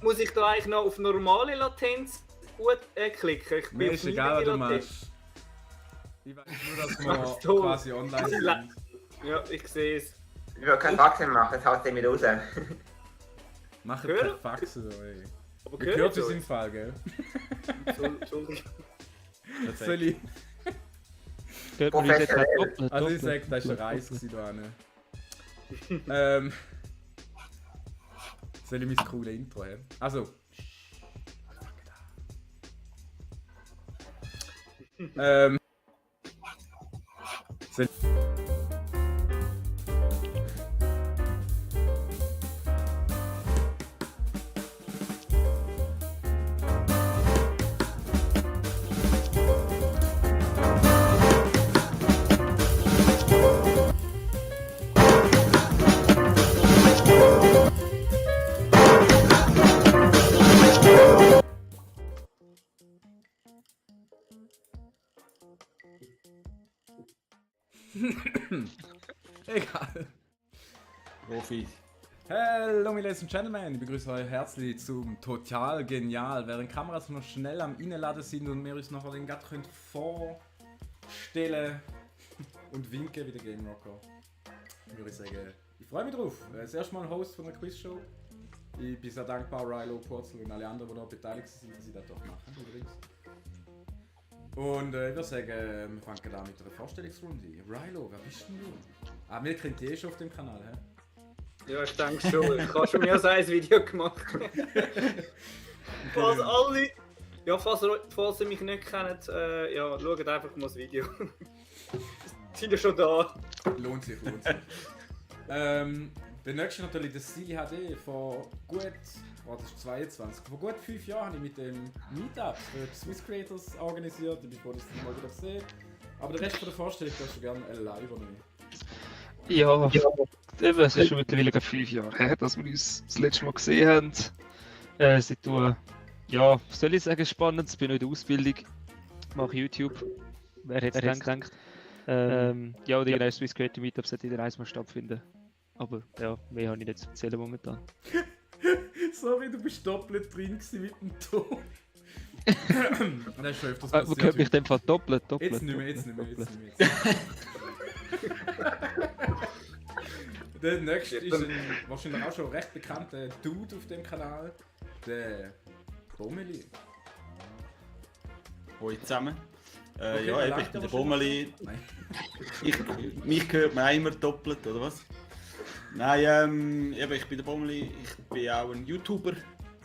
Muss ich da eigentlich noch auf normale Latenz gut klicken? Ich Mir bin ist auf egal, was du Latenz. machst. Ich weiß nur, dass wir So. quasi online sind. Ja, ich sehe es. Wir können Fax machen, das haut den wieder raus. Machen Hören? per Fax oder ey. Aber Ihr hört uns im Fall, gell? Entschuldigung. Soll ich? Hört man uns jetzt gerade Professionell. doppelt? Also ich doppelt. sag, das war eine Reise da hinten. Soll ich mein cooles Intro haben? Also. Soll Egal. Profi. Hallo meine Ladies and Gentlemen, ich begrüße euch herzlich zum Total Genial. Während Kameras noch schnell am Innenladen sind und wir uns noch den Gatt vorstellen und winken wie der Game Rocker, würde ich sagen, ich freue mich drauf. Das erste Mal Host von einer Quizshow. Ich bin sehr dankbar, Rilo, Purzel und alle anderen, die da beteiligt sind, dass sie das doch machen. Übrigens. Und ich würde sagen, wir fangen an mit einer Vorstellungsrunde. Rilo, wer bist denn du? Ah, wir kennen dich schon auf dem Kanal, hä? Ja, ich denke schon. Ich habe schon mehr als ein Video gemacht. Falls alle... Ja, falls ihr mich nicht kennt, ja, schaut einfach mal das Video. Sind ja schon da. Lohnt sich, lohnt sich. Der nächste natürlich der Silly HD vor gut, das ist 22, vor gut 5 Jahren habe ich mit dem Meetup für die Swiss Creators organisiert. Ich bin froh, dass ich das mal wieder sehe. Aber den Rest von der Vorstellung darfst du gerne live übernehmen. Ja, eben, es ist schon mittlerweile gerade 5 Jahre her, dass wir uns das letzte Mal gesehen haben. Seitdem, ja, was soll ich sagen, spannend. Ich bin noch in der Ausbildung, mache YouTube. Wer hätte es gedacht? Ja, und irgendein Swiss Creator Meetup sollte in der Reise mal stattfinden. Aber ja, mehr habe ich nicht zu erzählen momentan. Sorry, du bist doppelt drin gewesen mit dem Ton. Das ist schon öfters Wo passiert. gehört mich in dem Fall doppelt? Jetzt nicht mehr, jetzt nicht mehr, doppelt. jetzt nicht mehr. Der nächste ist ein wahrscheinlich auch schon recht bekannter Dude auf dem Kanal, der Bommeli. Hoi zusammen. Okay, Ja, der eben, ich lacht bin aber der schon Bommeli. Nein. Mich hört man immer doppelt, oder was? Nein, eben, ich bin der Bommeli. Ich bin auch ein YouTuber.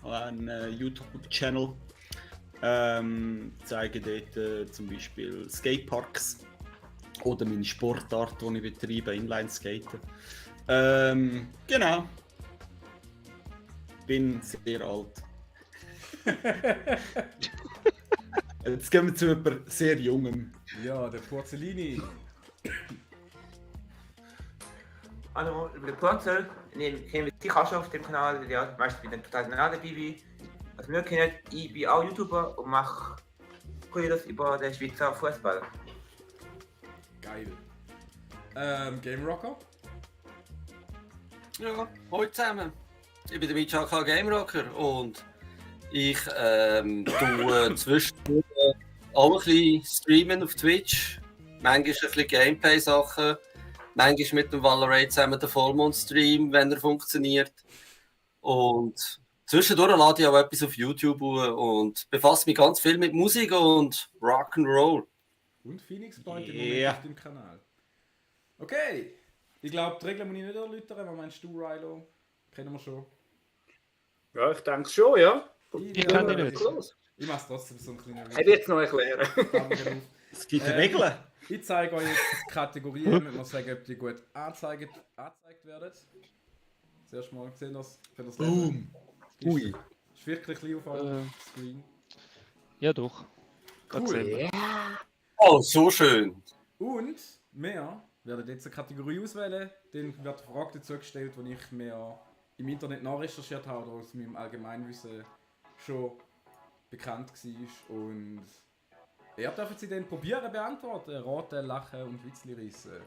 Habe einen YouTube-Channel. Zeige dort zum Beispiel Skateparks. Oder meine Sportart, die ich betreibe, Inline-Skaten. Genau. Bin sehr alt. Jetzt gehen wir zu jemandem sehr jungem. Ja, der Porzellini. Hallo, ich bin der Purzel. Ich kenne dich auch schon auf dem Kanal, ja, meistens bin ich total nah dabei bin. Also wir kennen, ich bin auch YouTuber und mache Videos über den Schweizer Fußball. Geil. Game Rocker. Ja, hallo zusammen. Ich bin der Mitchaka Game Rocker und ich tue zwischendurch auch ein bisschen streamen auf Twitch. Manchmal ein bisschen Gameplay-Sachen. Manchmal mit dem Valorant zusammen den Vollmond-Stream, wenn er funktioniert. Und zwischendurch lade ich auch etwas auf YouTube und befasse mich ganz viel mit Musik und Rock'n'Roll. Und Phoenix Point im Yeah. Moment auf dem Kanal. Okay. Ich glaube, die Regeln muss ich nicht erläutern. Was meinst du, Rilo? Kennen wir schon. Ja, ich denke schon, ja. Ich kann die nicht. Ich mache es trotzdem so ein kleiner Ich werde es noch erklären. Video. Es gibt Regeln. Ich zeige euch jetzt Kategorien, damit wir sagen, ob die gut angezeigt werden. Zuerst mal gesehen, dass für das Boom. Ui. Ist wirklich ein bisschen auf eurem Screen. Ja, doch. Grad Cool. gesehen. Oh, so schön. Und wir werden jetzt eine Kategorie auswählen, dann wird eine Frage dazu gestellt, die ich mir im Internet nachrecherchiert habe oder aus meinem Allgemeinwissen schon bekannt war. Und ihr dürft sie dann probieren beantworten, raten, lachen und Witzli reissen.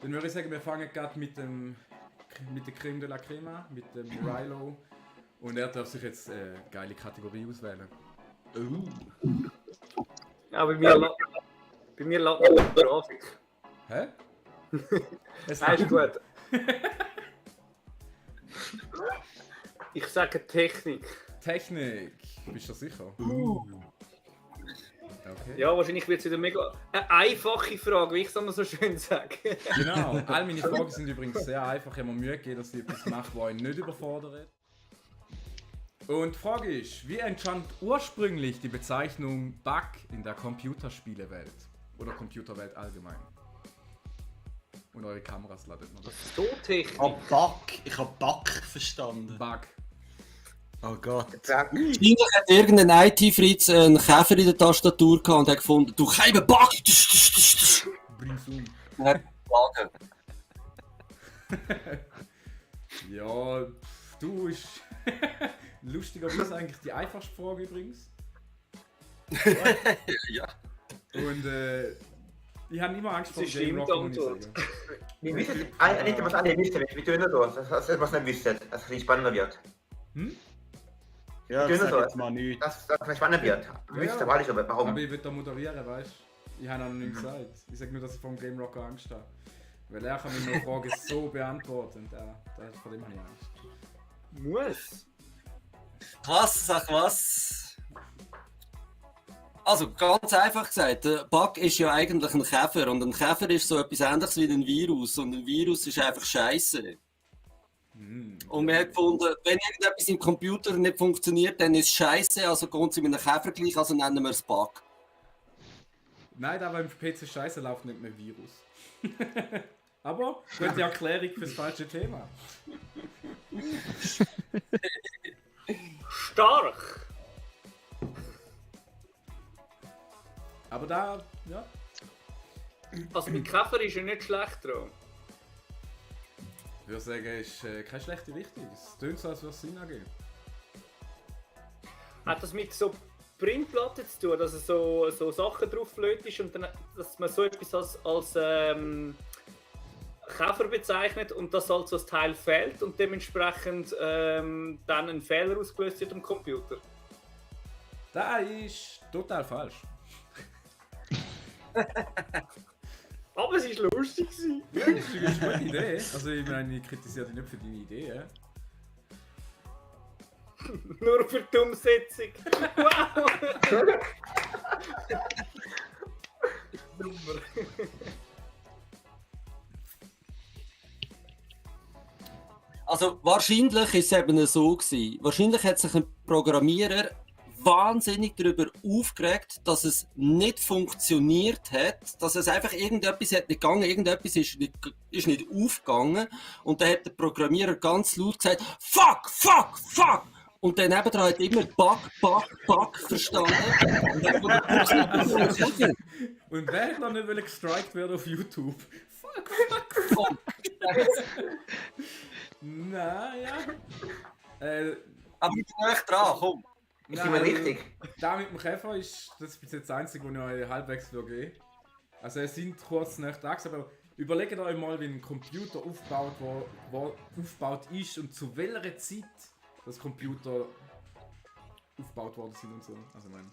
Dann würde ich sagen, wir fangen gerade mit der Creme de la Crema, mit dem Rilo Und er darf sich jetzt eine geile Kategorie auswählen. Ja, bei mir lädt noch die Grafik. Hä? Es Nein, ist gut. Ich sage Technik. Technik. Bist du sicher? Okay. Ja, wahrscheinlich wird es wieder mega eine einfache Frage, wie ich es immer so schön sage. Genau. All meine Fragen sind übrigens sehr einfach. Ich habe mir Mühe gegeben, dass ich etwas mache, was euch nicht überfordert. Und die Frage ist, wie entstand ursprünglich die Bezeichnung Bug in der Computerspielewelt? Oder Computerwelt allgemein? Und eure Kameras ladet noch. So Technik. Ich hab Bug verstanden. Bug. Oh Gott. Wahrscheinlich hat irgendein IT-Fritz einen Käfer in der Tastatur gehabt und hat gefunden, du kein Bug! Bring's um. Wagen. Ja, du ist lustigerweise eigentlich die einfachste Frage übrigens. Ja. Und ich habe immer Angst vor Das ist Game stimmt, Rock, muss ich Antwort. sagen. Wir wissen nicht, was alle wissen, wir tun nur so, dass was nicht wissen, dass es nicht spannender wird. Ja, Dünner sag so. jetzt mal nichts. Dass es spannender wird. Wir wissen aber alles, aber warum. Aber ich will da moderieren, weißt du? Ich habe noch nicht gesagt. Ich sage nur, dass ich vom Game Rocker Angst habe. Weil er kann mir eine Frage so beantworten und vor dem habe ich Angst. Muss. Was? Sag was? Also, ganz einfach gesagt, der Bug ist ja eigentlich ein Käfer und ein Käfer ist so etwas ähnliches wie ein Virus und ein Virus ist einfach Scheiße. Und wir haben gefunden, wenn irgendetwas im Computer nicht funktioniert, dann ist es Scheiße, also gehen sie mit einem Käfer gleich, also nennen wir es Bug. Nein, aber im PC Scheiße läuft nicht mehr Virus. Aber gute Erklärung fürs falsche Thema. Stark. Aber da, ja. Also mit Käfer ist ja nicht schlecht dran. Ich würde sagen, ist keine schlechte Richtung. Es tönt so, als würde es Sinn ergeben. Hat das mit so Printplatten zu tun, dass so Sachen drauf ist und dann, dass man so etwas als Käfer bezeichnet und dass halt so ein Teil fehlt und dementsprechend dann ein Fehler ausgelöst wird am Computer? Das ist total falsch. Aber es war lustig. Ja, das ist eine gute Idee. Also ich meine, ich kritisiere dich nicht für deine Idee. Nur für die Umsetzung. Wow! Super. Also wahrscheinlich ist es eben so gewesen. Wahrscheinlich hat sich ein Programmierer wahnsinnig darüber aufgeregt, dass es nicht funktioniert hat, dass es einfach irgendetwas hat nicht gegangen, irgendetwas ist nicht aufgegangen und dann hat der Programmierer ganz laut gesagt, fuck, fuck, fuck! Und dann nebendran hat immer Bug verstanden. Und dann wurde Und wer hat noch nicht gestrikt werden auf YouTube? Fuck, fuck. Naja. Aber ich bin echt dran, komm. Ist immer richtig. Da mit dem Käfer ist das bis jetzt das Einzige, wo ich euch halbwegs gebe. Also es sind kurz nach Tags, aber überlegt euch mal, wie ein Computer aufgebaut ist und zu welcher Zeit das Computer aufgebaut worden sind und so. Also ich meine,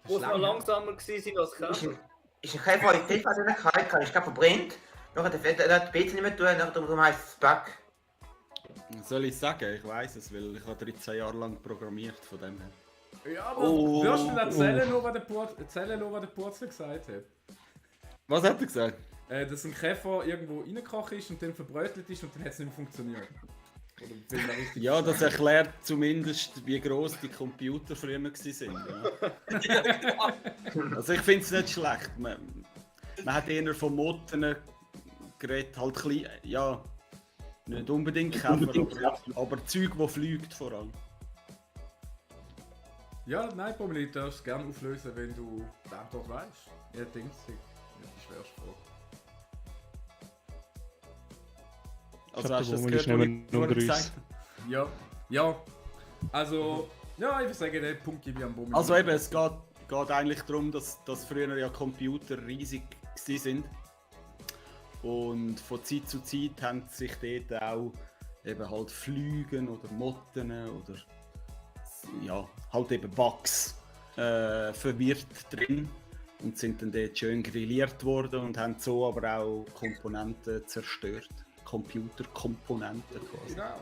Wo es noch langsamer war als Käfer. Ist ein Käfer in der Persönlichkeit, kann ich verbrennt. Nachher der PC nicht mehr tun, nachher darum heisst es Bug. Soll ich sagen? Ich weiß es, weil ich habe 13 Jahre lang programmiert von dem her. ja, aber wirst du erzählen, nur, was der Purzel gesagt hat? Was hat er gesagt? Dass ein Käfer irgendwo reingekocht ist und dann verbrötelt ist und dann hat es nicht mehr funktioniert. Oder bin ich da richtig Ja, das erklärt zumindest, wie gross die Computer früher waren. Ja. Also ich finde es nicht schlecht. Man hat eher von Motten geredet, halt klein, ja, nicht unbedingt Käfer, aber Zeug, das fliegt vor allem. Ja, nein, Pomeli, du darfst es gerne auflösen, wenn du die Antwort weißt. Ich denke, es ist die schwerste Frage. Also hast du das Pomeli gehört, ist nicht mehr wo ich unter gesagt uns. Ja, ja. Also, ja, ich würde sagen, den Punkt gebe ich am Pomeli. Also eben, es geht eigentlich darum, dass früher ja Computer riesig waren. Und von Zeit zu Zeit haben sich dort auch eben halt Flügen oder Motten oder ja, halt eben Bugs verwirrt drin und sind dann dort schön grilliert worden und haben so aber auch Komponenten zerstört. Computerkomponenten quasi. Genau.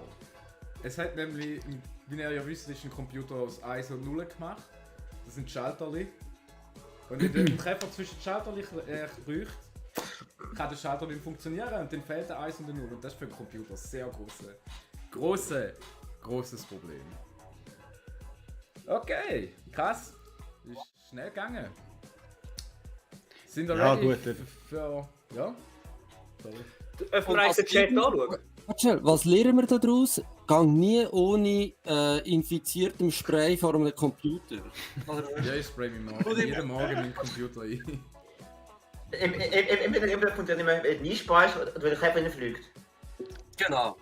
Es hat nämlich, wie ihr ja wisst, ist ein Computer aus 1 und 0 gemacht. Das sind Schalterli. Und wenn du einen Treffer zwischen den Schalterli braucht, kann der Schalter nicht funktionieren und dann fehlt der 1 und der 0. Und das ist für einen Computer ein sehr grosses Problem. Okay, krass. Ist schnell gegangen. Sind wir Ja, ready gut. für... Ja? Sorry. Öffnen wir den Chat anschauen. Warte schnell, was lernen wir daraus? Gang nie ohne infiziertem Spray vor einem Computer. Ja, ich spray mich morgen. Jeden Morgen meinen Computer ein. Entweder kommt ja nicht mehr einspeist oder wenn der Käfer fliegt. Genau.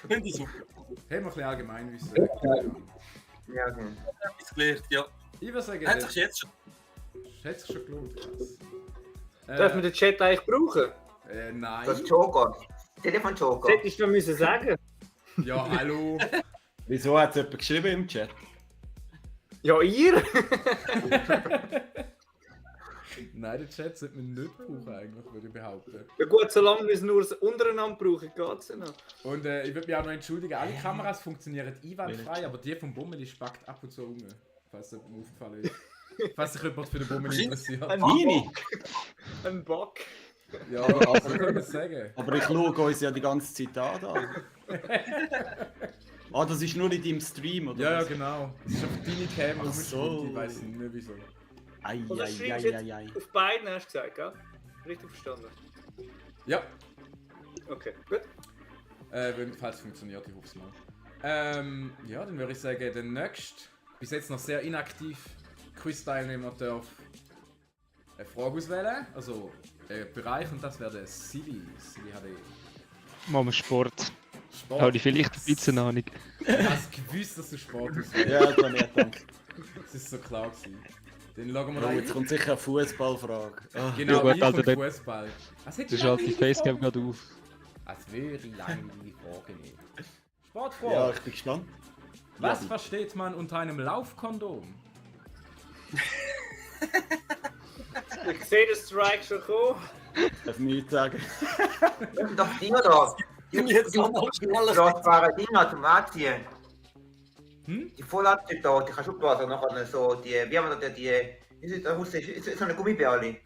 Finde ich super. Haben wir ein bisschen Allgemeinwissen. Ja, okay. Etwas gelernt, ja. Ich würde sagen, Hat sich jetzt schon. hat sich schon gelohnt. Krass. Darf man den Chat eigentlich brauchen? Nein. Das ist Joker. Telefon Joker. Das hättest du müssen sagen. Ja, hallo. Wieso hat es jemand geschrieben im Chat? Ja, ihr? Nein, den Chat sollte man nicht brauchen, eigentlich, würde ich behaupten. Ja gut, solange wir es nur untereinander brauchen, geht es ja noch. Und ich würde mich auch noch entschuldigen, alle Kameras funktionieren einwandfrei, aber die vom Bummeli spackt ab und zu um. Falls das mir aufgefallen ist. Falls sich jemand für den Bummeli interessiert. Ein Meine? Ein Bug. Ja, aber was soll man sagen? Aber ich schaue uns ja die ganze Zeit an. Da. Das ist nur in deinem Stream, oder? Ja, ja, was? genau. Das ist auf deine Cam Ach so. rumgespielt, ich weiß nicht wieso. Ei, Und das ei, schreibst ei, du ei, jetzt ei. auf beiden, hast du gesagt, gell? Richtig verstanden. Ja, Okay, gut. falls es funktioniert, ich hoffe es mal. Ja, dann würde ich sagen, der nächste, bis jetzt noch sehr inaktiv Quiz-Teilnehmer darf eine Frage auswählen, also einen Bereich, und das wäre der Silly. Silly hat Machen wir Sport. Sport. Habe ich vielleicht ein bisschen Ahnung. Ich habe gewusst, dass du Sport auswählst. Ja, das habe ich gedacht. Das ist so klar gewesen. Dann schauen wir Oh, rein. jetzt kommt sicher eine Fußballfrage. Ah. Genau, Ja, gut, ich Alter, vom dann- Fußball. Was hätte Du schaltest die Facecam gerade auf. Als wäre die langweilige Frage nicht. Ja, Sportfrage. ich bin gespannt. Was Ja. versteht man unter einem Laufkondom? Ich sehe den Strike schon kommen. Darf ich nichts sagen? Das sind doch Dinger da. Jetzt haben wir schon alles. Lastbare Dinger zum Anziehen. Hm? Die Vorladstücke da, die kannst du abblasen. Nachher so die, wie haben wir da die, ist so eine Gummibärli.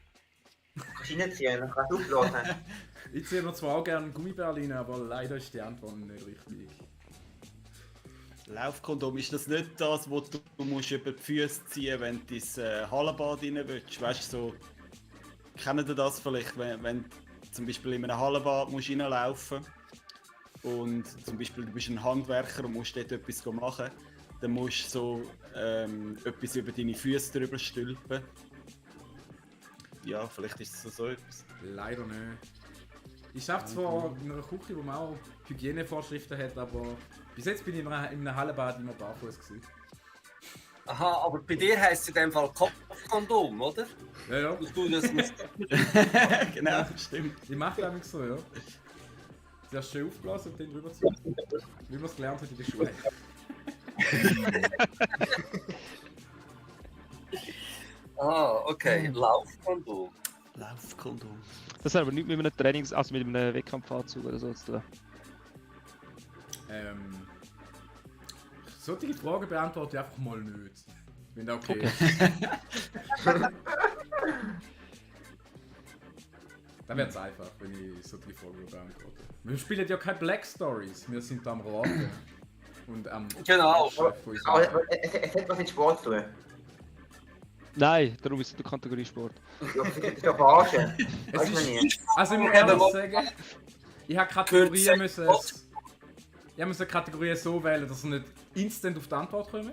Kannst du reinziehen, dann kannst du abblasen. Ich ziehe mir zwar auch gerne Gummibärli, aber leider ist die Antwort nicht richtig. Laufkondom, ist das nicht das, wo du musst über die Füße ziehen, wenn du ins Hallenbad rein willst? Weißt du, so, kennen ihr das vielleicht, wenn du zum Beispiel in einem Hallenbad musst reinlaufen und zum Beispiel du bist ein Handwerker und musst dort etwas machen, dann musst du so etwas über deine Füße drüber stülpen. Ja, vielleicht ist es so etwas. Leider nicht. Ich schaffe zwar in einer Küche, wo man auch Hygienevorschriften hat, aber bis jetzt bin ich in einem Hallenbad immer barfuß gewesen. Aha, aber bei dir heisst es in dem Fall Kopfkondom, oder? Ja, ja. Du das musst. Genau, stimmt. Ich mache das nicht so, ja. Zuerst schön aufblasen und dann drüber ziehen. Wie man es gelernt hat in der Schule. Ah, okay. Laufkondom. Laufkondom. Das hat aber nicht mit einem Trainings-, also mit einem Wettkampfanzug oder so zu tun. Solche Fragen beantworte ich einfach mal nicht. Wenn das okay ist. Dann wäre es einfach, wenn ich solche Fragen beantworte. Wir spielen ja keine Black Stories, wir sind am Raten. Und am Genau. Chef von uns. Aber es hat was mit Sport zu tun. Nein, darum ist es die Kategorie Sport. Ja, das ist doch verarschen. Es Weiß man ist, nie. also ich muss ehrlich sagen, ich habe Kategorien müssen. Ich musste Kategorien so wählen, dass sie nicht instant auf die Antwort kommen.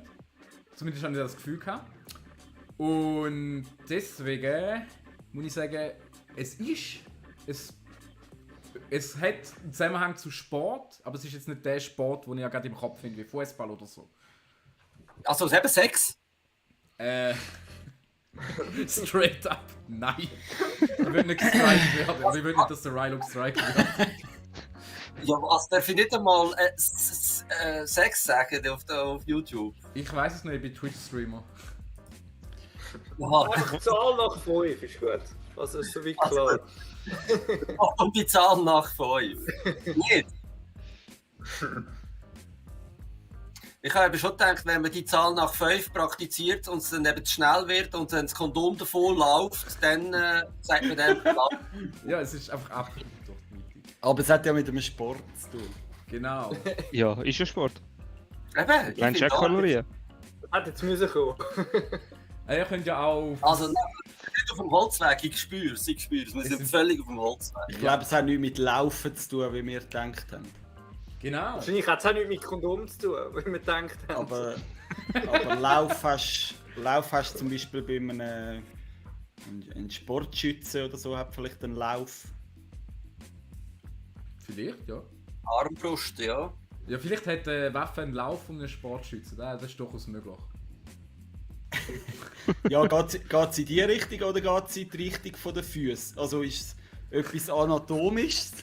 Zumindest habe ich das Gefühl gehabt. Und deswegen muss ich sagen, es hat einen Zusammenhang zu Sport, aber es ist jetzt nicht der Sport, den ich ja gerade im Kopf finde, wie Fußball oder so. Also, es ist eben Sex. Straight up, nein. Ich will nicht gestrikt werden, also ich will nicht, dass der Rilo gestrikt wird. Ja, was darf ich nicht einmal Sex sagen auf YouTube? Ich weiß es noch, ich bin Twitch-Streamer. Ja, Einfach Zahl nach 5 ist gut. Also ist so wie klar. und die Zahl nach 5. Nicht? Ich habe eben schon gedacht, wenn man die Zahl nach 5 praktiziert und es dann eben zu schnell wird und dann das Kondom davon läuft, dann sagt man dann, Ja, es ist einfach abgeleitet durch die Mitte. Aber es hat ja mit dem Sport zu tun. Genau. Ja, ist ja Sport. eben, ich Meinst du finde auch auch Kalorien? Hätte jetzt müssen kommen. Ihr könnt ja auch... Also, nicht auf dem Holzweg, ich spüre es. Wir sind völlig auf dem Holzweg. Ich glaube, es hat nichts mit Laufen zu tun, wie wir gedacht haben. Genau. Wahrscheinlich hat es auch nichts mit Kondom zu tun, wie wir gedacht haben. Aber Lauf hast du zum Beispiel bei einem Sportschütze oder so, hat vielleicht einen Lauf. Vielleicht, ja. Armbrust, ja. Ja, vielleicht hat eine Waffe einen Lauf und einen Sportschütze. Das ist durchaus möglich. Ja, geht es in die Richtung oder geht es in die Richtung von den Füßen? Also ist es etwas Anatomisches?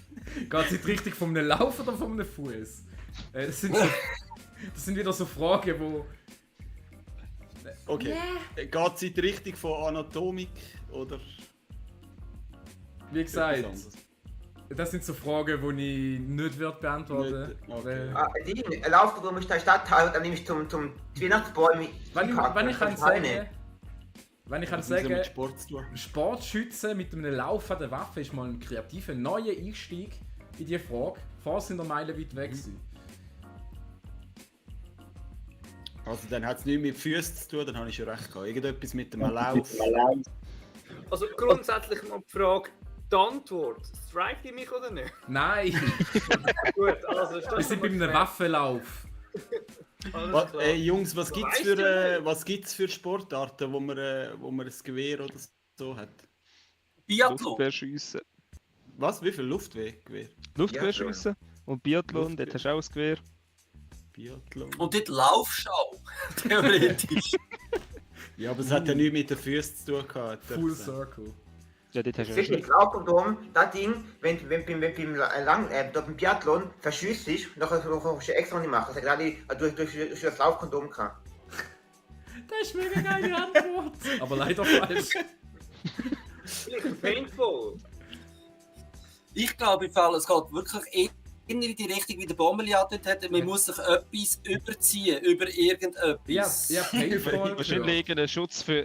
Geht es in die Richtung von einem Lauf oder von einem Fuß? Das sind wieder so Fragen, wo... Okay. Geht es in die Richtung von Anatomik oder Wie etwas gesagt, anderes? das sind so Fragen, die ich nicht beantworten würde. Nicht, okay. Ein Laufprogramm ist der Stadtteil, dann nehme ich zum die Weihnachtsbäume. Wenn ich kann sagen, Das hat mit ein Sport zu tun. Sportschütze mit einem Lauf an der Waffe ist mal ein kreativer neuer Einstieg in diese Frage. Vorher sind wir meilenweit weg gewesen. Also dann hat es nichts mit Füßen zu tun, dann habe ich schon recht gehabt. Irgendetwas mit dem Lauf. Also grundsätzlich mal die Frage, die Antwort, strikt die mich oder nicht? Nein, Gut, also ist das wir sind bei einem Waffenlauf. Alles klar. Jungs, was gibt's Weißt du für Sportarten, wo man ein Gewehr oder so hat? Biathlon. Luftquerschiessen. Was? Wie viel Luftgewehr? Luftquerschiessen und Biathlon, dort hast du auch ein Gewehr. Biathlon. Und dort laufst du auch. Theoretisch. Ja, aber es hat ja nichts mit den Füßen zu tun gehabt. Full Circle. Ja, dort hast du Das ist auch mit Laufkondom, das Ding, wenn beim Biathlon verschüsst ist, dann kannst du extra nicht machen. Das hat gerade durch das Laufkondom gehabt. Das ist mega geile Antwort. Aber leider falsch. Vielleicht Paintball. Ich glaube, im Fall, es geht wirklich in die Richtung, wie der Bommeli angedeutet hat. Man muss sich etwas überziehen über irgendetwas. Ja, Paintball. wahrscheinlich irgendeinen Schutz für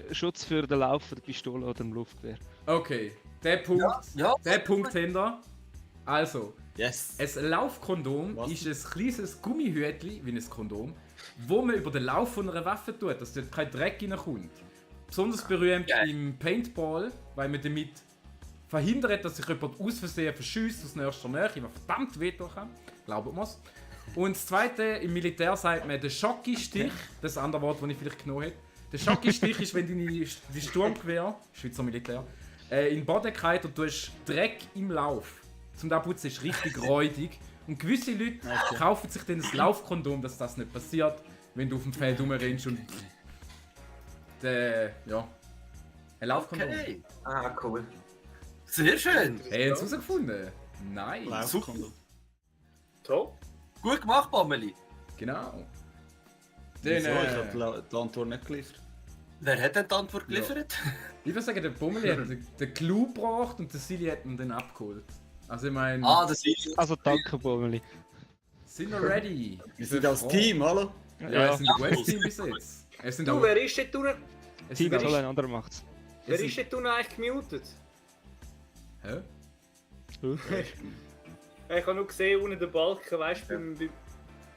den Lauf von der Pistole oder dem Luftgewehr. Okay, der Punkt, Ja. der Punkt hinter. Also, Yes. ein Laufkondom Was? ist ein kleines Gummihütchen, wie ein Kondom, wo man über den Lauf von einer Waffe tut, dass dort kein Dreck reinkommt. Besonders berühmt Geil. im Paintball, weil man damit verhindert, dass sich jemand aus Versehen verschießt aus nächster Nähe, was verdammt wehtun kann. Glaubt mir's. Und das zweite, im Militär sagt man den Schocki-Stich, das ist ein anderes Wort, das ich vielleicht genommen hätte. Der Schocki-Stich ist, wenn dein Sturmgewehr, Schweizer Militär, in den Boden geht und du hast Dreck im Lauf. Zum Putzen ist richtig räudig. Und gewisse Leute kaufen sich dann ein Laufkondom, dass das nicht passiert, wenn du auf dem Feld rumrennst und ja, ein Laufkondom. Okay. Ah, cool. Sehr schön. Hey, hast du herausgefunden? Nice. Laufkondom. Top. Gut gemacht, Bommeli. Genau. Wieso? Dann, Ich habe die Antwort nicht geliefert. Wer hat denn die Antwort geliefert? ich würde sagen, der Bommeli hat den Clou gebracht und der Silly hat ihn dann abgeholt. Also ich meine, Das ist Also danke, Bommeli. sind wir ready? Wir sind als Team, hallo? Ja, Ja. es sind ein gutes Team bis jetzt. Es sind Du, auch, wer ist denn du? es Team sind soll auch, ein anderer macht's. Wer ist denn du eigentlich gemutet? Hä? Ich habe nur gesehen, unten den Balken, weißt du, beim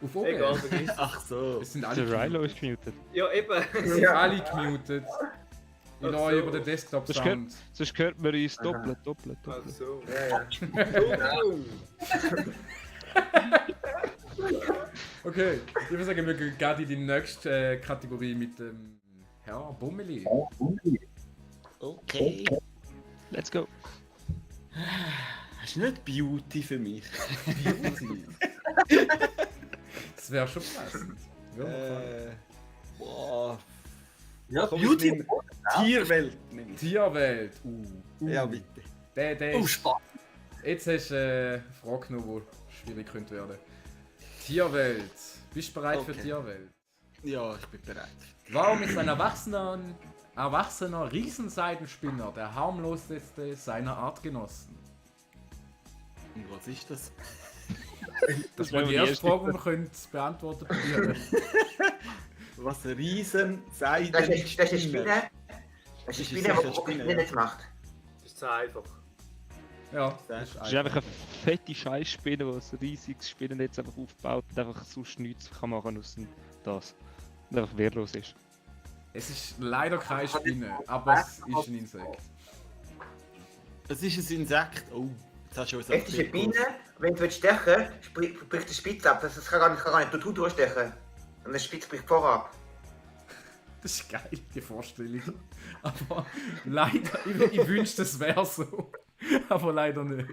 Auf oben? egal, vergiss es. Ach so. Es sind alle Der Rilo gemutet. ist gemutet. Ja, eben. Es sind alle gemutet. Ich Ach lasse so. über den Desktop-Sound. Sonst hört man uns doppelt. Ach so. Ja. Entschuldigung. Okay, ich würde sagen, wir gehen gerade in die nächste Kategorie mit dem Herr Bommeli. Okay. Let's go. Hast du nicht Beauty für mich? Beauty. Das wäre schon passend. Boah. Ja, Komm, ich Beauty. nehme Tierwelt. nehme ich. Tierwelt. Ja, bitte. Der Oh, ist... spannend. Jetzt hast du eine Frage genommen, die schwierig könnte werden. Tierwelt. Bist du bereit für Okay. Tierwelt? Ja, ich bin bereit. Warum ist ein erwachsener Riesenseidenspinner der harmloseste seiner Artgenossen? Und was ist das? Das war die erste Frage, die wir können beantworten können. Was ein riesen Seiden. Das ist eine Spinne. Das ist eine Das ist Spinne, sicher die eine Spinne, Spinne nicht macht. Das ist zu einfach. Ja, Das das ist Es ist einfach eine fette Scheißspinne, die ein riesiges Spinnennetz einfach aufbaut und einfach sonst nichts kann machen aus das. Und einfach wehrlos ist. Es ist leider keine Spinne, aber es ist ein Insekt. Es ist ein Insekt. Oh, jetzt hast du uns Es ist eine Biene, wenn du stechen willst, bricht die Spitze ab. Das kann gar nicht durchstechen. Und der Spitze bricht vorab. Das ist geil, die Vorstellung. Aber leider, ich wünschte, es wäre so. Aber leider nicht.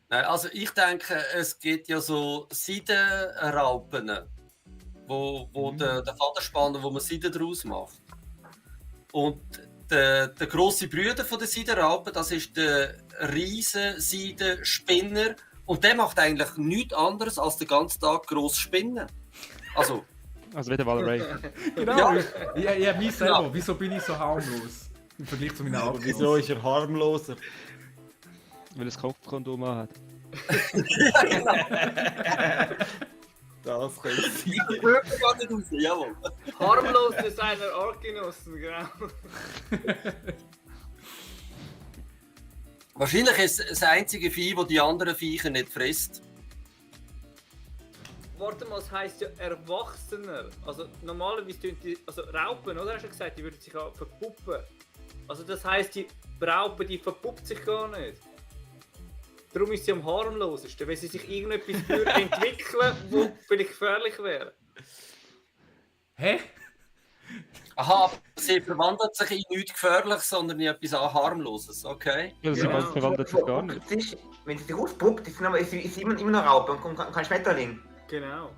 Nein, also ich denke, es gibt ja so Seidenraupen, wo der Faderspanner, wo man Seiden daraus macht. Und der grosse Bruder von der Seidenraupen, das ist der riesen Seidenspinner. Und der macht eigentlich nichts anderes als den ganzen Tag gross spinnen. Also, Also wie der Valeray. Genau, Ja. ich mich selber. Wieso bin ich so harmlos? Im Vergleich zu meinen Aber Augen. wieso ist er harmloser? Weil er das Kopfkondom hat. Das könnte sein. ich würde gar nicht raus, jawohl. Harmlos ist einer Artgenossen, genau. Wahrscheinlich ist es das einzige Vieh, das die anderen Viecher nicht frisst. Warte mal, es heisst ja Erwachsener. Also normalerweise tun die, also Raupen, oder? Hast du gesagt, die würden sich auch verpuppen. Also das heisst, die Raupe, die verpuppt sich gar nicht. Darum ist sie am harmlosesten, weil sie sich irgendetwas entwickeln, wo vielleicht gefährlich wäre. Hä? Aha, aber sie verwandelt sich in nichts Gefährliches, sondern in etwas harmloses, okay? Ja, sie Genau. verwandelt sich gar nicht. Wenn sie sich auspuppt, ist sie immer noch Raupe und kein Schmetterling. Genau.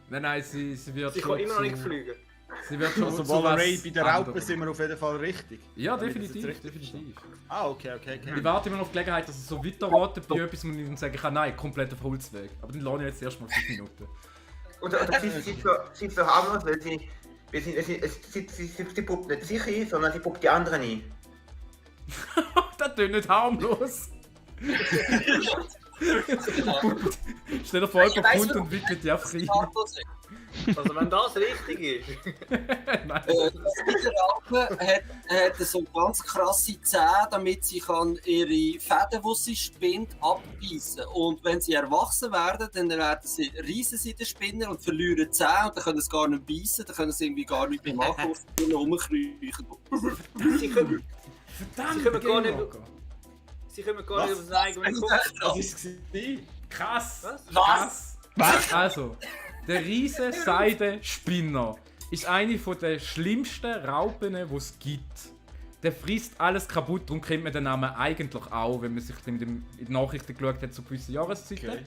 Nein, sie wird Sie schon kann immer noch nicht zu- fliegen. Sie wird schon Also zu Valeray, was bei den Raupen anderem. sind wir auf jeden Fall richtig. Ja, Habe ich das jetzt definitiv, richtig definitiv. Ah, okay. Ich warte immer noch auf die Gelegenheit, dass es so weiterraten bei etwas, wo ich dann sagen kann, nein, komplett auf Holzweg. Aber dann lasse ich jetzt erst mal 5 Minuten. Oder sie ist so harmlos, weil sie puppt nicht sich ein, sondern sie puppt die anderen ein. Das klingt nicht harmlos. Stell dir vor, jemand kommt und wickelt die einfach rein. Also wenn das richtig ist. Nein. Die Raupe hat so ganz krasse Zähne, damit sie kann ihre Fäden, die sie spinnt, abbeißen. Und wenn sie erwachsen werden, dann werden sie Riesenseidenspinner und verlieren Zähne und dann können sie gar nicht beißen, dann können sie irgendwie gar nicht mehr machen, auf sie rumkriechen. Sie können, Verdammt, Sie können gar nicht- Gamerocker. sie können gar nicht auf den eigenen Kopf. Was ist es? Krass. Was? Krass. Was? Also, der riesen Seidenspinner ist eine der schlimmsten Raupen, die es gibt. Der frisst alles kaputt, darum kennt man den Namen eigentlich auch, wenn man sich in den Nachrichten geschaut hat zu gewissen Jahreszeiten. Okay.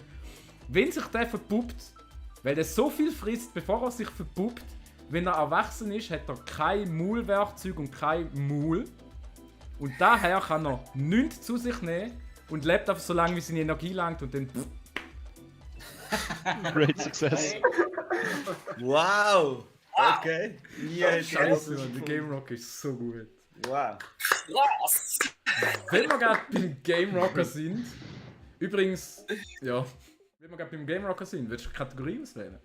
Wenn sich der verpuppt, weil der so viel frisst, bevor er sich verpuppt, wenn er erwachsen ist, hat er kein Maulwerkzeug und kein Maul. Und daher kann er nichts zu sich nehmen und lebt einfach so lange, wie seine Energie langt und dann... Great success. Wow! Okay. Nie hätte ich Scheiße, das Mann, der Game Rocker ist so gut. Wow. Was? Wenn wir gerade beim Game Rocker sind, übrigens, ja, wenn wir gerade beim Game Rocker sind, willst du eine Kategorie auswählen?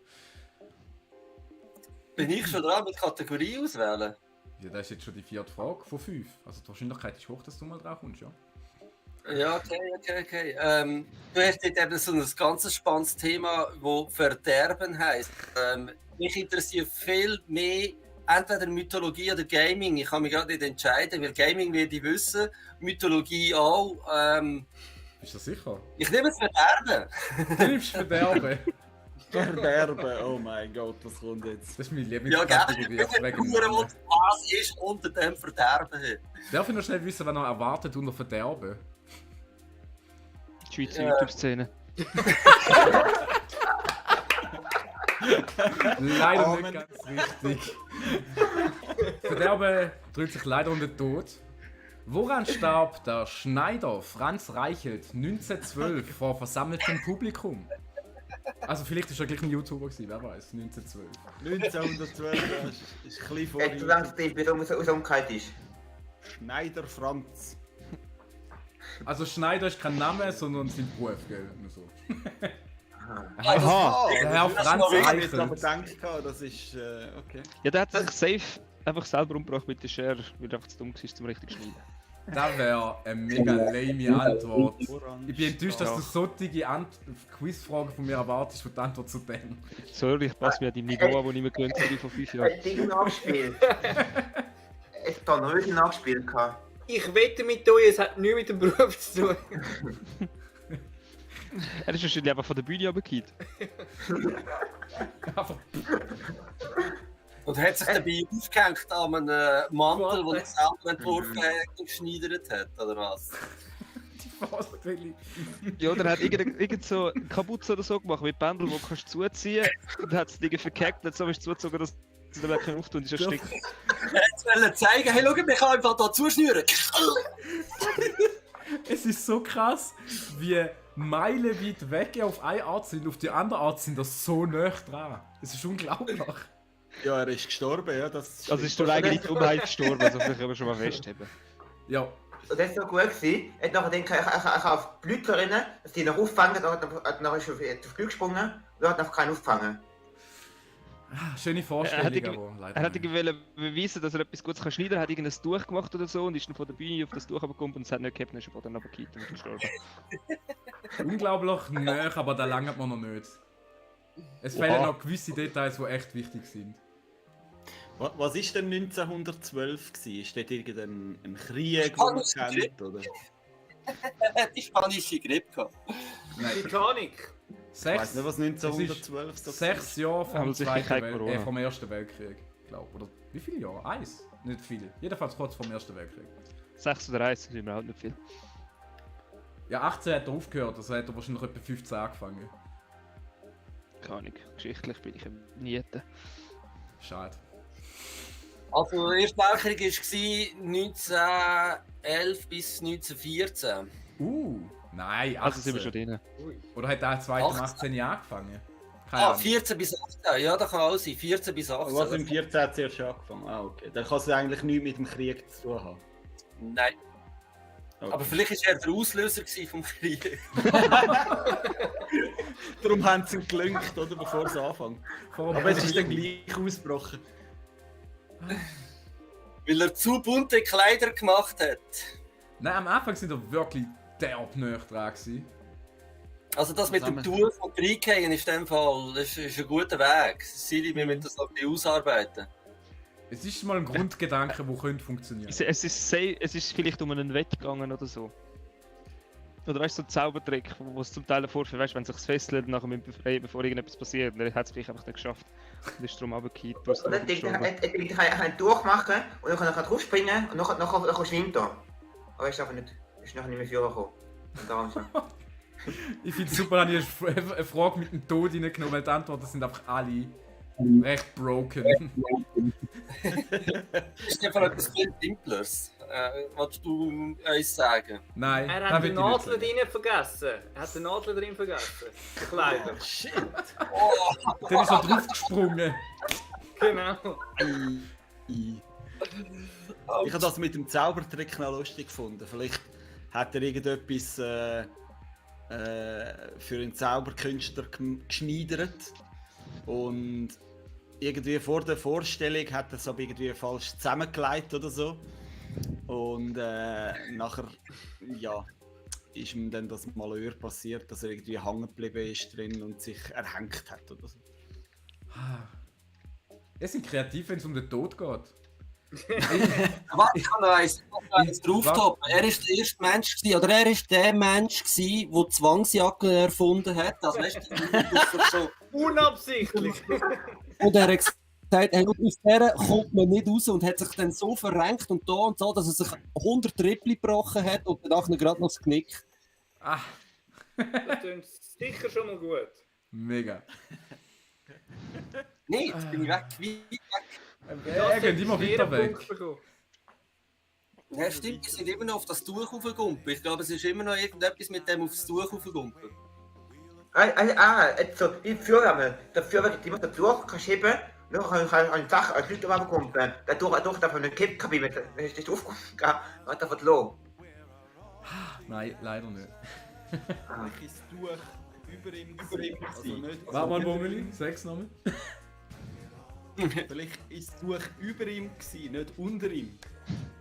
Bin ich schon dran mit Kategorie auswählen? Ja, das ist jetzt schon die 4. Frage von 5. Also die Wahrscheinlichkeit ist hoch, dass du mal drauf kommst, ja. Ja, okay. Du hast dort eben so ein ganz spannendes Thema, das Verderben heisst. Mich interessiert viel mehr entweder Mythologie oder Gaming. Ich kann mich gerade nicht entscheiden, weil Gaming werde ich wissen, Mythologie auch. Bist du sicher? Ich nehme das Verderben. Du nimmst Verderben. Verderben, oh mein Gott, was kommt jetzt? Das ist meine Ja, Lieblingskategorie. gell? Was ist unter dem Verderben? Darf ich noch schnell wissen, was er erwartet unter Verderben? Die Schweizer Ja. YouTube-Szene. Leider Amen. nicht ganz richtig. Verderben drückt sich leider unter den Tod. Woran starb der Schneider Franz Reichelt 1912 vor versammeltem Publikum? Also vielleicht ist er gleich ein YouTuber gewesen, wer weiß, 1912. 1912 ist ein bisschen vor Jetzt langsam die wieder aus der Umkeit ist. Schneider Franz. Also Schneider ist kein Name, sondern sein Beruf, gell? Nur so. Aha! Der Herr Franz Ich habe jetzt aber Reichelt. gedacht, das ist okay. Ja, der hat sich safe einfach selber umgebracht mit der Schere, weil er einfach zu dumm war zum richtig schneiden. Das wäre eine mega lame Antwort. Orange. Ich bin enttäuscht, dass Ja. du solche Quizfragen von mir erwartest und die Antwort zu dem. Sorry, ich passe mir an deinem Niveau an, das ich mir gewöhnt bin vor 5 Jahren. Ein Ding nachgespielt. Es hat da noch wirklich nachgespielt. Ich wette mit euch, es hat nichts mit dem Beruf zu tun. Er ist wahrscheinlich einfach von der Bühne runtergefallen. Einfach Und hat sich dabei aufgehängt an einem Mantel, den er selber entworfen hat und geschneidert hat, oder was? die Vorstellung. Ja, oder er hat irgend so einen Kapuze oder so gemacht, mit Pendel, wo du kannst zuziehen und hat es irgendwie verkackt, nicht so ist zugezogen, dass sie dann wirklich auftun, ist erstickt. Jetzt wollen zeigen, hey, schau, ich kann einfach hier zuschnüren. Es ist so krass, wie meilenweit weg auf eine Art sind, auf die andere Art sind das so nah dran. Es ist unglaublich. Ja, er ist gestorben, ja. Das Also ist der eigene Dummheit gestorben, also vielleicht können wir schon mal festheben. Ja, Und das war so gut gewesen. Er hat nachher ich auf die Leute erinnern, dass die noch auffangen, dann ist er auf die Flügel gesprungen und hat noch keinen auffangen. schöne Vorstellung, aber leider Er hat nicht. irgendwie beweisen, dass er etwas Gutes schneiden kann, hat irgendein Tuch gemacht oder so und ist dann von der Bühne auf das Tuch gekommen und es hat nicht gehabt, dann ist er von dann runtergefallen und gestorben. Unglaublich nah, aber da langt man noch nicht. Es Oha. fehlen noch gewisse Details, die echt wichtig sind. Was war denn 1912 gewesen? Ist dort irgendein ein Krieg, Oh, den man das ist kennt, oder? Er hat die spanische Grippe gehabt. Titanic. Ich weiß nicht, was 1912 so 6 Jahre Aber vom, sicher Zweiten kein Wel Corona. vom Ersten Weltkrieg, glaube ich. Oder wie viele Jahre? 1? Nicht viele. Jedenfalls kurz vom Ersten Weltkrieg. 6 oder 1 ist überhaupt nicht viel. Ja, 18 hat er aufgehört, also hat er wahrscheinlich etwa 15 angefangen. Keine Ahnung, geschichtlich bin ich ein Niete. Schade. Also, der Erste Weltkrieg war 1911 bis 1914. Nein, 18. Also sind wir schon drin. Oder hat er 2018 angefangen? Keine Ah, Ahnung. 14 bis 18. Ja, das kann auch sein. 14 bis 18. Was im 14 zuerst angefangen? Ah, okay. Dann kann es eigentlich nichts mit dem Krieg zu tun haben. Nein. Okay. Aber vielleicht war er der Auslöser vom Krieg. Darum haben sie ihn gelüncht, oder, bevor es anfängt. Aber es ist dann gleich ausgebrochen. Weil er zu bunte Kleider gemacht hat. Nein, am Anfang sind wir wirklich derb nah dran gewesen. Also das mit dem Tour von Reingehen ist in dem Fall ist ein guter Weg. Siri, wir müssen das noch ein bisschen ausarbeiten. Es ist mal ein Grundgedanke, der könnte funktionieren. Es ist vielleicht um einen Wett gegangen oder so. Oder weißt du, so ein Zaubertrick, wo es zum Teil vorführt, weißt du, wenn sich das fesselt, nachher mit dem befreien, bevor irgendetwas passiert, dann hat es vielleicht einfach nicht geschafft. Und ist darum runtergefallen. Und dann denkt er, kann einen durchmachen und dann kann er draufspringen und nachher schwimmt er. Aber er ist nachher nicht mehr führen gekommen. Und darum so. Ich finde es super, dass ich eine Frage mit dem Tod reingenommen, weil die Antworten sind einfach alle recht broken. Das ist einfach etwas viel Simpleres. Wolltest du uns sagen? Nein, Er das hat will den ich nicht Nadel sagen. drin vergessen. Er hat den Nadel drin vergessen. Die Kleider. Shit! Dann ist er draufgesprungen. Genau. Ich habe das mit dem Zaubertrick noch lustig gefunden. Vielleicht hat er irgendetwas für einen Zauberkünstler geschneidert. Und irgendwie vor der Vorstellung hat er es aber irgendwie falsch zusammengelegt oder so. Und nachher, ja, ist ihm dann das Malheur passiert, dass er irgendwie hängen geblieben ist drin und sich erhängt hat oder so. Wir sind kreativ, wenn es um den Tod geht. Warte, ich kann noch eins drauftoppen. Er ist der erste Mensch gewesen, oder er ist der Mensch gewesen, der Zwangsjacken erfunden hat. Also weißt du, schon. Unabsichtlich. Und er hat gesagt, hey, aus der kommt man nicht raus und hat sich dann so verrenkt und so, dass er sich 100 Rippli gebrochen hat und danach gerade noch das Knick. Ah, Das klingt sicher schon mal gut. mega. Nee, jetzt bin ich weg. Wie weg? Er geht immer weiter weg. Punkt bekommen. Ja, stimmt, wir sind immer noch auf das Tuch aufgekumpelt. Ich glaube, es ist immer noch irgendetwas mit dem aufs Tuch aufgekumpelt. Also, wie Führer, der Führer, die muss den Tuch heben, dann kann eine Sache als Leute aufkumpeln. Der Tuch darf eine Kippkabine, wenn ich nicht aufgekommen hat er verloren. Nein, leider nicht. Vielleicht ist das Tuch über ihm gewesen. Also nicht Warte mal, Bommeli, sag's nochmal. Vielleicht ist das Tuch über ihm gewesen, nicht unter ihm.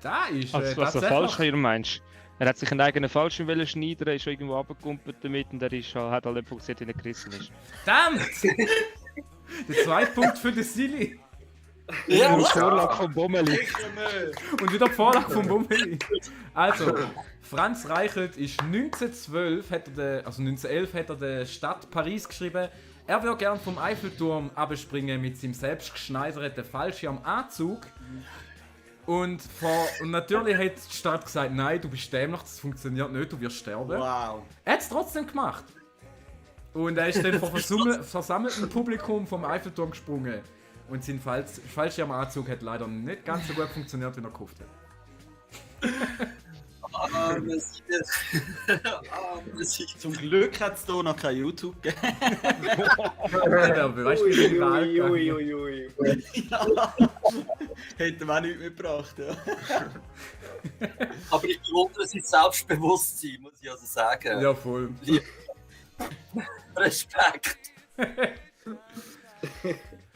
Da ist Also, was der Fallschirm meinst. Er hat sich einen eigenen Fallschirm schneiden, ist schon irgendwo abgekumpelt damit und er ist, hat halt nicht funktioniert, wie er gerissen ist. Verdammt! Der zweite Punkt für den Silly. Ja, die Vorlage vom Bommeli. Und wieder die Vorlage vom Bommeli. Also, Franz Reichelt ist 1911 hat er der Stadt Paris geschrieben, er würde gern vom Eiffelturm abspringen mit seinem selbstgeschneiderten Fallschirmanzug. Und natürlich hat die Stadt gesagt, nein, du bist dämlich, das funktioniert nicht, du wirst sterben. Wow. Er hat es trotzdem gemacht. Und er ist dann vor versammeltem Publikum vom Eiffelturm gesprungen. Und sein Fallschirmanzug hat leider nicht ganz so gut funktioniert, wie er gehofft hat. Zum Glück hat es hier noch kein YouTube gegeben. Weißt du, wie die Wahl Ui. Hätten wir auch nichts mitgebracht. Ja. Aber ich bewundere sein Selbstbewusstsein, muss ich also sagen. Ja, voll. Respekt.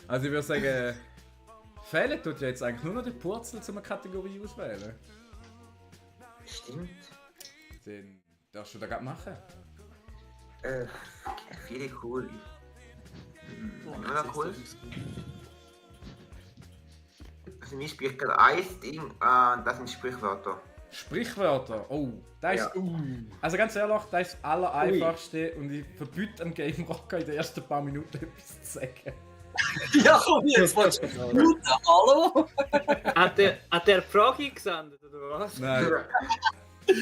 Also ich würde sagen, fehlen tut ja jetzt eigentlich nur noch der Purzel, um eine Kategorie auswählen. Stimmt. Den darfst du da gerade machen. Viele cool. Immer cool. Also mir spielt gerade ein Ding, das sind Sprichwörter. Sprichwörter, oh, das ist, also ganz ehrlich, das ist das Allereinfachste und ich verbiete am Game Rocker in den ersten paar Minuten etwas zu sagen. Ja, komm jetzt, was hallo? Hat der Frage gesendet, oder was? Nein.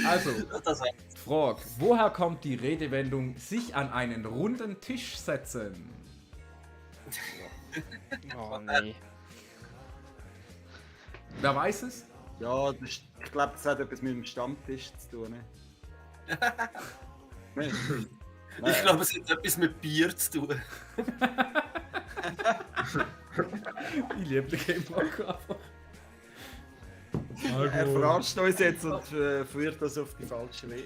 Also, die Frage, woher kommt die Redewendung sich an einen runden Tisch setzen? Oh nee. Wer weiß es? Ja, ich glaube, das hat etwas mit dem Stammtisch zu tun. Ne? Ich glaube, es hat etwas mit Bier zu tun. Ich liebe den Game Rocker einfach. Er verarscht uns jetzt und führt das auf die falsche Weg.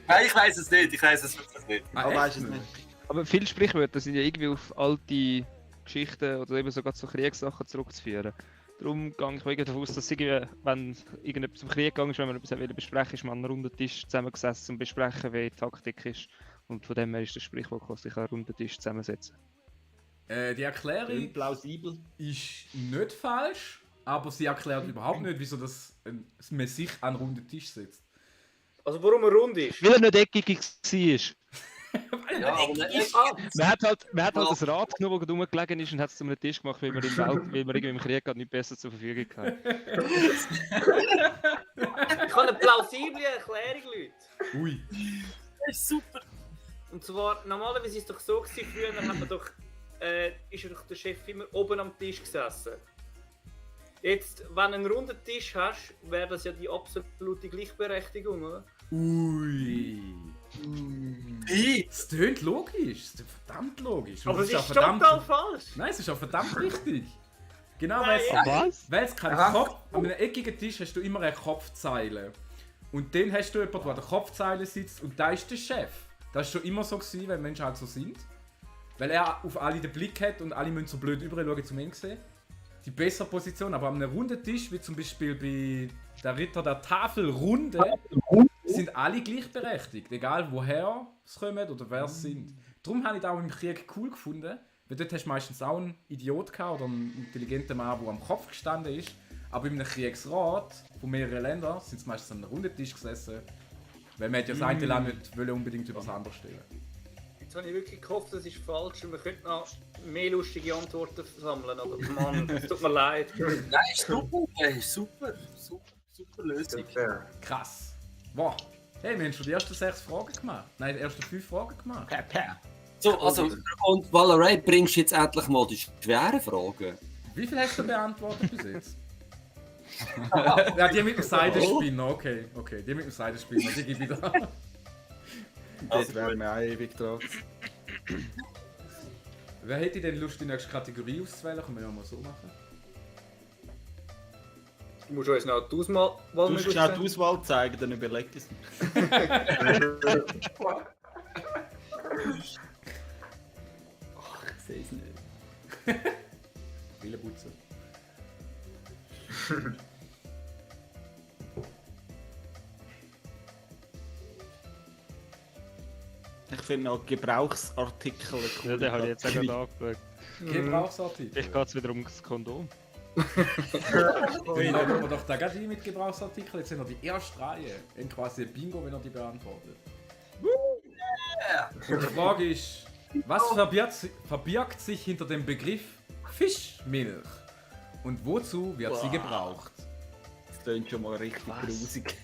Nein, ich weiß es nicht, ich weiß es wirklich nicht. Aber weißt du es nicht? Aber viele Sprichwörter sind ja irgendwie auf alte Geschichten oder eben sogar zu Kriegssachen zurückzuführen. Darum gehe ich irgendwie davon aus, dass irgendwie, wenn irgendetwas im Krieg gegangen ist, wenn man etwas besprechen will, ist man an einem runden Tisch zusammengesessen und besprechen, wie die Taktik ist. Und von dem her ist das Sprichwort, dass sich an einen runden Tisch zusammensetzen. Die Erklärung Plausibel. ist nicht falsch, aber sie erklärt überhaupt nicht, wieso man sich an einen runden Tisch setzt. Also warum er rund ist? Weil er nicht eckig war. Ja, aber nicht. Man hat halt das Rad genommen, das rumgelegen ist und hat es zu einem Tisch gemacht, weil man irgendwie im Krieg gerade nicht besser zur Verfügung hat. Ich habe eine plausible Erklärung, Leute. Ui. Das ist super. Und zwar, normalerweise ist es doch so gewesen, früher hat man doch, ist doch der Chef immer oben am Tisch gesessen. Jetzt, wenn du einen runden Tisch hast, wäre das ja die absolute Gleichberechtigung, oder? Ui. Wie? Es tönt logisch, es ist verdammt logisch. Und Aber es ist auch verdammt... total falsch. Nein, es ist auch verdammt richtig. Genau, Nein, Was? weil es keinen Kopf... An einem eckigen Tisch hast du immer eine Kopfzeile. Und dann hast du jemanden, der an der Kopfzeile sitzt und da ist der Chef. Das war schon immer so gewesen, weil Menschen halt so sind. Weil er auf alle den Blick hat und alle müssen so blöd überall schauen, zum ihn sehen. Die bessere Position, aber an einem runden Tisch, wie zum Beispiel bei der Ritter der Tafelrunde, sind alle gleichberechtigt, egal woher sie kommen oder wer sie sind. Darum habe ich das auch im Krieg cool gefunden, weil dort hast du meistens auch einen Idiot gehabt oder einen intelligenten Mann, der am Kopf gestanden ist. Aber in einem Kriegsrat von mehreren Ländern sind sie meistens an einem runden Tisch gesessen, weil man ja das eine Land nicht unbedingt über das andere stellen. Jetzt habe ich wirklich gehofft, das ist falsch und wir könnten noch mehr lustige Antworten sammeln, aber Mann, es tut mir leid. Nein, ist super, ey, super Lösung. Krass. Wow. Hey, wir haben schon die ersten 6 Fragen gemacht. Nein, die ersten 5 Fragen gemacht. So, also, und Valerie, bringst du jetzt endlich mal die schweren Fragen? Wie viel hast du beantwortet bis jetzt? Ja, die mit dem Seidenspinner, okay. Die mit dem Seidenspinner, die gebe ich da. Das wäre mir auch ewig dran. Wer hätte denn Lust, die nächste Kategorie auszuwählen? Können wir ja mal so machen. Du musst uns noch die Auswahl Du musst schnell die Auswahl zeigen, dann überleg es nicht. Ach, ich sehe es nicht. Brilleputzen. Ich finde noch Gebrauchsartikel cool. Ja, den habe ich jetzt auch gerade angeschaut. Gebrauchsartikel. Vielleicht geht es wieder um das Kondom. Dann loggen wir doch da gerade ein mit Gebrauchsartikeln. Jetzt sind noch die erste Reihe. Dann quasi ein Bingo, wenn er die beantwortet. Und die Frage ist, was verbirgt sich hinter dem Begriff Fischmilch? Und wozu wird sie gebraucht? Das klingt schon mal richtig grusig.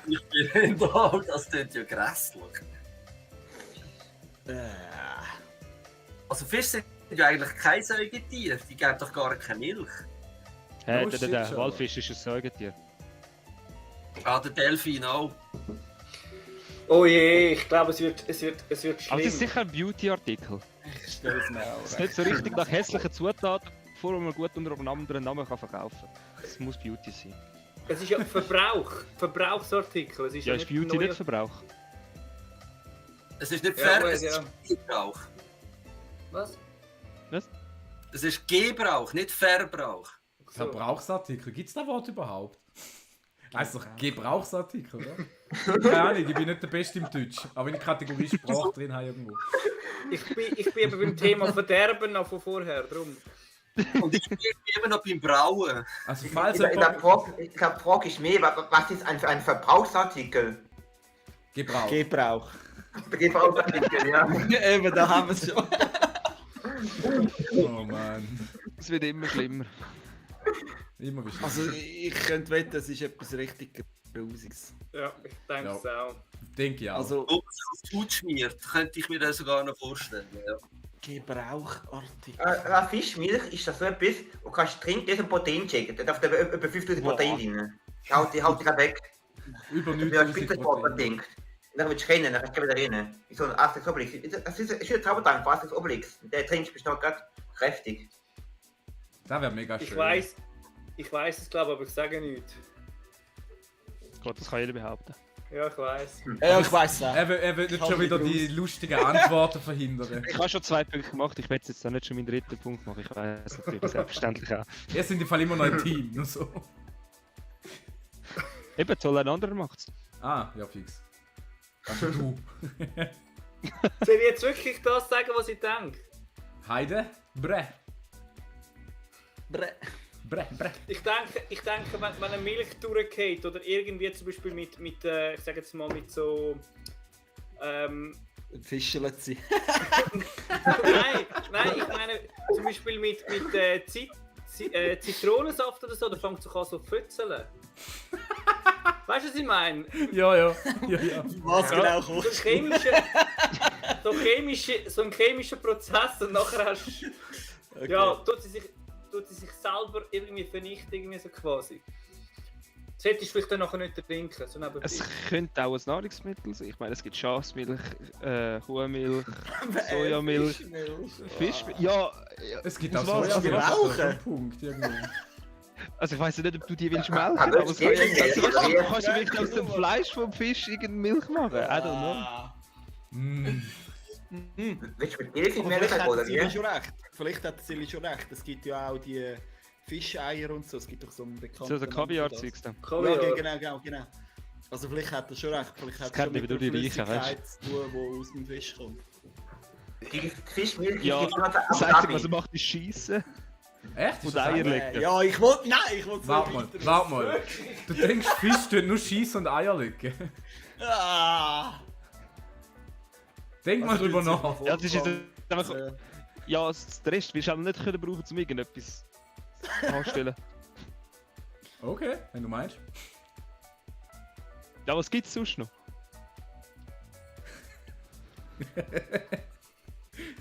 Ich bin da, das klingt ja grässlich. Also Fische sind ja eigentlich kein Säugetier, die geben doch gar keine Milch. Hä, Oh, shit, der schon. Walfisch ist ein Säugetier. Ah, der Delfin auch. Oh je, ich glaube, es wird Aber schlimm. das ist sicher ein Beauty-Artikel. Ich stelle es mir auch Es ist nicht so richtig nach hässlichen Zutaten, bevor man gut unter einem anderen Namen kann verkaufen kann. Es muss Beauty sein. Es ist ja Verbrauchsartikel. Es ist Ja, ist Beauty neu- nicht Verbrauch? Es ist nicht Ja, Ver, gut, es ja. ist Gebrauch. Was? Es ist Gebrauch, nicht Verbrauch. So. Verbrauchsartikel, gibt es das Wort überhaupt? Heißt doch Gebrauchsartikel, oder? Keine Ahnung, ich bin nicht der Beste im Deutsch. Aber in der Kategorie Sprache drin habe ich irgendwo. Ich bin eben beim Thema Verderben noch von vorher, drum. Und ich bin immer noch beim Brauen. Also falls Ich glaube, jemand... die Frage ist mehr, was ist ein Verbrauchsartikel? Gebrauch. Gebrauch. Gebrauchsartikel, ja. Eben, da haben wir es schon. Oh Mann. Es wird immer schlimmer. Immer wieder. Also ich könnte wetten, das ist etwas richtig Grusiges. Ja, ich denke es auch. Denke ich auch. Also Ob es auf die Haut schmiert, könnte ich mir das sogar noch vorstellen. Ja. Gebrauchartikel. Fischmilch ist das so etwas, wo du kannst trinken, das ist ein Proteincheck. Da darf über 5000 Protein drin. Die haut dich weg. Über Wenn du einen 9000 Spitzensportler Protein. denkst. Dann willst du rennen, dann kannst du wieder rennen. Wie so ein Asterix Obelix. Das ist ein Zaubertrank von Asterix Obelix. Der trinkst bist noch gerade kräftig. Das wäre mega schön. Ich weiß es glaube, aber ich sage nichts. Gott, das kann jeder behaupten. Ja, ich weiß. Ja, ich weiß auch. Er will nicht schon wieder die lustigen Antworten verhindern. Ich habe schon 2 Punkte gemacht, ich werde jetzt auch nicht schon meinen 3. Punkt machen. Ich weiß natürlich selbstverständlich auch. Wir sind im Fall immer noch ein Team. Nur so. Eben, toll, ein anderer macht's. Ah, ja fix. Also du. Soll ich jetzt wirklich das sagen, was ich denke? Heide? Bre. Bre. Ich denke, wenn eine Milch durchgeht oder irgendwie zum Beispiel mit ich sage jetzt mal mit so Fischeln sie. nein, ich meine zum Beispiel mit Zitronensaft oder so, da fängt es an so zu fützeln. Weißt du, was ich meine? Ja. Was genau So kochst ein chemischer Prozess und nachher hast du... Ja, tut sie sich selber irgendwie vernichten, irgendwie so quasi. Das hättest du vielleicht dann nachher nicht trinken, so nebenbei. Es könnte auch ein Nahrungsmittel sein. Ich meine, es gibt Schafsmilch, Kuhmilch, Sojamilch, Fischmilch. Ja, Es gibt aus auch was? so Rauchen? einen Punkt irgendwo. Also ich weiß nicht, ob du die willst melken, Aber aber es kann ja es geht also, nicht. kannst du vielleicht aus dem Fleisch vom Fisch irgendeine Milch machen? I don't know. Mm. Willst du mit Milch in Aber Milch vielleicht oder hat Silly wie? schon recht. Vielleicht hat Silly schon recht. Es gibt ja auch die Fischeier und so. Es gibt doch so einen bekannten... So, der Namen für das. Kaviar-Zeugs dann. Ja, genau. Also vielleicht hat er schon recht. Vielleicht hat es kennt schon eben mit nur der die Reichen, Flüssigkeit zu tun, die aus dem Fisch kommt. Die Fischmilch Ja, gibt es nur das Abu Einzige, Dhabi. was er macht, ist Schießen Echt? Ist und das Eier eigentlich- legen. Ja, ich wollte... Nein, ich wollte Warte mal. Du denkst, Fisch tut nur Scheiss und Eier legen. Ah! Denk mal drüber nach. Ja, das ist jetzt einfach... Also, Ja, der Rest wirst du auch nicht können brauchen, um irgendetwas anzustellen. Okay, wenn du meinst. Ja, was gibt's sonst noch?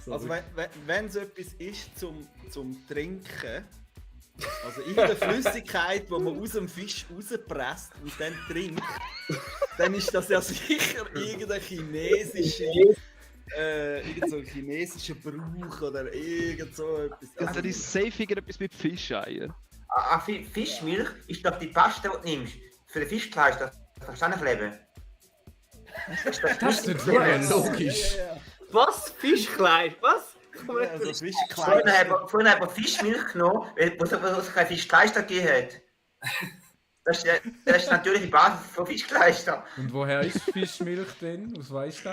Also wenn es etwas ist zum Trinken, Also irgendeine Flüssigkeit, die man aus dem Fisch rauspresst und dann trinkt, dann ist das ja sicher irgendein chinesischer Brauch oder irgend so etwas. Also, das ist safe irgendetwas mit Fischeiern. Fischmilch ist doch die Paste, die du nimmst. Für den Fischfleisch, das Verstandsleben. Das ist nicht wirklich logisch. Was? Fischkleid? Was? Ja, also Fischkleid. Früher haben wir Fischmilch genommen, wo es kein Fischkleister gegeben hat. Das ist natürlich die Basis von Fischkleister. Und woher ist Fischmilch denn? Was weißt du?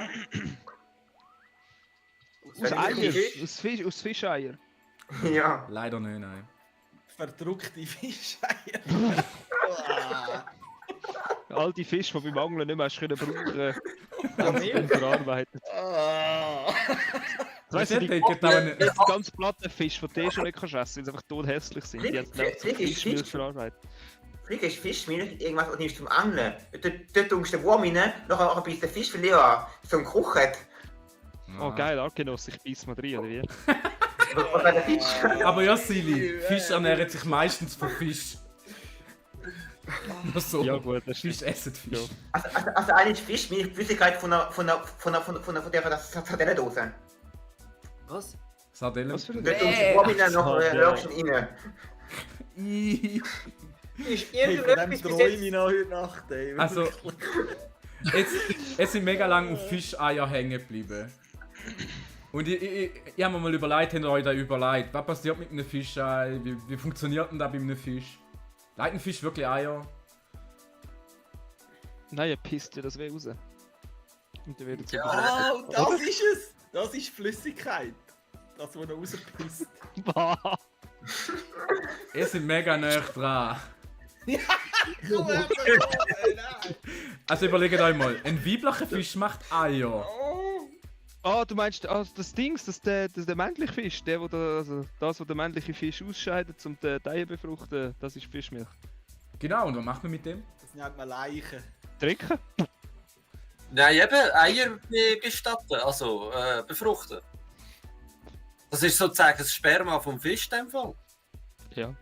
Aus Eier, aus Fischeier. Ja. Leider nicht, nein. Verdruckte Fischeier. All die Fische, die beim Angeln nicht mehr hast können brauchen, haben sie dann verarbeitet. Weißt du, die ganz platten Fische, die du schon nicht kannst essen, weil sie einfach tothässlich sind. Die haben dann zu Fischmilch verarbeitet. Flieg ist Fischmilch, irgendwas, was nimmst du zum Angeln. Dort tust du den Wurm rein, nachher ein bisschen Fisch verlieren, so ein Geruch hat. Oh geil, Argenos, ich beiß mal rein, oder wie? Was hat der Fisch? Aber ja, Silly, Fisch ernähren sich meistens von Fisch. Nur so. Ja gut, das Fisch stimmt. essen Fisch. Ja. Also eigentlich Fischmilch, Flüssigkeit von der Sardelledose. Was? Sardellen. Was für ein Dort tust du den Wurm rein, nachher ja. rührst du ihn rein. Ist Hey, von dem irgendetwas bis träume ich jetzt... noch heute Nacht, ey. Also, es sind mega lange auf Fischeier hängen geblieben. Und ich habe mir mal überlegt, habt ihr euch da überlegt, was passiert mit einem Fischei? Wie funktioniert denn das bei einem Fisch? Leitet ein Fisch wirklich Eier? Nein, er pisst ja das weh raus. Und dann wird es Ah, und das ist es! Das ist Flüssigkeit. Das, was er rauspisst. Ihr seid mega nah dran. Also überlegt euch mal, ein weiblicher Fisch macht Eier. Ah, du meinst das Ding, der männliche Fisch, also das, was der männliche Fisch ausscheidet, um den Eier zu befruchten, das ist Fischmilch. Genau, und was macht man mit dem? Das nennt man Leichen. Trinken? Nein, eben, Eier bestatten, also befruchten. Das ist sozusagen das Sperma vom Fisch in dem Fall. Ja.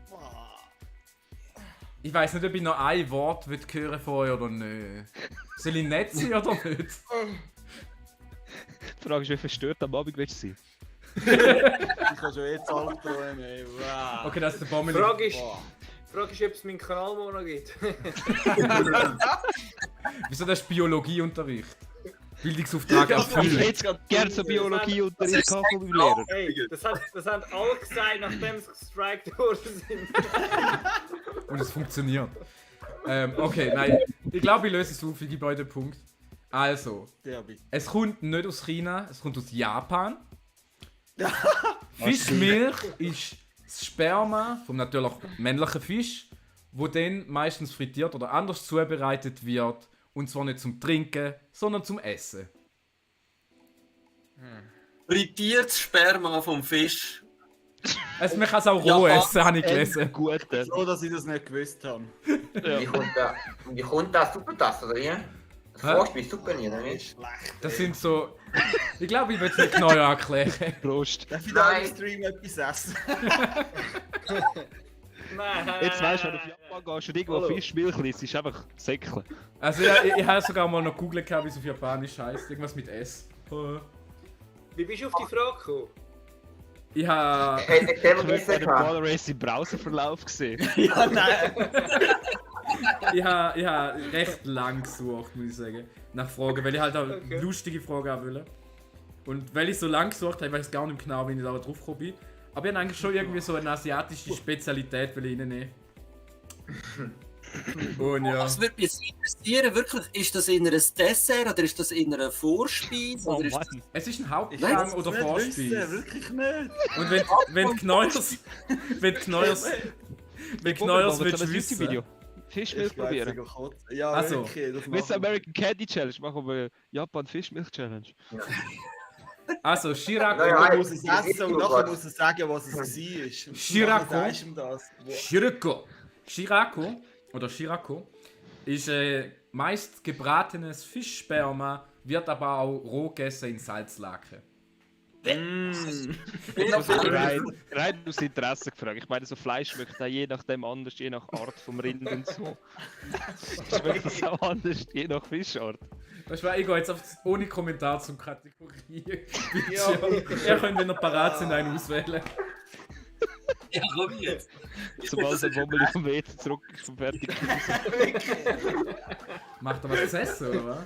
Ich weiss nicht, ob ich noch ein Wort hören von euch oder nicht. Soll ich nett sein oder nicht? Die Frage ist, wie verstört am Abend willst du sein? Ich kann schon jetzt albträumen, ey. Wow. Okay, das ist der Bommel. Frage ist, ob es meinen Kanal noch gibt. Wieso das ist Biologieunterricht? Bildungsauftrag Ich erfüllt. hätte gerne so Biologieunterricht gehabt von meinem Lehrer. Hey, das haben alle gesagt, nachdem sie gestrikt worden sind. Und es funktioniert. Okay, nein. Ich glaube, ich löse es auf, ich gebe euch den Punkt. Also, Der bitte. es kommt nicht aus China, es kommt aus Japan. Fischmilch ist das Sperma vom natürlich männlichen Fisch, wo dann meistens frittiert oder anders zubereitet wird. Und zwar nicht zum Trinken, sondern zum Essen. Frittiertes Sperma vom Fisch. Also man kann es auch Ja, roh essen, habe ich gelesen. Gut, dann. So, dass ich das nicht gewusst habe. Wie kommt da Suppentasse, oder wie? Das Hä? Vorspiel Suppe nicht, oder wie? Schlecht. Das sind so... Ich glaube, ich will es nicht genau erklären. Prost. Darf ich da Nein. im Stream etwas essen? Nein. Jetzt weißt du, wenn du auf Japan gehst und irgendwo Hallo. Fischmilch liest, ist einfach säckeln. Also ich habe sogar mal noch gegoogelt, wie es auf Japanisch heisst. Irgendwas mit S. Wie bist du auf die Frage gekommen? Ich habe... Erzähl Ich mir habe den das Ball Race im Browserverlauf gesehen. Ja, nein. Ich habe recht lang gesucht, muss ich sagen. Nach Fragen, weil ich halt auch Okay. lustige Fragen haben will. Und weil ich so lang gesucht habe, weiß ich gar nicht genau, wie ich da drauf gekommen bin. Aber ich habe eigentlich schon irgendwie so eine asiatische Spezialität reinnehmen. Und ja. Das würde mich jetzt interessieren, wirklich, ist das in einem Dessert oder ist das in einer Vorspeise? Oh Oder ist das... Mann. Es ist ein Ich Hauptgang oder nicht wissen, Vorspeise. wirklich nicht. Und wenn du Knäuers willst Aber du so ein wissen. YouTube-Video. Fischmilch Ich weiß probieren. sogar kotzen. Ja, Also, wirklich. Das Miss machen wir. American Candy Challenge, machen wir Japan Fischmilch Challenge. Also, Shirako. Ja, Nachher ja. muss es essen und nachher muss er sagen, was es war. Shirako. Nachher sagst du ihm das. Shirako ist meist gebratenes Fischsperma, wird aber auch roh gegessen in Salzlaken. Rein aus Interesse gefragt. Ich meine, so Fleisch schmeckt auch je nachdem anders, je nach Art vom Rind und so. Schmeckt das auch anders, je nach Fischart. Weißt du, ich gehe jetzt ohne Kommentar zum Kategorie. Ja. Ihr könnt, wenn ihr parat sind, einen auswählen. Ja, komm jetzt. Sobald der Wommel vom Meter zurück ist vom fertigen Macht er was zu essen, oder was?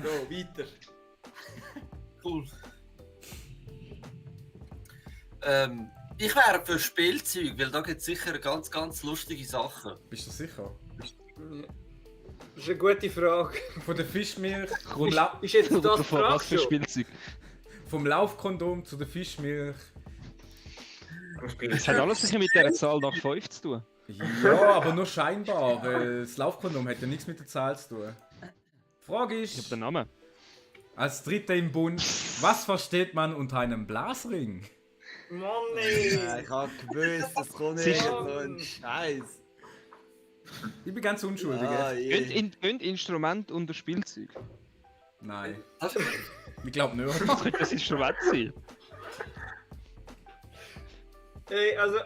So, weiter. Cool. Ich wäre für Spielzeug, weil da gibt es sicher ganz, ganz lustige Sachen. Bist du sicher? Das ist eine gute Frage. Von der Fischmilch, Ist jetzt das die Was Frage für schon? Spielzeug? vom Laufkondom zu der Fischmilch. Es hat alles sicher mit dieser Zahl nach 5 zu tun. Ja, aber nur scheinbar, weil das Laufkondom hat ja nichts mit der Zahl zu tun. Die Frage Ich hab ist, den Namen. als Dritter im Bund, was versteht man unter einem Blasring? Mann, ey! Ja, ich hab gewusst, das kommt nicht Sicher. so ein Scheiß. Ich bin ganz unschuldig. Ah, echt. je. Gönnt Instrument unter Spielzeug. Nein, ich glaube nicht. Das könnte das Instrument sein. Ey, also.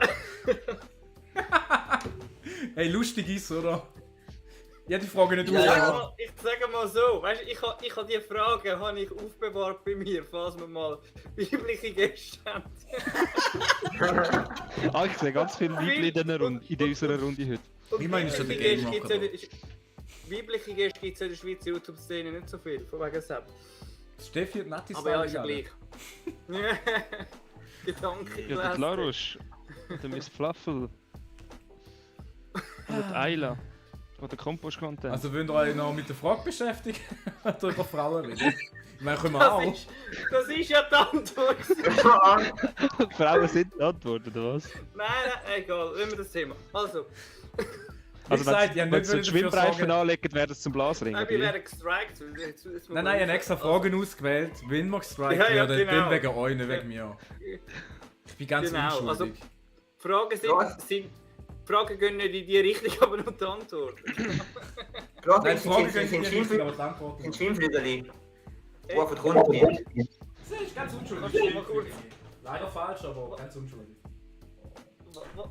Hey, lustig ist, oder? Ich habe die Frage nicht Ja, ausgemacht. Ich sage mal so, weißt du, ich habe die Frage habe ich aufbewahrt bei mir, falls wir mal weibliche Gäste haben. Ah, ich sehe ganz viele Weibchen in unserer Runde heute. Und Wie meinst du den weibliche Game Gäste Rocker gibt's ja- Weibliche Gäste gibt es in der Schweizer YouTube-Szene nicht so viel, von wegen Sepp. Steffi hat Nati Aber ja, ist ja gleich. Gedanke. Ja, der Laroche. Der Miss Fluffel. Und Ayla. Oder der Kompost-Content. Also wollt ihr euch noch mit der Frage beschäftigen? Oder über Frauen reden? Ich meine, können wir auch. Das ist ja die Antwort. Die Frauen sind die Antwort, oder was? Nein, egal, nehmen wir das Thema. Also, Also gesagt, wenn ja, sie nicht den wollen dafür Schwimmreifen sorgen. anlegen, wäre das zum Blasring. nein, oder wir wie? werden gestrikt. Nein, ich habe extra Fragen ausgewählt. Wenn wir gestrikt Ja, ja, werden, genau. dann wegen euch, nicht wegen mir. Ich bin ganz Genau, unschuldig. also- Fragen sind Fragen gehen nicht in die Richtung, aber nur die Antwort. Nein, die Fragen gehen sind nicht richtig, aber die Antworten sind sind. Schwimmflügel, die auf den Grund sind. Das ist ganz unschuldig. Kannst du mal kurz- Leider falsch, aber ganz unschuldig.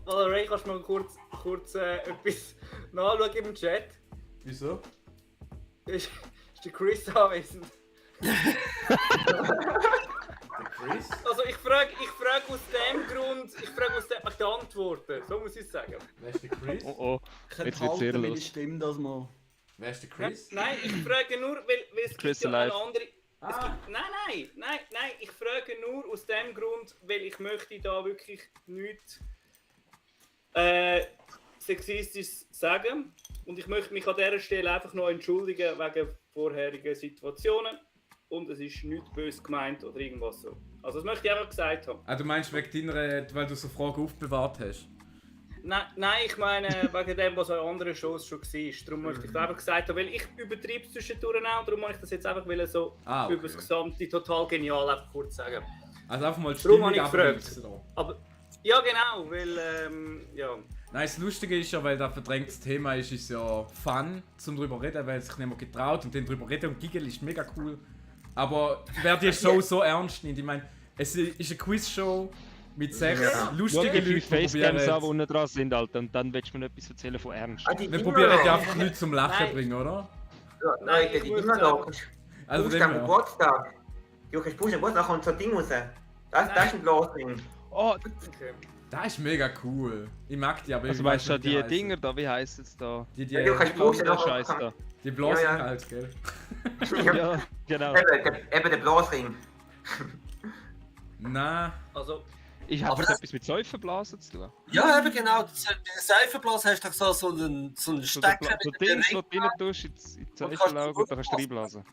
Valerie, kannst du mal kurz etwas nachschauen im Chat? Wieso? Ist der Chris anwesend? Chris? Also ich frage aus dem Grund, die Antworten, so muss ich sagen. Wer ist der Chris? Oh oh. Ich Jetzt wird's sehr enthalte meine los. Stimme das mal. Wer ist der Chris? Nein, ich frage nur, weil es Chris gibt ja eine alive. andere... Ah, Nein, ich frage nur aus dem Grund, weil ich möchte da wirklich nichts Sexistisches sagen. Und ich möchte mich an dieser Stelle einfach noch entschuldigen wegen vorherigen Situationen. Und es ist nicht böse gemeint oder irgendwas so. Also das möchte ich einfach gesagt haben. du meinst wegen deiner, weil du so Fragen aufbewahrt hast? Nein, ich meine wegen dem, was in anderen Shows schon war. Darum möchte ich das einfach gesagt haben, weil ich übertreibe es zwischendurch auch. Darum wollte ich das jetzt einfach so Ah, okay. über das Gesamte total genial einfach kurz sagen. Also einfach mal die Darum Stimmung habe ich gefragt. abbremsen lassen. Aber ja genau, weil ja. Nein, das Lustige ist ja, weil das verdrängtes Thema ist, ist ja Fun, zum drüber reden, weil sich niemand getraut und dann drüber reden und giggeln ist mega cool. Aber wer die Show so ernst nimmt, ich meine, es ist eine Quizshow mit 6 Schau lustigen dir Leuten, die Facecams an, die probieren, unten dran sind, Alter. Und dann willst du mir etwas erzählen von Ernst. wir probieren die einfach nicht zum Lachen Nein. bringen, oder? Nein, ich die muss immer noch. Also Du dem am her. Geburtstag. Du kannst pushen, Geburtstag kommt so ein Ding raus. Das ist ein Blasring. Oh, Okay. Das ist mega cool. Ich mag die, aber also ich weißt du, weiß nicht, wie die heißen. Dinger da, wie heisst es da? Die Ja, du kannst pushen, Der Scheiß da. die blasen Ja, ja. halt, gell? Ja, genau. Eben der Blasring. Nein. Also Ich Aber habe das- etwas mit Seifenblasen zu tun. Ja, eben genau. Bei der Seifenblase hast du doch so einen So Stecker so mit dem Dings, wo Ring. du rein tust, in die Und kannst Seifenlauge und du dann kannst du reinblasen.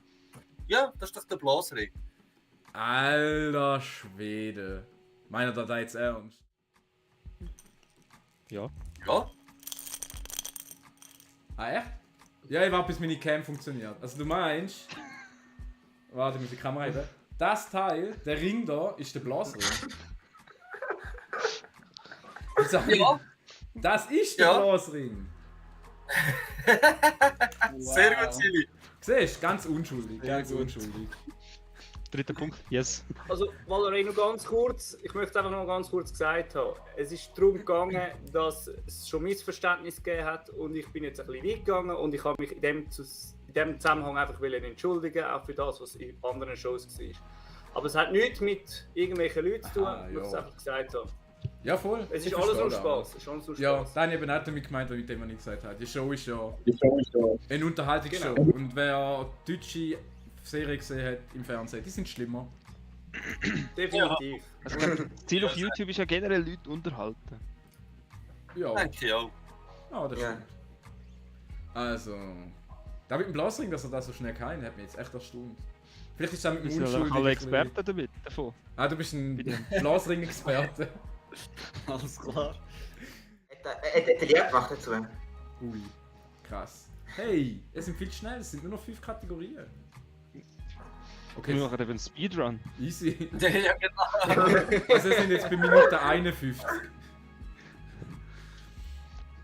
Ja, das ist doch der Blasring. Alter Schwede. Meint er da jetzt ernst? Ja. Ja. Ah, echt? Ja, ich warte, bis meine Cam funktioniert. Also du meinst... Warte, ich muss die Kamera heben. Das Teil, der Ring da, ist der Blasring. Ich sag nicht, Ja, das ist der Ja. Blasring. sehr gut, Silly. Siehst du, ganz unschuldig. Ja, Ganz gut. unschuldig. dritter Punkt. Yes. Also, Valorant noch ganz kurz, ich möchte es einfach noch ganz kurz gesagt haben. Es ist darum gegangen, dass es schon Missverständnisse gegeben hat und ich bin jetzt ein bisschen weit gegangen und ich habe mich in dem Zusammenhang einfach entschuldigen, auch für das, was in anderen Shows war. Aber es hat nichts mit irgendwelchen Leuten zu tun, Aha, ich muss es ja. einfach gesagt haben. Ja, voll. Es ist Ich alles nur verstehe Spaß. das. Es ist alles nur Ja, Spaß. da habe ich eben auch damit gemeint, mit dem, was ich gesagt habe. Die Show ist ja eine Unterhaltungsshow. Genau. Und wer deutsche Serien gesehen hat im Fernsehen, die sind schlimmer. Definitiv. Also, ich glaube, das Ziel auf YouTube ist ja generell Leute unterhalten. Ja, Denke ich auch. ja das Ja. stimmt. Also, da mit dem Blasring, dass er das so schnell kann, hat mich jetzt echt erstaunt. Vielleicht ist er mit dem Wir sind Unschuldigen. ja alle ein bisschen- Experten damit, davon. Ah, du bist ein Bitte. Blasring-Experte. Alles klar. Hat er die gemacht dazu? Ui, krass. Hey, es sind viel zu schnell, es sind nur noch 5 Kategorien. Wir Okay, machen eben einen Speedrun. easy. Ja, genau. Also wir sind jetzt bei Minute 51.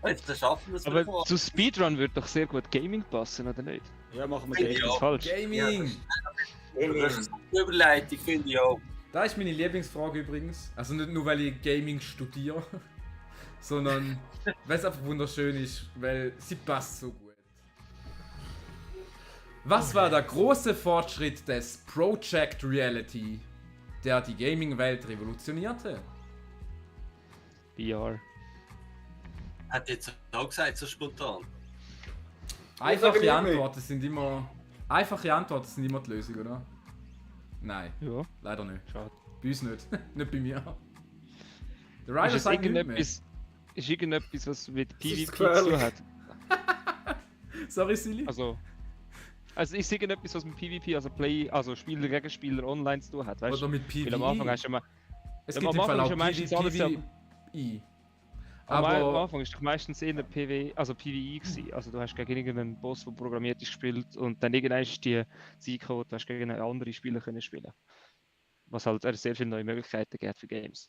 Jetzt schaffen wir es Aber vor. zu Speedrun wird doch sehr gut Gaming passen, oder nicht? Ja, machen wir Finde den. ich Das ist auch. falsch. Gaming! Das ist eine Überleitung, finde ich auch. Da ist meine Lieblingsfrage übrigens. Also nicht nur, weil ich Gaming studiere, sondern weil es einfach wunderschön ist, weil sie passt so gut. Was war der große Fortschritt des Project Reality, der die Gaming-Welt revolutionierte? VR. Hat jetzt auch gesagt, so spontan. Einfache nicht mehr. Antworten sind immer die Lösung, oder? Nein, Ja, leider nicht. schade. Bei uns nicht. Nicht bei mir. Der Ist Ryder es sagt nicht mehr. irgendetwas, was mit PvP zu gefährlich. tun hat? Sorry, Silly. Also ist irgendetwas, was mit PvP, also Spieler gegen Spieler online zu tun hat, weißt Oder du? mit PvE. Weil am Anfang hast du immer, Es Ja, gibt am im Fall Anfang auch ist ja meistens alles ja- PvE. am Aber Anfang ist doch meistens eher PvE gewesen. Also du hast gegen irgendeinen Boss, der programmiert ist, gespielt und dann irgendwann ist die Zeit gekommen, du hast gegen einen anderen Spieler können spielen. Was halt sehr viele neue Möglichkeiten gibt für Games.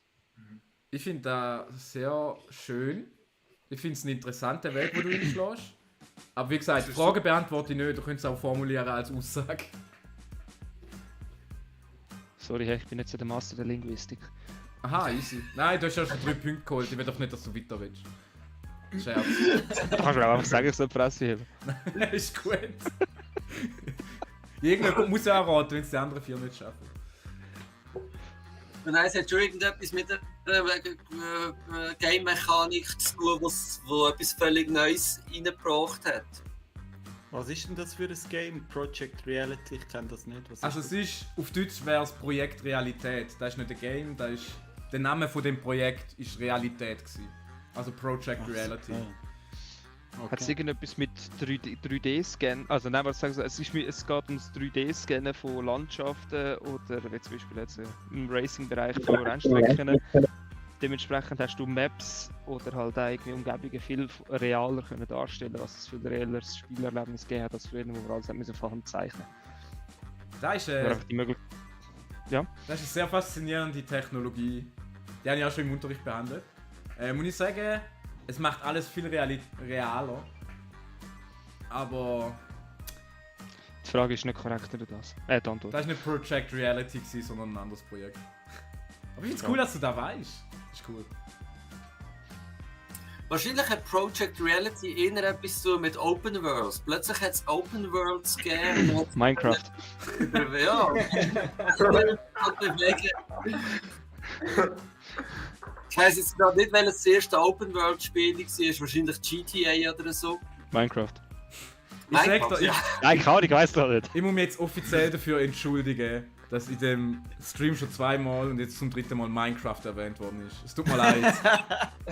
ich finde das sehr schön. Ich finde es eine interessante Welt, wo du einschlägst. Aber wie gesagt, die Frage beantworte ich nicht. Du könntest es auch formulieren als Aussage. Sorry, ich bin jetzt der Master der Linguistik. Aha, easy. Nein, du hast ja schon 3 Punkte geholt. Ich will doch nicht, dass du weiter willst. Scherz. Du kannst mir auch einfach sagen, ich soll die Presse heben. Ist gut. Irgendjemand muss ja auch raten, wenn es die anderen 4 nicht schaffen. Nein, es hat schon irgendetwas mit der Game-Mechanik zu tun, wo etwas völlig Neues reingebracht hat. Was ist denn das für ein Game? Project Reality? Ich kenne das nicht. Was Also ist es ist, auf Deutsch wäre es Projekt Realität. Das ist nicht ein Game, das ist, der Name von dem Projekt ist Realität gewesen. Also Project Reality. Hat es irgendetwas mit 3D-Scan? Also nein, was sagen Sie, es geht ums 3D-Scannen von Landschaften oder wie zum Beispiel jetzt im Racing-Bereich von Rennstrecken. Dementsprechend hast du Maps oder halt auch irgendwie Umgebungen viel realer können darstellen, was es für ein reelles Spielerlebnis gegeben hat, als früher, wo wir alles müssen von Hand zeichnen. Das ist, Oder einfach die das ist eine sehr faszinierende Technologie. Die habe ich auch schon im Unterricht behandelt. Muss ich sagen, es macht alles viel realer. Aber Die Frage ist nicht korrekt, oder das? Die Antwort. das war nicht Project Reality, gewesen, sondern ein anderes Projekt. Aber ich finde es cool, dass du da weißt. Ist cool. Wahrscheinlich hat Project Reality eher etwas zu tun mit Open Worlds. Plötzlich hat es Open Worlds gegeben. und Minecraft. Ja. Und bewegen. Ich weiss jetzt gerade nicht, welches das erste Open World Spiel war. Wahrscheinlich GTA oder so. Minecraft. Ich sag Minecraft, dir, ja. Nein, ich weiß doch nicht. ich muss mich jetzt offiziell dafür entschuldigen, dass in dem Stream schon 2-mal und jetzt zum 3. Mal Minecraft erwähnt worden ist. Es tut mir leid.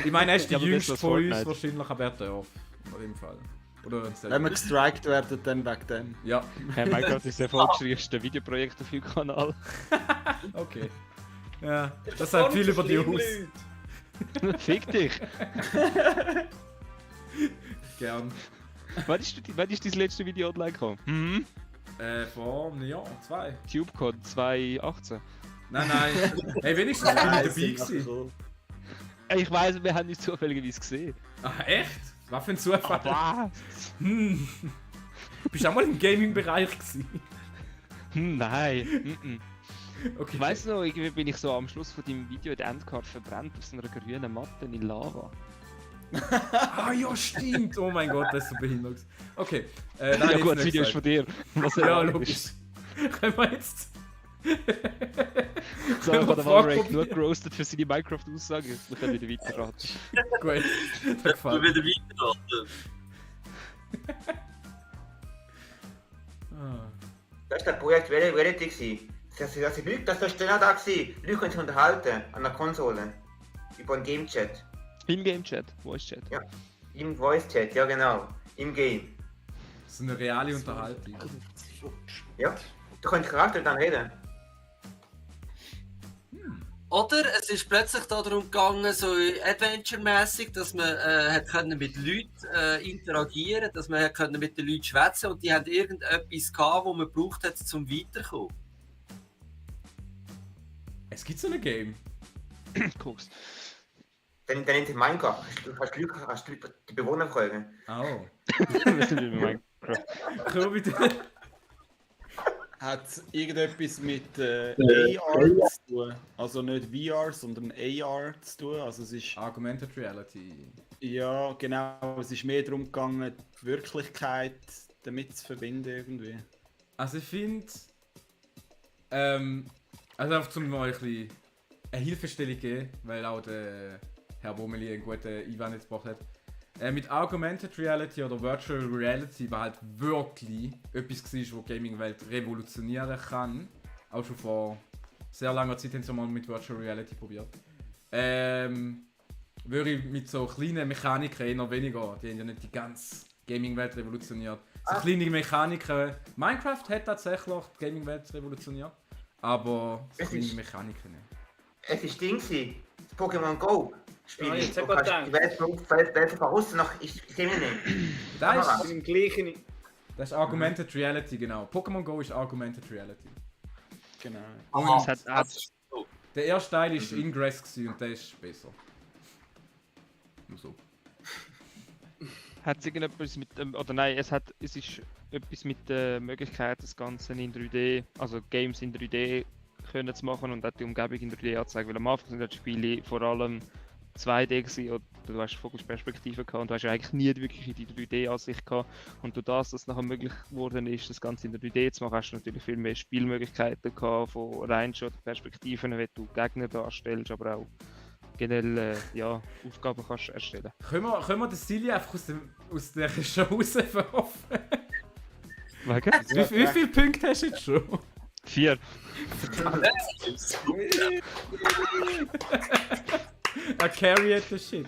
Ich meine, er ist die Ja, aber jüngste das von uns Fortnite. wahrscheinlich, aber er darf. In dem Fall. Oder Wenn wir gestrikt werden, dann wegen dem. Ja, Hey, Minecraft ist das erfolgreichste Videoprojekt auf dem Kanal. okay. Ja, das sagt viel über die aus. Fick dich! Gern. Wann ist dein letzte Video online gekommen? Mhm. Vor einem Jahr, 2. TubeCon 2018. Nein. Hey, wenigstens bin ich dabei gewesen. Cool. Ich weiss, wir haben nicht zufälligerweise gesehen. Ach, echt? Was für ein Zufall. Was? Bist du auch mal im Gaming-Bereich gewesen? Nein. Okay. Weißt du noch, irgendwie bin ich so am Schluss von deinem Video in der Endcard verbrannt auf so einer grünen Matte in Lava. Ah ja, stimmt! Oh mein Gott, das ist so behindert. Okay. Ja gut, das Video ist von dir. Was Ja, erwartet logisch. ist. Können wir jetzt... So, Können ich wir habe den die Frage Valorant genug probieren? geroastet für seine Minecraft-Aussage. Wir können wieder weiterraten. Gut, das Wir gefällt mir. wieder weiterraten. Ah. Das war das Projekt Reality gewesen. Das sind Leute, das war genau da gewesen. Leute können sich unterhalten an der Konsole. Über einen Game-Chat. Im Game-Chat, Voice-Chat. Ja. Im Voice-Chat, ja genau. Im Game. Das ist eine reale Unterhaltung. Ja. Da können Charakter dann reden. Oder es ist plötzlich darum gegangen, so Adventure-mäßig, dass man hat können mit Leuten interagieren, dass man hat können mit den Leuten schwätzen und die haben irgendetwas gehabt, das man gebraucht hat, um weiterzukommen. Es gibt so ein Game. Guckst. Dann nennt sich Minecraft. Hast du die Bewohner fragen. Oh. Wir sind wieder bei Minecraft. Komm bitte. Hat irgendetwas mit AR zu tun? Also nicht VR, sondern AR zu tun? Also es ist... Augmented Reality. Ja, genau. Es ist mehr darum gegangen, die Wirklichkeit damit zu verbinden irgendwie. Also ich finde... also einfach zum mal ein bisschen eine Hilfestellung geben, weil auch der Herr Bomeli einen guten Einwand jetzt gebracht hat. Mit Augmented Reality oder Virtual Reality war halt wirklich etwas gewesen, was die Gaming-Welt revolutionieren kann. Auch schon vor sehr langer Zeit haben sie mal mit Virtual Reality probiert. Würde ich mit so kleinen Mechaniken eher weniger, die haben ja nicht die ganze Gaming-Welt revolutioniert. So kleine Mechaniken. Minecraft hat tatsächlich die Gaming-Welt revolutioniert, aber so Es kleine ist- Mechaniken nicht. Es ist Ding gewesen. Das Pokémon Go. Spiel. Ja, jetzt Du hab ich kannst die gedacht. Welt von außen nach. Ich sehe mich nicht. Das ist, Im gleichen. das ist Augmented Reality, genau. Pokémon Go ist Augmented Reality. Genau. Es hat, Der erste Teil war Ingress gewesen und der ist besser. Nur so. hat es irgendetwas mit dem, oder nein, es ist etwas mit der Möglichkeit, das Ganze in 3D, also Games in 3D können zu machen und auch die Umgebung in 3D anzeigen, weil am Anfang sind die Spiele vor allem 2D gewesen, oder du hast Fokusperspektive gehabt und du hast ja eigentlich nie wirklich die 3D-Ansicht gehabt und durch das, dass es nachher möglich geworden ist, das Ganze in 3D zu machen, hast du natürlich viel mehr Spielmöglichkeiten gehabt, von rein schon Perspektiven, wenn du Gegner darstellst, aber auch generell ja, Aufgaben kannst erstellen. Können wir den Silly einfach aus der Show rauswerfen? Wegen? Wie viele Punkte hast du jetzt schon? 4. Er carried the shit.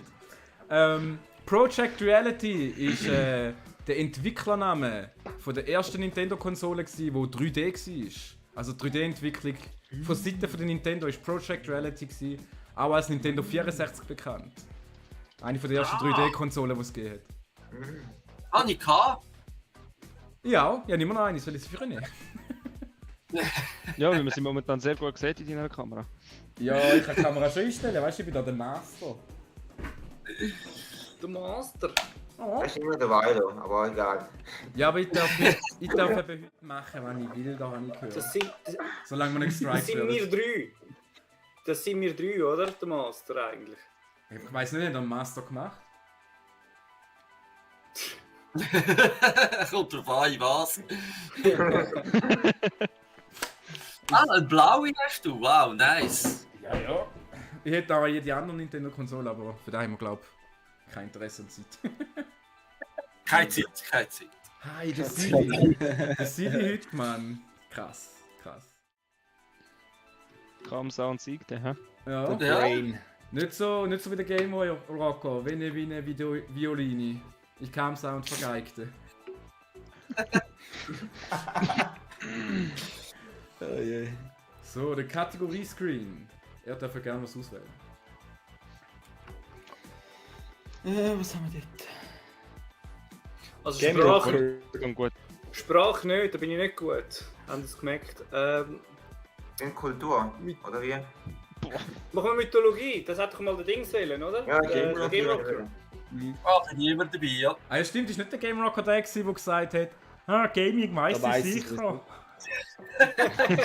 Project Reality ist der Entwicklername von der ersten Nintendo-Konsole, die 3D war. Also 3D-Entwicklung von Seiten von der Nintendo ist Project Reality gewesen, auch als Nintendo 64 bekannt. Eine von der ersten 3D-Konsolen, die es gegeben hat. Habe ich gehabt. Ja, ja, immer noch eine, soll ich sie für nehmen? Ja, weil man sie momentan sehr gut sieht in deiner Kamera. Ja, ich kann die Kamera schon einstellen, weißt du, ich bin da der Master. Der Master. Oh. Das ist immer der Weilo, aber egal. Ja, aber ich darf eben heute machen, was ich will, da habe ich gehört. Das sind, Solange wir nicht das gestrikt sind wir werden. drei. Das sind wir drei, oder? Der Master eigentlich. Ich weiss nicht, hat er einen Master gemacht? Kommt drauf an, was. Eine blaue hast du, wow, nice. Ja, ja. Ich hätte auch jede andere Nintendo-Konsole, aber für den haben wir, glaube ich, kein Interesse und Zeit. Keine Zeit, keine Zeit. Hi, der Silly. Der Silly heute, Mann. Krass, krass. Kam Sound siegte, hä? Ja. Ja. Brain. Nicht so wie der Game Boy Rocker, wie eine Violine. Ich kam Sound vergeigte. Oh je. So, der Kategorie-Screen. Er darf ja gerne was auswählen. Was haben wir dort? Also Game Sprache, Und gut. Sprache nicht, da bin ich nicht gut. Haben Sie es gemerkt? In Kultur, oder wie? Machen wir Mythologie, das hat doch mal der Dings wählen, oder? Ja, Der Game Game Rocker. Rocker. Ah, bin ich immer dabei, ja. Ah ja, stimmt, ist nicht der Game Rocker der gewesen, der gesagt hat, Gaming weiss Da weiss ich ich sicher.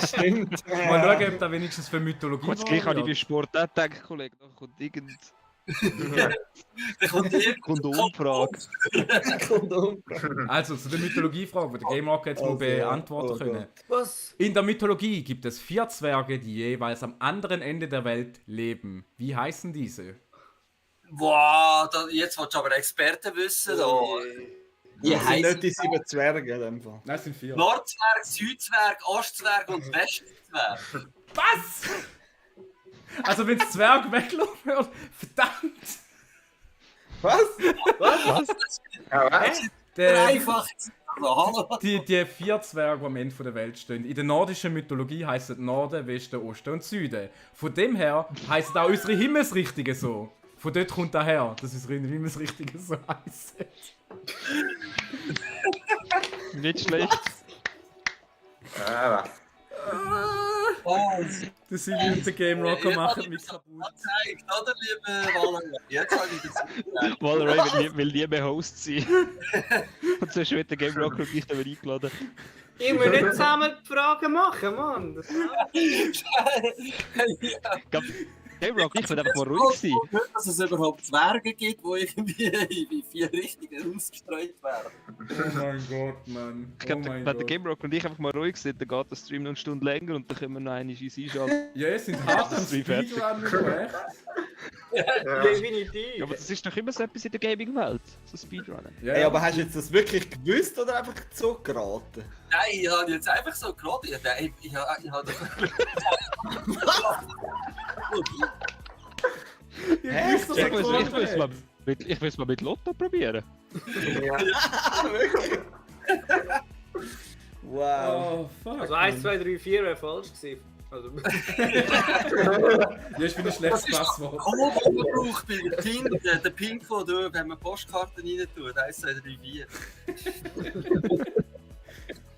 Stimmt. Mal schauen, ob da wenigstens für Mythologie Gut, das gleiche habe ich bei wird. Sport auch gedacht, Kollege. Da kommt irgendeine Der kommt Umfrage. Also zu der Mythologiefrage, die der Game Rocker jetzt mal beantworten können. Was? In der Mythologie gibt es 4 Zwerge, die jeweils am anderen Ende der Welt leben. Wie heißen diese? Boah, jetzt willst du aber Experten wissen. Da. Die Das sind heisst nicht die 7 Zwerge in dem Fall. Nein, es sind 4. Nordzwerg, Südzwerg, Ostzwerg und Westzwerg. Was? Also wenn das Zwerg weglaufen wird, verdammt! Was? Ja, was? Einfach. Also, Die 4 Zwerge, die am Ende der Welt stehen. In der nordischen Mythologie heißen Norden, Westen, Osten und Süden. Von dem her heißen auch unsere Himmelsrichtungen so. Von dort kommt daher, dass unsere Himmelsrichtungen so heißen. Nicht schlecht. Ja, Das sind wir unser Game Rocker machen mich kaputt. zeigt, oder, liebe Valerie? Jetzt habe ich das. Valerie will nie mehr Host sein. Und so wird der Game Rocker und ich dann wieder eingeladen. Ich muss nicht zusammen die Fragen machen, Mann. Das Game Rocker, ich will einfach mal ruhig sein. Nicht, dass es überhaupt Zwerge gibt, die irgendwie in 4 Richtungen ausgestreut werden. Oh mein Gott, Mann. Ich glaube, wenn der Game Rocker und ich einfach mal ruhig sind, dann geht der Stream noch eine Stunde länger und dann können wir noch eine Easy einschalten. Ja, es sind hart am Das ist fertig. Speedrun, echt. definitiv. Ja, aber das ist doch immer so etwas in der Gaming-Welt. So Speedrunnen. Ja, Hey, aber hast du jetzt das wirklich gewusst oder einfach so geraten? Nein, ich habe jetzt einfach so geraten. Ich habe Hä? Ist das Ich will es so mal, mit Lotto probieren. Wow. Oh, fuck. Also 1, 2, 3, 4 wäre falsch gewesen. Also, Ja, ich bin ein schlechtes Passwort. Kobo braucht bei der PIN, der PIN-Code, wenn man Postkarten rein tut. 1, 2, 3, 4.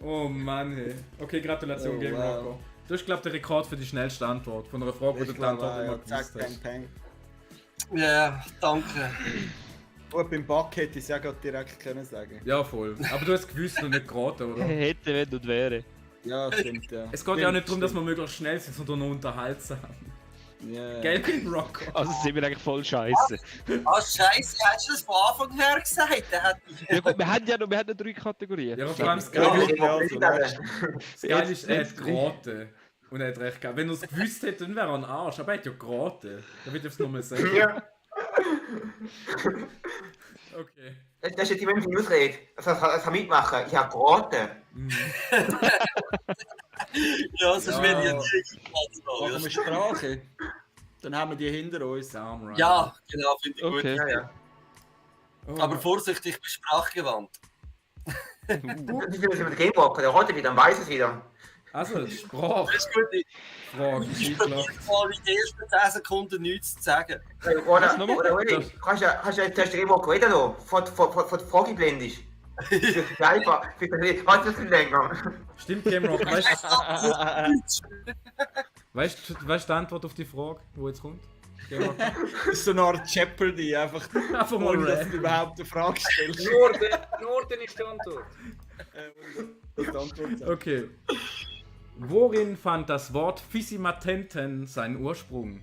Oh Mann, hey. Okay, Gratulation, Oh, Game wow. Rocker. Du hast, glaube ich, den Rekord für die schnellste Antwort. Von einer Frage, wo du die Antwort immer gewusst zack, peng, hast. peng. Ja, danke. Gut, beim Bug hätte ich es ja gerade direkt können sagen. Ja, voll. Aber du hast gewusst und nicht geraten, oder? Hätte, wenn und wäre. Ja, stimmt, ja. Es geht ja auch nicht darum, dass wir möglichst schnell sind, sondern nur unterhaltsam. Ja. Gell, Game Rocker? Also sind wir eigentlich voll scheiße. Ah, Scheiße, hättest du das von Anfang her gesagt? Dann hätte ich. Ja, gut, wir haben ja noch 3 Kategorien. Ja, aber vor allem das Ja, Geile gut. das Geile ist, er hat geraten. Und er hat recht gehabt. Wenn er es gewusst hätte, dann wäre er ein Arsch. Aber er hat ja geraten. Da würde ich es nochmal sagen. Ja. Okay. Das ist jetzt die Menschen Ausrede. Das kann mitmachen. Ich habe geraten. Ja, sonst wäre ich ja Ja. nie Machen wir Sprache. Dann haben wir die hinter uns. Damn right. Ja, genau, finde ich Okay. gut. Ja. Oh, Aber vorsichtig, ich bin sprachgewandt. Das ist wieder mit dem Gamebox. Der rote wieder, dann weiß es wieder. Also, Sprachfrage, Das ist gut, ich ist probiere klar. mal in den ersten 10 Sekunden nichts zu sagen. Was nochmal? Oder Uli, kannst du jetzt den Gamebox reden da? Von der Frage blendest. Das ist einfach. Hast du das länger? Stimmt, Game Rock. Weißt du die Antwort auf die Frage, die jetzt kommt? Game Rock. Das ist so eine Art Jeopardy, einfach Einfach mal ohne dass du random. überhaupt eine Frage stellst. Norden ist die Antwort. Das die Antwort sagt. Okay. Worin fand das Wort Fisimatenten seinen Ursprung?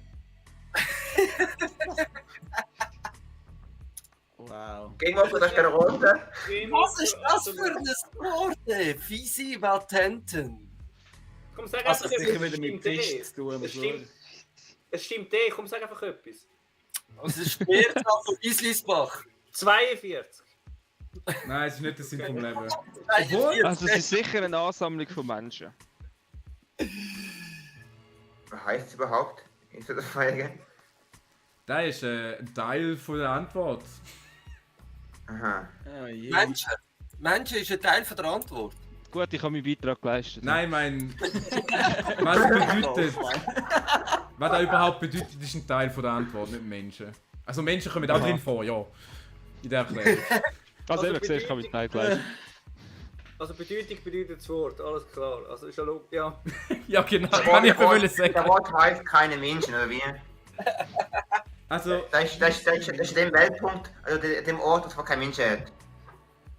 Wow. Gamebox, das ist keine rote. Was ist das für ein Wort? Fisi Vatenten. Komm, sag Also, einfach das sicher etwas. wieder mit Stimmt Tisch zu tun. Es stimmt. Es stimmt eh. Komm, sag einfach etwas. Was ist Speerkraft von Islisbach? 42. Nein, es ist nicht der Sinn vom Leben. Obwohl? Also es ist sicher eine Ansammlung von Menschen. Was heißt es überhaupt? Ist das Frage? Das ist ein Teil von der Antwort. Aha. Ah, je. Menschen. Menschen ist ein Teil von der Antwort. Gut, ich habe meinen Beitrag geleistet. Nein, was bedeutet, was das überhaupt bedeutet, ist ein Teil von der Antwort, nicht Menschen. Also Menschen kommen auch drin vor, ja. In der Erklärung. Also eben, siehst du, ich habe meinen Teil geleistet. Also Bedeutung bedeutet das Wort, alles klar. Also ist ja logisch. Ja. Ja, genau, kann ich einfach Der sagen. Wort heißt keine Menschen, oder wie? Also, Das ist dem Weltpunkt, also dem Ort, wo es keine Menschen hat.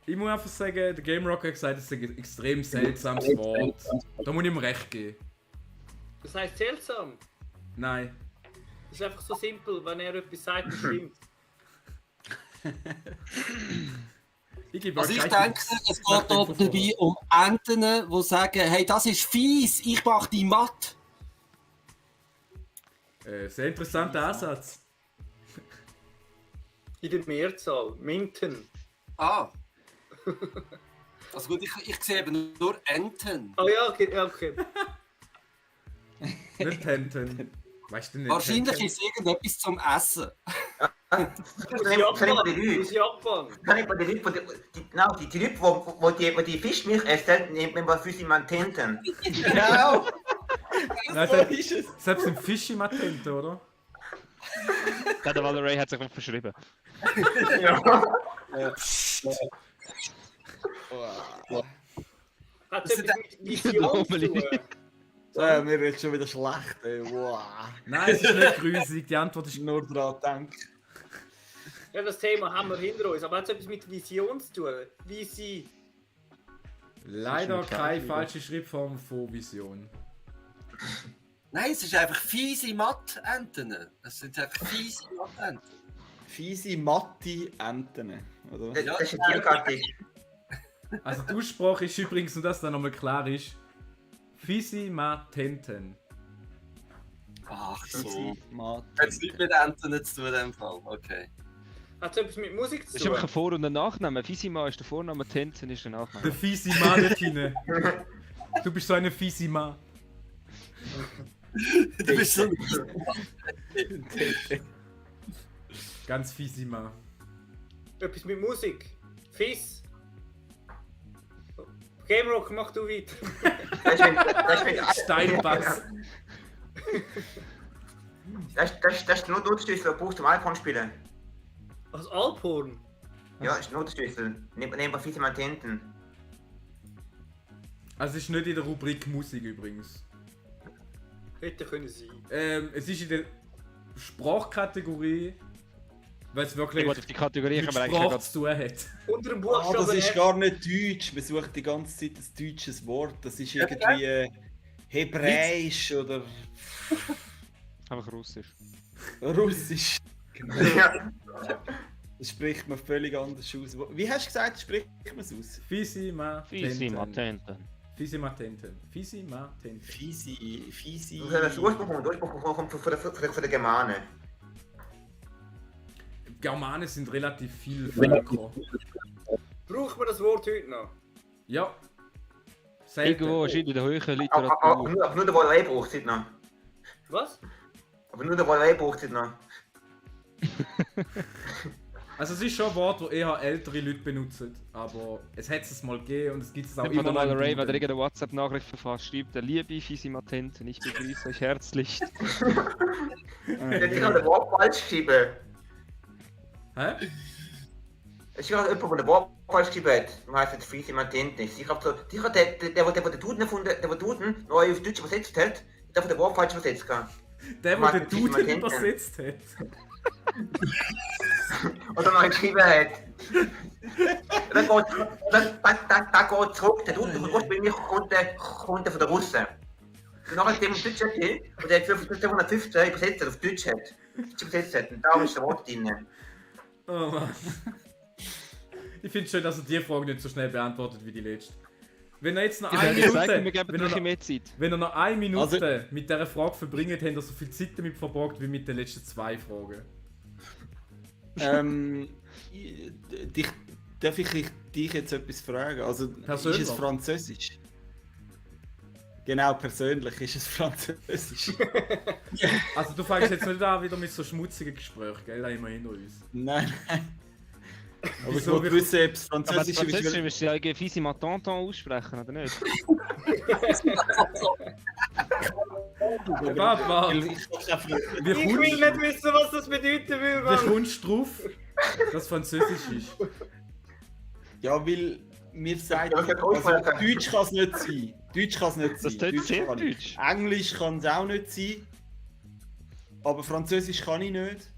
Ich muss einfach sagen, der Game Rocker hat gesagt, es ist ein extrem seltsames Wort. Da muss ich ihm recht geben. Das heisst seltsam. Nein. Das ist einfach so simpel, wenn er etwas sagt, das stimmt. Ich gebe Also euch ich gleich- denke, es geht hier dabei um Enten, die sagen, hey, das ist fies, ich mach die matt. Sehr interessanter Ansatz. In der Mehrzahl. Minten. Ah. Also gut, ich sehe eben nur Enten. Oh ja, okay. Nicht Tenten. Weißt du nicht? Wahrscheinlich Tenten? ist es irgendetwas zum Essen. Aus Japan. Kann ich bei den Leuten, die Leute, die Fischmilch essen, nennt man Fusimantenten. Genau. Nein, So ist es. selbst im Fisch im Tenten, oder? Der Valeray hat sich noch verschrieben. Hat Das es etwas mit Vision zu tun? Mir wird schon wieder schlecht, ey. Wow. Nein, es ist nicht grusig. Die Antwort ist Nur dran denken. Ja, das Thema haben wir hinter uns. Aber hat es etwas mit Vision zu tun? Wie sie... leider keine falsche Schreibform von Vision. Nein, es ist einfach fiese Matt-Enten. Es sind einfach fiese Matt-Enten. Fiese, matte Enten, oder? Das ist ein Tierkarte. Also die Aussprache ist übrigens, und das dann nochmal klar ist, Fisimatenten. Ach so. Fiese, matte. Hat es nichts mit Enten zu tun in dem Fall. Okay. Hat es etwas mit Musik Das zu ist einfach tun? ein Vor- und ein Nachname. Fisima ist der Vorname, Tenten ist der Der Nachname. Fisima nicht rein. Du bist so eine Fisima. Du bist so Ganz Fisima. Etwas mit Musik? Fiss? Game Rock, mach du weiter. Steinbass. Das ist der Notschlüssel, den du brauchst zum iPhone spielen. Als Alphorn? Ja, das ist der Notschlüssel. Nehmen wir Fusimantenten. Also es ist nicht in der Rubrik Musik übrigens. Hätte können sein. Es ist in der Sprachkategorie, weil es wirklich Ich wollte auf die Kategorie mit kommen, eigentlich Sprache ganz zu tun hat. Unter dem Ah, Buchstaben das ist F. gar nicht deutsch. Man sucht die ganze Zeit ein deutsches Wort. Das ist irgendwie Hebräisch oder einfach russisch. Russisch. Ja. Das spricht man völlig anders aus. Wie hast du gesagt, spricht man es aus? Fisima, Fisimatenten. Tenten. Fisimatenten. Fisimatenten. Fiesi. Der Ursprung kommt von der Germanen. Germanen sind relativ viele Völker. Braucht man das Wort heute noch? Ja. Selten. Irgendwo wahrscheinlich in der höheren Aber Literatur. nur der Valerie braucht es noch. Was? Aber nur der Valerie braucht es noch. Also es ist schon ein Wort, das eher ältere Leute benutzen, aber es hat es mal gegeben und es gibt es auch Von immer der noch. im Valeray, wenn er Duden. irgendeine WhatsApp-Nachricht verfasst, schreibt er: Liebe Fisimatenten, ich begrüße euch herzlich. Ich habe den Wort falsch geschrieben. Hä? Es ist gerade jemand, der den Wort falsch geschrieben hat. Man heißt jetzt Fusimantenten. Ich glaube, der den Duden erfunden, der Duden neu auf Deutsch übersetzt hat, der den Wort falsch übersetzt hat. Der Man den hat Duden Fisimatenten. übersetzt hat. Oder neu geschrieben hat. Dann geht zurück, der Duden von ursprünglich kommt von der Russen. Und nachher dem Deutsch hat hin und der 1515 übersetzt hat, auf Deutsch hat. Übersetzt hat. Und da ist der Wort drin. Oh Mann. Ich finde es schön, dass er die Frage nicht so schnell beantwortet wie die letzte. Wenn er jetzt noch Ich eine würde sagen, wir Minute, geben wenn ein er bisschen noch, mehr Zeit. wenn er noch eine Minute Also- mit dieser Frage verbringt, hat er so viel Zeit damit verbracht wie mit den letzten zwei Fragen. Darf ich dich jetzt etwas fragen? Also, Persönlich? ist es Französisch? Genau, persönlich ist es Französisch. Also du fängst jetzt nicht an wieder mit so schmutzigen Gesprächen, gell? Da immer hinter uns. Nein. Aber ich Wieso? wollte wissen, ob es Aber das Französisch ist. Französische müsst ihr ja Fisimatenton aussprechen, oder nicht? Warte. Ich Wie Ich will kommst, nicht wissen, was das bedeuten will, wie Mann. kommst du drauf, dass Französisch ist? Ja, weil mir sagt, Ja, also, Deutsch kann es nicht sein. Deutsch kann es nicht Das sein. tönt sehr kann ich. deutsch. Englisch kann es auch nicht sein. Aber Französisch kann ich nicht.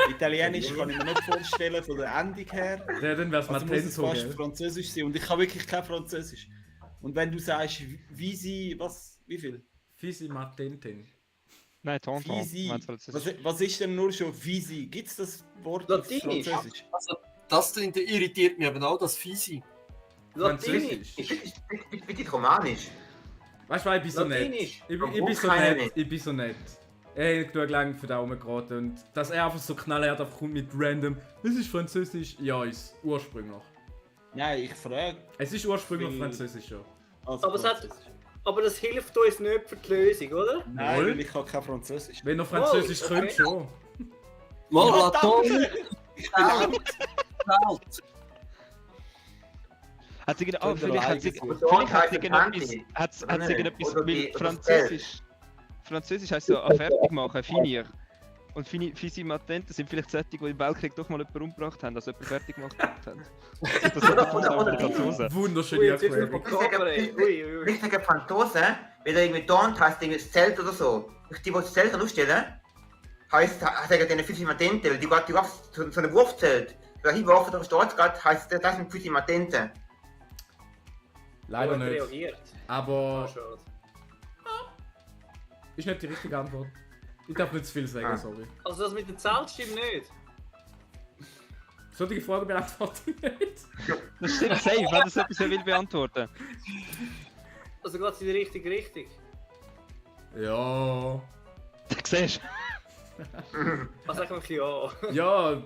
Italienisch kann ich mir nicht vorstellen, von der Endung her. Ja, dann wär's Also muss es Matenzo, fast gell? Französisch sein. Und ich kann wirklich kein Französisch. Und wenn du sagst, wie viel? Fisi Matenten. Nein, Tonton. Visi. Meinst du Französisch? Was ist denn nur schon Visi? Gibt es das Wort Latinisch. auf Französisch? Also, das irritiert mich aber auch, das Fiesi. Latinisch. Bitte romanisch. Weißt du, ich bin so nett. Latinisch. Ich bin so Keiner nett. nicht. Ich bin so nett. Er hat genug lang für den rumgeraten und dass er einfach so knallhart einfach kommt mit random, das ist Französisch, ja, ist ursprünglich. Nein, ich frage. Es ist ursprünglich Weil- Französisch, ja. Also Aber es hat- Französisch. Aber das hilft uns nicht für die Lösung, oder? Nein, Wohl. weil ich kann kein Französisch. Wenn ihr Französisch Oh, könnt, okay. schon. Mal, Ja, Laton, danke. Welt. Hat sie Könnte vielleicht hat sie aber eigentlich vielleicht hat sie sein. irgendetwas hat sie Oder irgendetwas die- mit oder Französisch. Französisch heisst so fertig machen, finir. Und Fisi Matente sind vielleicht solche, die im Weltkrieg doch mal jemanden umgebracht haben, also jemanden fertig gemacht haben. Das ist das für die Franzosen. Wunderschöne Ui, jetzt ist es Erklärung. Vokabel, ey. Ui, ui, ui. Richtige Franzosen, wenn er irgendwie Dorn heißt, irgendwie das Zelt oder so. Die, die das Zelt aufstellen, heißt denen Fisi Matente, weil die geht so ein Wurfzelt. Wer hinwerfen durch den Staatsgat, heißt das sind Fisi Matente. Leider Gut nicht. reagiert. Aber Schade. ist nicht die richtige Antwort. Ich darf nicht zu viel sagen, Ah. sorry. Also das mit dem Zelt stimmt nicht. Sollte die Frage beantworten nicht? Das stimmt safe, wenn das etwas will beantworten. Also geht es in die richtige Richtung. Ja. Du siehst. Also sag mal ja. Ja.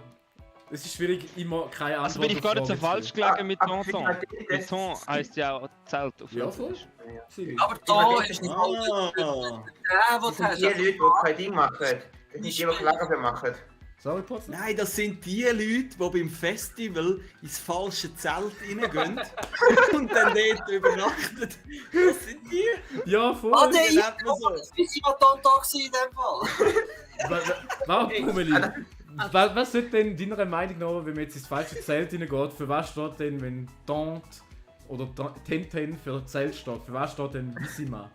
Es ist schwierig, immer keine Antwort Also bin ich gar nicht so auf Fragen falsch zu gelegen mit Aber Tonton. Beton heisst ja auch Zelt auf Ja, Französisch. geben. Aber da ist nicht alles Ah. der, Das was du sind hast. die Leute, die kein Ding machen. Das sind die, die Lager machen. Sorry, Potzel. Nein, das sind die Leute, die beim Festival ins falsche Zelt reingehen und dann dort übernachten. Das sind die. Ja, voll. Ah, der Die nennt man so. ist Fiesi war da in dem Fall. Warte, Pumeli. Was wird denn deiner Meinung nach, wenn man jetzt ins falsche Zelt hineingeht, für was steht denn, wenn Tante oder Tenten für Zelt steht? Für was steht denn Vissima?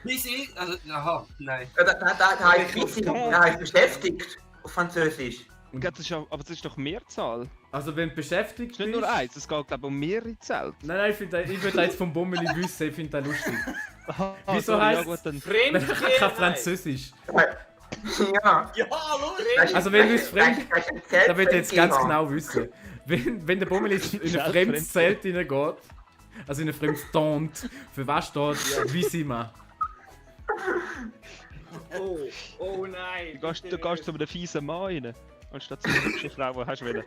Fiesi, also, aha, nein. Da heißt Fisi, da heißt beschäftigt auf Französisch. Das ist ja, aber das ist doch Mehrzahl. Also wenn du beschäftigt Es ist nicht bist... nur eins, es geht glaube ich um mehrere Zelte. Nein, ich würde jetzt vom Bummeli wissen, ich finde das lustig. Aha, Wieso sorry, heisst- ja, gut, dann Weil ich Fremdgehen. kein Französisch. Ja. Ja, hallo! Also wenn du ins Fremd... Da Da will ich jetzt ganz genau wissen. Wenn der Bummeli in ein fremdes Zelt hineingeht, also in ein fremdes Tante, für was steht Vissima? Oh nein. du gehst zu einem fiesen Mann rein. Anstatt zu einer hübschen Frau, die hast du wollen.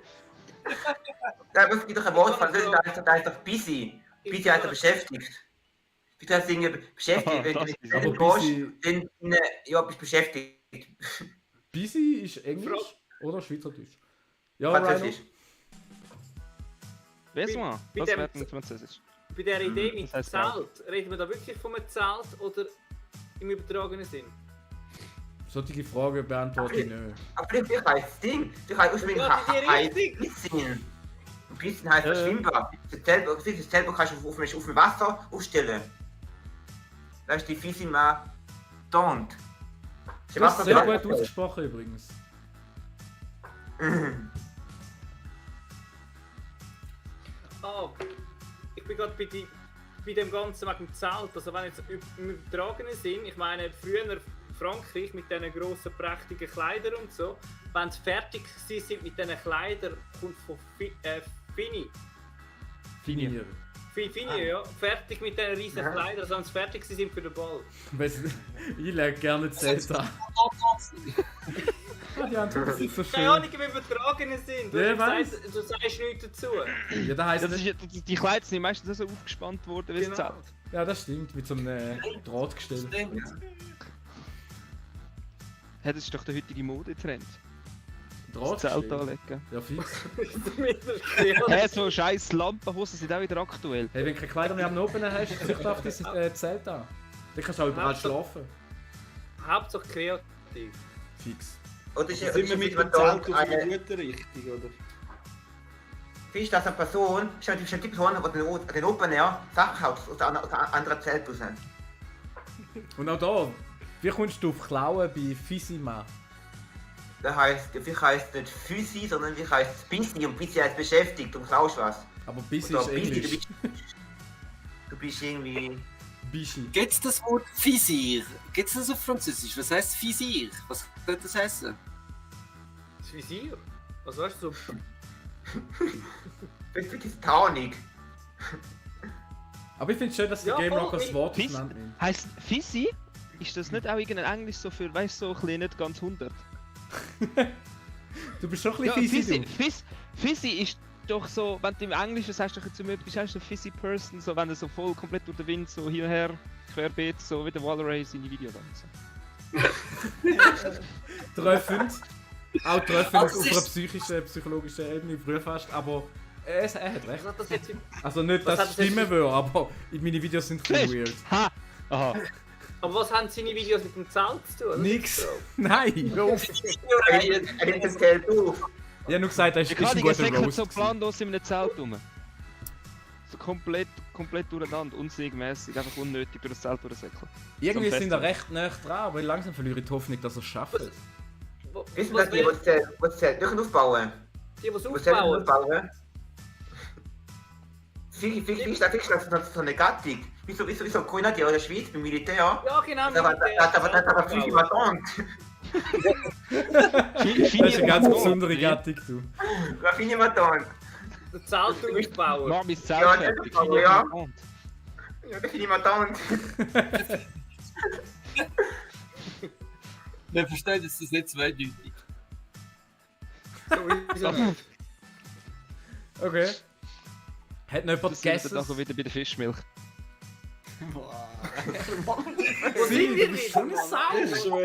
Da muss ich doch ein Wort Französisch, da heißt doch busy. Busy heißt beschäftigt. Bitte heißt Dinge beschäftigt. Aha, Wenn das du ist- mit aber dem gehst, busy- dann ja, bist du beschäftigt. Busy ist Englisch oder Schweizerdeutsch? Ja, Rhino. Französisch. Weißt du mal, Bei was dem- wäre denn Französisch? Bei dieser Idee mit Das heisst Zelt, reden wir da wirklich von einem Zelt oder im übertragenen Sinn? Solche Fragen beantworte ich nicht. Aber vielleicht heißt das Ding. Das heißt ursprünglich Ja, in die heißt Richtung. Bisschen. Und Bisschen heißt verschwimmbar. Das Zelt kannst du auf dem Wasser aufstellen. Da ist die Fissima Don't. Du hast es sehr gut ausgesprochen übrigens. Ah, ich bin gerade bei dem Ganzen wegen dem Zelt. Also wenn jetzt im übertragenen Sinn, ich meine früher Frankreich mit diesen grossen prächtigen Kleidern und so, wenn sie fertig sind mit diesen Kleidern, kommt von Fini. Finier. Fini, ja. Fertig mit diesen riesen Kleidern, also wenn sie fertig sind für den Ball. Ich lege gerne Zelda. Ah, die Antworten sind so Keine schön. Ahnung, im übertragenen Sinn. Du, Ja, hast weiss. gesagt, du sagst nichts dazu. Ja, das heisst Das ist, die Kleider sind meistens so aufgespannt worden wie das Genau. Zelt. ja, das stimmt, mit so einem Drahtgestell. Stimmt. Hey, das ist doch der heutige Modetrend. Das Zelt Drahtgestell? anlegen. Ja, fix. Hey, so scheiß Lampenhosen sind auch wieder aktuell. Hey, wenn du keine Kleider mehr am Oben hast, zieh doch auf dein Zelt an. Dann kannst du auch überall schlafen. Hauptsache kreativ. Fix. Oder ist Sind wir mit dem Zelt auf einer guten Richtung, oder? Wie ist das eine Person, ist die Person, die den Open Air Sachen aus einem anderen Zelt raus? Und auch da, wie kommst du auf Klauen bei Fissima? Der heißt, vielleicht heißt nicht Physi, sondern vielleicht heißt Busy und Busy heißt beschäftigt und klaust was. Aber Busy Oder ist Busy, Englisch. du bist irgendwie. Busy. Gibt's das Wort Fisir? Gibt's das auf Französisch? Was heißt Fisir? Was könnte das heißen? Das Visier. Was weißt du? Das ist taunig. Aber ich finde es schön, dass der Ja, Game voll, Rock das ich- Wort Fizz- auseinander nimmt. Heißt Fizzy? Ist das nicht auch irgendein Englisch so für, weißt du, so ein bisschen nicht ganz 100? Du bist schon ein Ja, bisschen fizzy, Fizzy ist doch so, wenn du im Englischen sagst, doch zu mir, bist du eine fizzy Person, so wenn du so voll komplett durch den Wind so hierher, querbeet, so wie der Walleray seine Videos dann. So. du. Treffend. Auch treffend Also auf es einer ist- psychologischen Ebene, früher fast, aber er hat recht. Was hat das jetzt im... Also nicht, Was dass hat es das stimmen jetzt- würde, aber meine Videos sind ein bisschen weird. Ha! Aha. Aber was haben seine Videos mit dem Zelt zu tun? Nix. Nein, hör auf. Er nimmt das Geld auf. Ich habe nur gesagt, er ist Ich ein kann die guter Säcke Roast. so gewesen. planlos in einem Zelt rum. So komplett durcheinander, unsägemässig, einfach unnötig durch das Zelt durchsäckeln. Irgendwie Zum sind er Festival. recht nah dran, aber langsam verliere ich die Hoffnung, dass er es schafft. Wissen wir, die das Zelt durch aufbauen? Die, die es Was Zelt aufbauen. aufbauen? Vielleicht ist das so eine Gattung. Wieso Grenadier in der Schweiz beim Militär? Ja, genau. Da war aber viel Matant. Das ist eine ganz besondere Gattung, du. Raffine Matant. Den Zelt aufbauen. Mach mein Zelt Ja, fertig. das- Finde ich ja. interessant. Ja, Raffine Matant. Wir verstehen, dass das nicht zweideutig. Sowieso nicht. Okay. Hat noch jemand Das sind wir gegessen? dann nachher wieder bei der Fischmilch. Wo sind wir du bist wieder, schon eine Mann? Sau.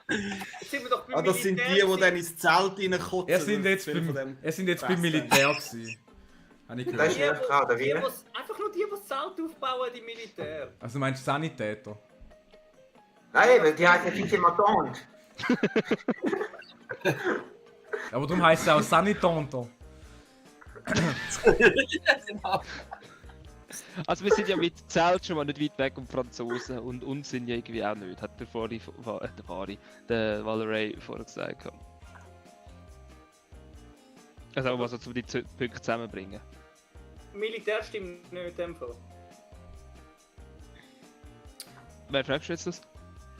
Jetzt sind wir doch beim Das sind die, Militär die dann ins Zelt reinkotzen. Er sind jetzt Von beim, dem er sind jetzt beim Fest. Militär gewesen. Habe ich Das gehört. ist ja klar, oder wie? Einfach nur die, die das Zelt aufbauen, die Militär. Also meinst du Sanitäter? Nein, weil die heißt ja Raffine Matant. Aber darum heisst es auch Sanitanter. Also wir sind ja mit Zelt schon mal nicht weit weg um Franzosen und uns sind ja irgendwie auch nicht, hat der Valeray vorher gesagt. Also was also die Punkte zusammenbringen. Militär stimmt nicht in dem Fall. Wer fragst du jetzt das?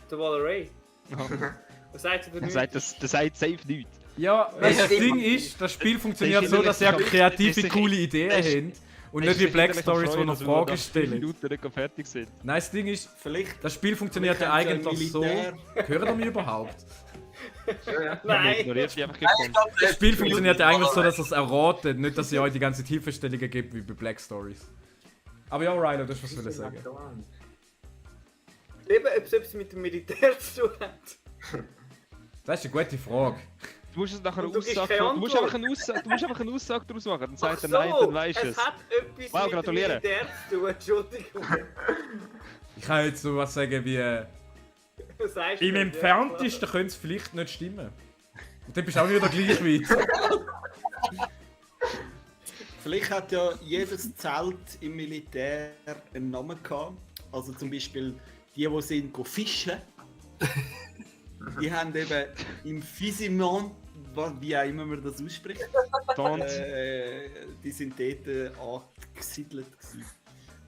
Der Walleray. Aha. Was sagt er Der denn? sagt, das sagt safe nichts. Ja, das Ding ist, das Spiel funktioniert so, dass ihr kreative, coole Ideen habt. Und nicht wie Black Stories, wo noch Fragen stellen. Minuten nicht fertig sind. Nein, das Ding ist, Vielleicht. das Spiel funktioniert ja vielleicht haben eigentlich sie so. ein Hören ihr mich überhaupt? Nein! Ignoriert die einfach gefunden. Das Spiel funktioniert ja eigentlich so, dass ihr es erratet, nicht dass ihr euch die ganze Hilfestellungen gibt wie bei Black Stories. Aber ja, Rilo, du hast was wollen sagen. Eben, ob es etwas mit dem Militär zu tun hat. Das ist eine gute Frage. Du musst es nachher eine Und du gibst Aussage keine du musst Antwort. einfach eine Aussage daraus machen. Dann Ach sagt er so, nein, dann weißt du es es. hat etwas Wow, mit dem gratuliere. Militär zu tun, Entschuldigung. Ich kann jetzt so was sagen wie. Was sagst du Im denn? Entferntesten könnte es vielleicht nicht stimmen. Und dann bist du auch wieder gleich weit. Vielleicht hat ja jedes Zelt im Militär einen Namen gehabt. Also zum Beispiel die sind go fischen. Die haben eben im Fisimont, wie auch immer man das ausspricht, die sind dort angesiedelt gewesen.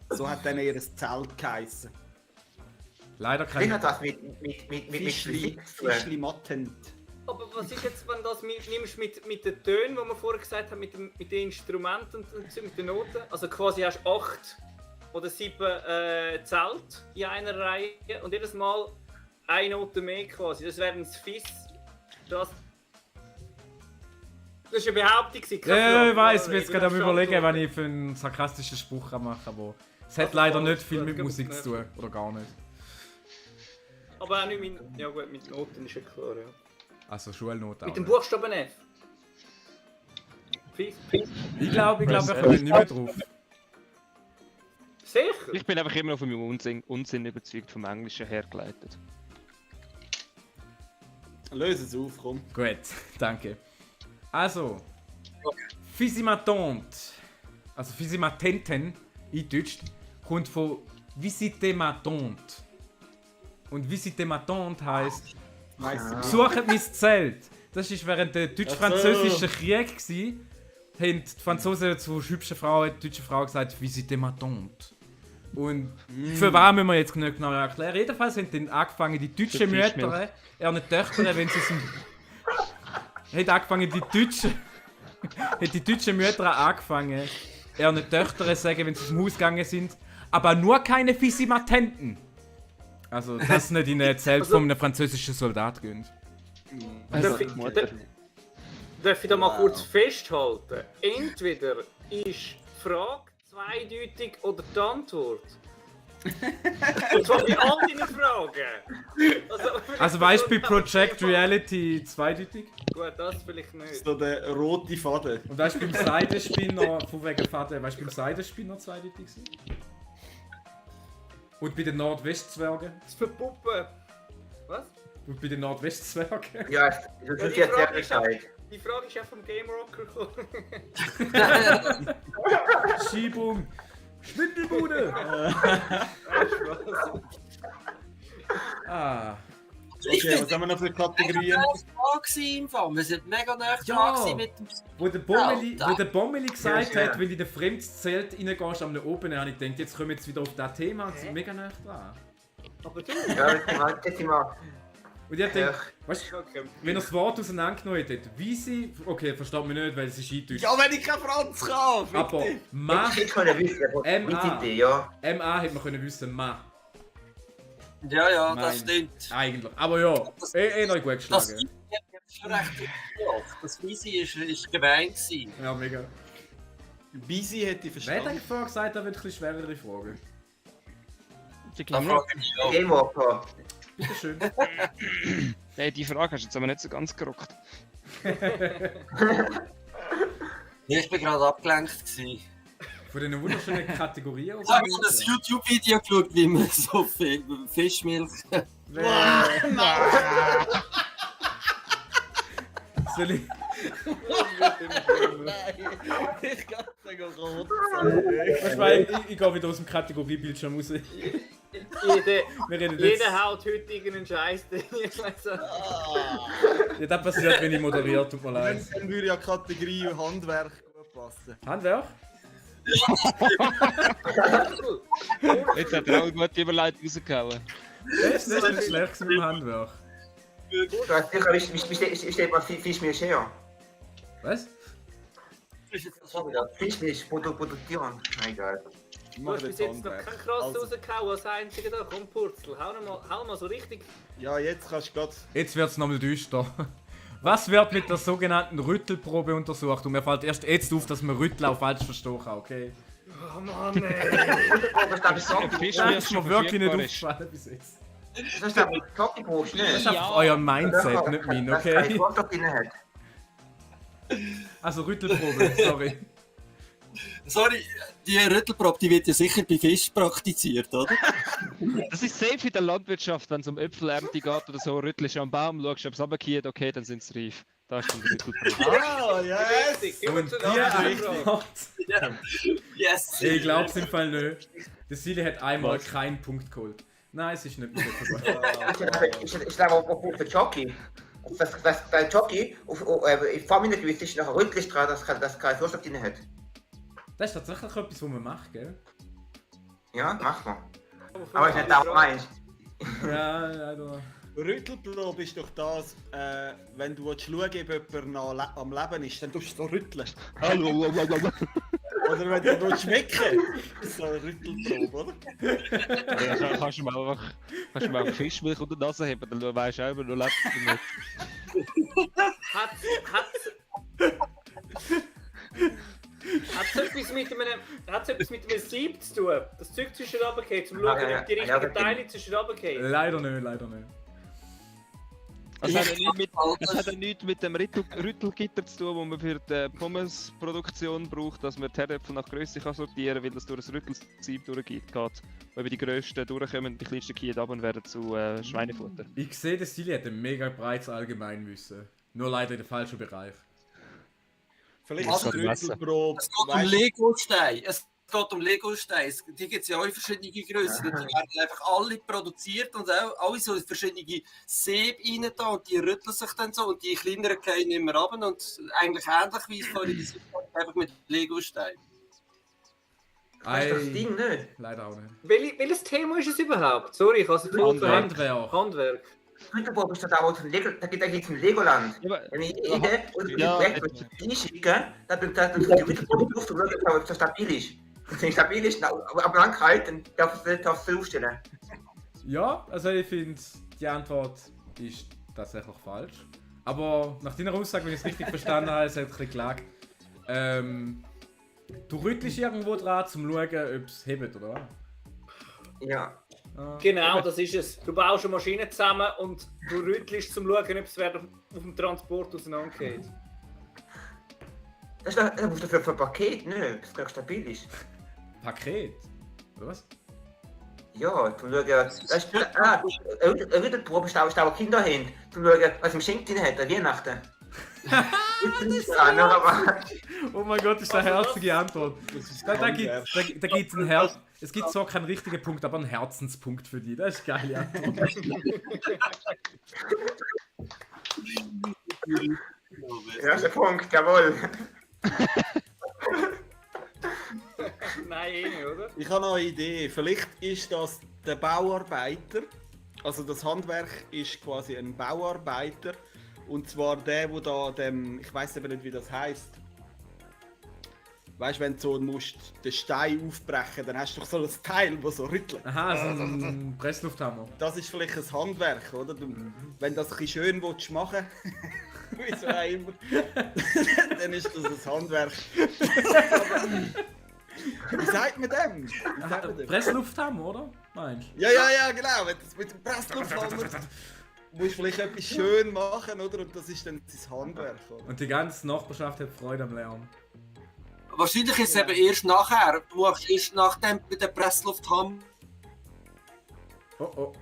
So hat dann ihr Zelt geheissen. Leider Vielleicht kein. hat das mit Fischli, Physik zu tun. Fischli Mattent. Aber was ist jetzt, wenn du das nimmst mit den Tönen, die wir vorher gesagt haben, mit den Instrumenten und so, mit den Noten? Also quasi hast du 8 oder 7 Zelte in einer Reihe und jedes Mal eine Note mehr quasi. Das wäre ein Fis. Das ist eine Behauptung. Ja, ich weiss, ich bin jetzt gerade am überlegen, wenn ich für einen sarkastischen Spruch machen kann, aber es hat Also, leider voll, nicht viel gut, mit gut, Musik gut. zu tun. Oder gar nicht. Aber auch nicht mit, ja gut, mit Noten ist ja klar, ja. Also Schulnoten. Mit dem auch nicht. Buchstaben F. Fis. Ich glaube, wir kommen nicht mehr drauf. Sicher? Ich bin einfach immer noch von meinem Unsinn überzeugt, vom Englischen hergeleitet. Löse es auf, komm. Gut, danke. Also, Fisimatant, also Fisimatenten, eingedeutscht, kommt von Visite ma tante. Und Visite ma tante heisst Besucht mein Zelt. Das war während der deutsch-französischen Krieg. Haben die Franzosen zu hübschen Frauen, die deutsche Frau gesagt, visite ma tante. Und für was müssen wir jetzt nicht genau erklären. Jedenfalls haben dann angefangen, die deutschen Mütter, ihre Töchter, wenn sie es haben angefangen, die deutschen Mütter angefangen, ihren Töchter zu sagen, wenn sie zum Haus gegangen sind, aber nur keine Fisimatenten. Also, dass nicht in ein Zelt von einem französischen Soldat gehen. Darf ich da mal kurz festhalten? Entweder ist die Frage zweideutig oder die Antwort. Und zwar bei all deinen Fragen. Also weißt du bei Project Reality zweideutig? Gut, das vielleicht nicht. So der rote Faden. Und weißt du beim Seidenspinner, von wegen Faden, weißt du beim Seidenspinner zweideutig gewesen? Und bei den Nordwestzwergen? Das Verpuppen. Was? Und bei den Nordwestzwergen? Ja, das ist jetzt sehr Bescheid. Die Frage ist ja vom Game Rocker gekommen. Schiebung! Schwindelbude! Ah. Okay, was haben wir noch für Kategorien? Wir sind mega nah Ja. dran mit dem... Wo der Bommeli gesagt hat, wenn du in ein fremdes Zelt reingehst am Open, habe ich gedacht, jetzt kommen wir jetzt wieder auf das Thema und sind mega nah dran. Aber du? Ja, das sind wir. Und ich Ja. dachte, weißt du, wenn er das Wort auseinandergenommen hätte, wie sie. Okay, versteht man nicht, weil es ist eindeutig. Ja, wenn ich kein Franz kann! Aber Ma, Ich können wissen, mit Idee, ja. MA hätte man können wissen, Ma. Ja, Nein. das stimmt. Eigentlich. Aber ja, noch gut Das geschlagen. ist schon recht gut. Das Easy ist gemein gewesen. Ja, mega. Busy hätte ich Wer hat verstanden. eigentlich vorher gesagt, er wird ein bisschen schwerere Fragen? Da frage ich mich auch. Game Walker. Bitteschön. Nein, die Frage hast du jetzt aber nicht so ganz gerockt. Ich bin gerade abgelenkt gewesen. Von diesen wunderschönen Kategorien. Ich habe das YouTube-Video geschaut, wie man so Fischmilch. Soll ich. Ich kann sagen, rot. Weißt du, ich gehe wieder aus dem Kategoriebildschirm raus. Wir reden jetzt. Jeder haut heute irgendeinen Scheiß drin. Ja, das passiert, wenn ich moderiere, tut mir leid. Dann würde ja Kategorie Handwerk gut passen. Handwerk? Jetzt hat er auch eine gute Überleitung rausgehauen. Das ist nicht schlecht mit dem Handwerk. Du hast sicher, ich stelle mal Fischmilch her. Was? Fischmilch produzieren. Na egal. Du hast bis jetzt noch keinen Krass rausgehauen als einziger da. Komm, Purzel, hau mal so richtig. Ja, jetzt kannst du gerade. Jetzt wird es nochmal düster. Was wird mit der sogenannten Rüttelprobe untersucht? Und mir fällt erst jetzt auf, dass man Rüttel auch falsch verstehen kann, okay? Oh Mann, ey. Was darf ich sagen? Das ist mir wirklich nicht aufgefallen bis jetzt. Das ist aber Cocktailbrust, Das ist ne? einfach euer Mindset, nicht mein, Das kein okay? Vorstoff drin hat. Also Rüttelprobe, sorry. Sorry, die Rüttelprobe, die wird ja sicher bei Fisch praktiziert, oder? Das ist safe in der Landwirtschaft, wenn es um Äpfelernte geht oder so. Rüttelst du am Baum, schaust, ob es runtergeht, okay, dann sind sie reif. Da ist dann die Rüttelprobe. Ah, yes! Richtig, immer Und zu die der Antwort. Yes! Ich glaub's im Fall nicht. Der Silly hat einmal keinen Punkt geholt. Nein, es ist nicht mehr so. Ich glaube auf den Jockey. Der Jockey, ich fahre mir nicht, ist noch rüttlich dran, dass kein Vorstoff drin hat. Das ist tatsächlich etwas, was man macht, gell? Ja, mach mal. Aber ich nicht auch meinst. Ja, leider. Rüttelprobe ist doch das, wenn du schauen willst, ob jemand noch am Leben ist, dann tust du so rütteln. Oder wenn du noch schmecken, ist so eine Rüttelprobe, oder? Ja, kannst du mal einfach Fischmilch unter die Nase haben, dann weisst du auch, ob du lebst oder Hat's etwas mit einem Sieb zu tun? Das Zeug zwischen runtergeht, zum schauen, ob die richtigen Teile zwischen runtergehen. Leider nicht, leider nicht. Es hat ja nichts mit dem Rüttelgitter zu tun, das man für die Pommesproduktion braucht, dass man die Herdäpfel nach Größe kann sortieren kann, weil das durch ein Rüttelsieb durchgeht. Weil die grössten durchkommen, die kleinsten gehen ab und werden zu Schweinefutter. Ich sehe, der Silly hat ein mega breites Allgemeinwissen. Nur leider in den falschen Bereich. Vielleicht Was ist die hat Messer? Rüttelprobe. Es geht um Legostein. Es geht um Lego-Steine. Die gibt es ja auch in verschiedenen Grössen. Und die werden einfach alle produziert und auch alle so in verschiedene Säbe rein da und die rütteln sich dann so und die kleineren fallen immer runter und eigentlich ähnlich wie es vorhin gesagt habe, einfach mit Lego-Steinen. Weißt du das Ding nicht? Leider auch nicht. Welches Thema ist es überhaupt? Sorry, ich habe es Handwerk. Handwerk. Güterburg ist da auch ein Lego, da geht es ein Legoland. Ja, aber- Wenn ich jede und die Ja, Projekt einschicke, dann tut die Güterburg auf, ob es stabil ist. Wenn es nicht stabil ist, aber lang kalt, dann darfst du es aufstellen. Ja, also ich finde, die Antwort ist tatsächlich falsch. Aber nach deiner Aussage, wenn ich es richtig verstanden habe, es hat ein bisschen gelagt. Du rüttelst irgendwo dran, um zu schauen, ob es hebt, oder was? Ja. Genau, das ist es. Du baust eine Maschine zusammen und du rüttelst, um zu schauen, ob es auf dem Transport auseinandergeht. Das musst du für ein Paket, ne? Ob es stabil ist. Paket? Oder was? Ja, zum Schauen, das ist, eine Rüttelprobe ist auch Kinder haben, zum Schauen, was im Schenk drin hat, an Weihnachten. Oh mein Gott, ist eine Also herzige Antwort. Da gibt es ein Herz. Es gibt zwar keinen richtigen Punkt, aber einen Herzenspunkt für die. Das ist geil, ja. Erster Punkt, jawohl. Nein, eh nicht, oder? Ich habe noch eine Idee. Vielleicht ist das der Bauarbeiter. Also das Handwerk ist quasi ein Bauarbeiter. Und zwar der, wo da dem, ich weiß aber nicht, wie das heißt. Weißt du, wenn du so musst den Stein aufbrechen, dann hast du doch so ein Teil, das so rüttelt. Aha, so ein Presslufthammer. Das ist vielleicht ein Handwerk, oder? Du, wenn du das ein bisschen schön willst machen, wie so auch immer, dann ist das ein Handwerk. Wie sagt man dem? Wie sagt man dem? Presslufthammer, oder? Meinst du? Ja, genau. Wenn du das mit dem Presslufthammer musst du vielleicht etwas schön machen, oder? Und das ist dann sein Handwerk, oder? Und die ganze Nachbarschaft hat Freude am Lernen. Wahrscheinlich ist es eben erst nachher. Du machst erst nachdem mit der Presslufthammer. Oh oh.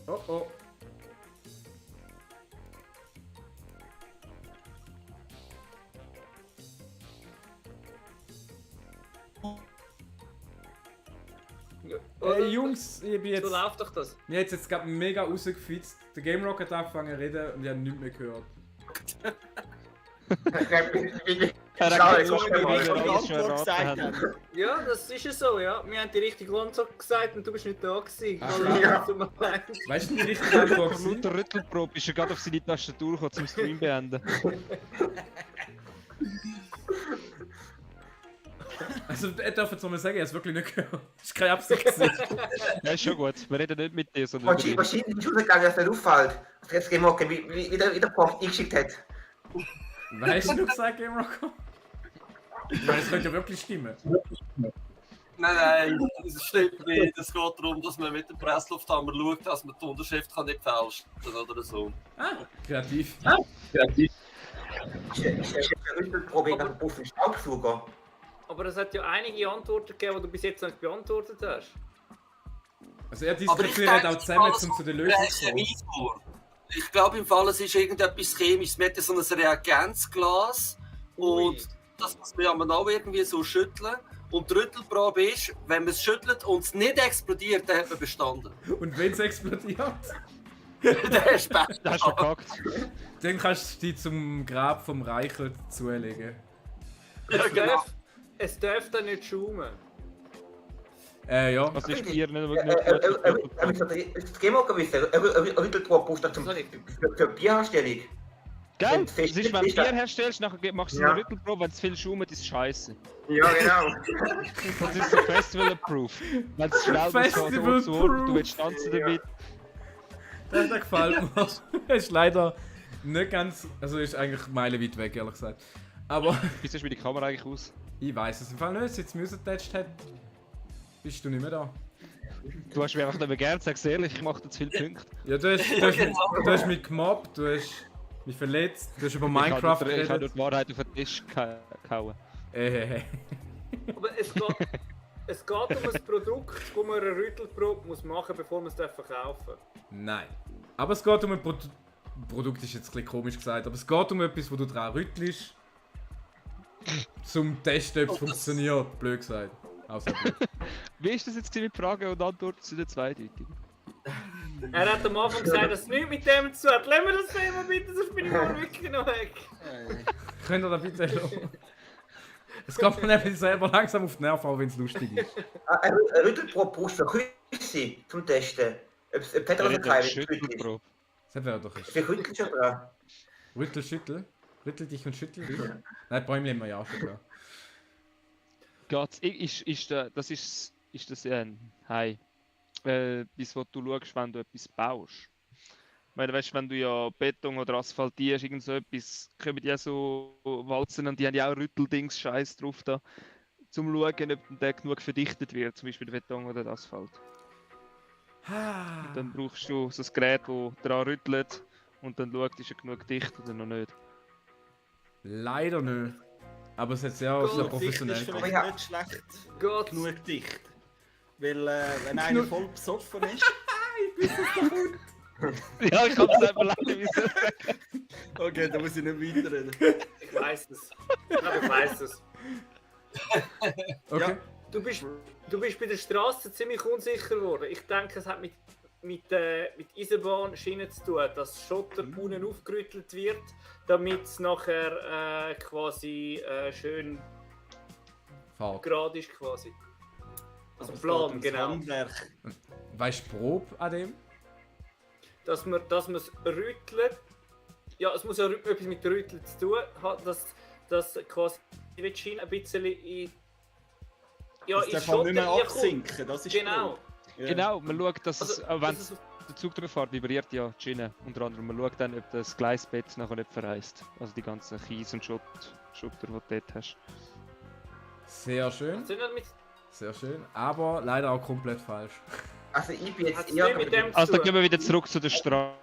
Oh oh. Hey Jungs, ich bin jetzt. So läuft doch das. Mir hat jetzt gerade mega rausgefitzt. Der Game Rock hat angefangen zu reden und ich habe nichts mehr gehört. Er Schau, hat ich so mach wie mal. wir alles schon Antwort erraten gesagt haben. haben. Ja, das ist ja so, ja. Wir haben die richtige Antwort gesagt und du bist nicht da gewesen. Ach, ja. Tut mir leid. Weißt du, die richtige Antwort Vor war? lauter Rüttelprobe ist er gerade auf seine Tastatur gekommen, zum Stream beenden. Also, er darf jetzt nochmal sagen, er hat es wirklich nicht gehört. Das ist keine Absicht. gewesen. Ja, ist schon gut. Wir reden nicht mit dir, sondern über dich. Wahrscheinlich ist rausgegangen, dass er auffällt. Das jetzt Game Rock, wie der Prof eingeschickt hat. Weißt du, gesagt, Game Rocker? Nein, das könnte ja wirklich stimmen. Nein, das stimmt nicht. Es geht darum, dass man mit dem Presslufthammer schaut, dass man die Unterschrift nicht fälschen kann oder so. Ah, kreativ. Ist eine Rüttelprobe nach dem Puff im Staubsauger. Aber es hat ja einige Antworten gegeben, die du bis jetzt noch nicht beantwortet hast. Also, er Aber ich diskutiert denke, auch zusammen, alles um zu der Lösung zu kommen. Chemie vor. Ich glaube im Fall, es ist irgendetwas Chemisches. Wir hatten so ein Reagenzglas und das muss man ja auch irgendwie so schütteln. Und die Rüttelprobe ist, wenn man es schüttelt und es nicht explodiert, dann hat man bestanden. Und wenn es explodiert, Der ist besser. Das hast du verkackt. dann kannst du dich zum Grab vom Reichelt zulegen. Ja, genau. Es darf dann nicht schaumen. Ja. Was ist Bier nicht gut? Das Game Rock wissen, eine Rüttelprobe brauchst du für Bierherstellung. Gell? Fest- Das ist, wenn du fest- Bier herstellst, nachher machst du Ja. eine Rüttelprobe, wenn es viel schaumt, ist es scheiße. Ja, genau. Das ist so Festival-Proof. Wenn es schnell muss, Festival so du Proof. willst tanzen damit. Der gefällt mir. Ist leider nicht ganz. Also ist eigentlich meilenweit weg, ehrlich gesagt. Aber Wie siehst du die Kamera eigentlich aus? ich weiß es im Fall nicht. Seit es Muse attached hat, bist du nicht mehr da. Du hast mich einfach nicht mehr gern, sag's ehrlich, ich mache jetzt viele Punkte. Ja, du hast mich gemobbt, du hast mich verletzt, du hast über Minecraft Ich habe geredet. nur die Wahrheit auf den Tisch gehauen. Aber es geht um ein Produkt, wo man eine Rüttelprobe muss machen muss, bevor man es verkaufen darf. Nein. Aber es geht um ein Produkt. Produkt ist jetzt ein bisschen komisch gesagt, aber es geht um etwas, wo du dran rüttelst, zum Testen, ob es funktioniert, blöd gesagt. Also blöd. Wie ist das jetzt mit Fragen und Antworten zu den zweideutigen? Er hat am Anfang gesagt, dass es nichts mit dem zu tun hat. Lassen wir das Thema bitte, sonst bin ich mal wirklich noch weg. Könnt ihr da bitte lassen? Es geht mir nämlich selber langsam auf die Nerven, auch wenn es lustig ist. Eine Rüttelprobe brauchst du für Küsse zum Testen. Ob es hat er kein Schüttelprobe. Das wäre doch Wie rüttelst du dran? Rüttel, schüttel. Rüttel dich und schüttel dich. Nein, Bäumchen haben wir ja auch schon klar. Geht's, ist das hey, bis wo du schaust, wenn du etwas baust. Ich meine, weißt, wenn du ja Beton oder asphaltierst, irgend so etwas, kommen die ja so Walzen und die haben ja auch Rütteldings Scheiß drauf da, zum schauen, ob der genug verdichtet wird, zum Beispiel der Beton oder der Asphalt. Und dann brauchst du so ein Gerät, das daran rüttelt und dann schaut, ist er genug dicht oder noch nicht. Leider nicht. Aber es hat sehr, sehr Gut, professionell Ist gemacht. vielleicht nicht schlecht Gott. genug dicht. Weil wenn einer voll besoffen ist... Ja, ich kann es selber leider wissen. Okay, da muss ich nicht weiterreden. Ich weiß es. Ich weiß es. Okay. Du bist bei der Straße ziemlich unsicher geworden. Ich denke, es hat mit Eisenbahnschienen zu tun, dass Schotter unten aufgerüttelt wird, damit es nachher quasi schön Fahrt. gerade ist quasi. Also Aber es Plan, geht ums genau. Handwerk. Weißt du Probe an dem? Dass man es rüttelt. Ja, es muss ja etwas mit Rütteln zu tun haben, dass quasi die Schiene ein bisschen in Das darf man nicht mehr reinkommt. absinken, das ist Genau. gut. Ja. Genau, man schaut, dass Also, wenn dass es- der Zug drauf fährt, vibriert ja die Schiene. Unter anderem, man schaut dann, ob das Gleisbett nachher nicht verreist. Also die ganzen Kies und Schotter, die du dort hast. Sehr schön. Sind das mit, Sehr schön. Aber leider auch komplett falsch. Also ich bin jetzt hat's eher... nicht mit dem zu Also dann tun? gehen wir wieder zurück zu der Straße.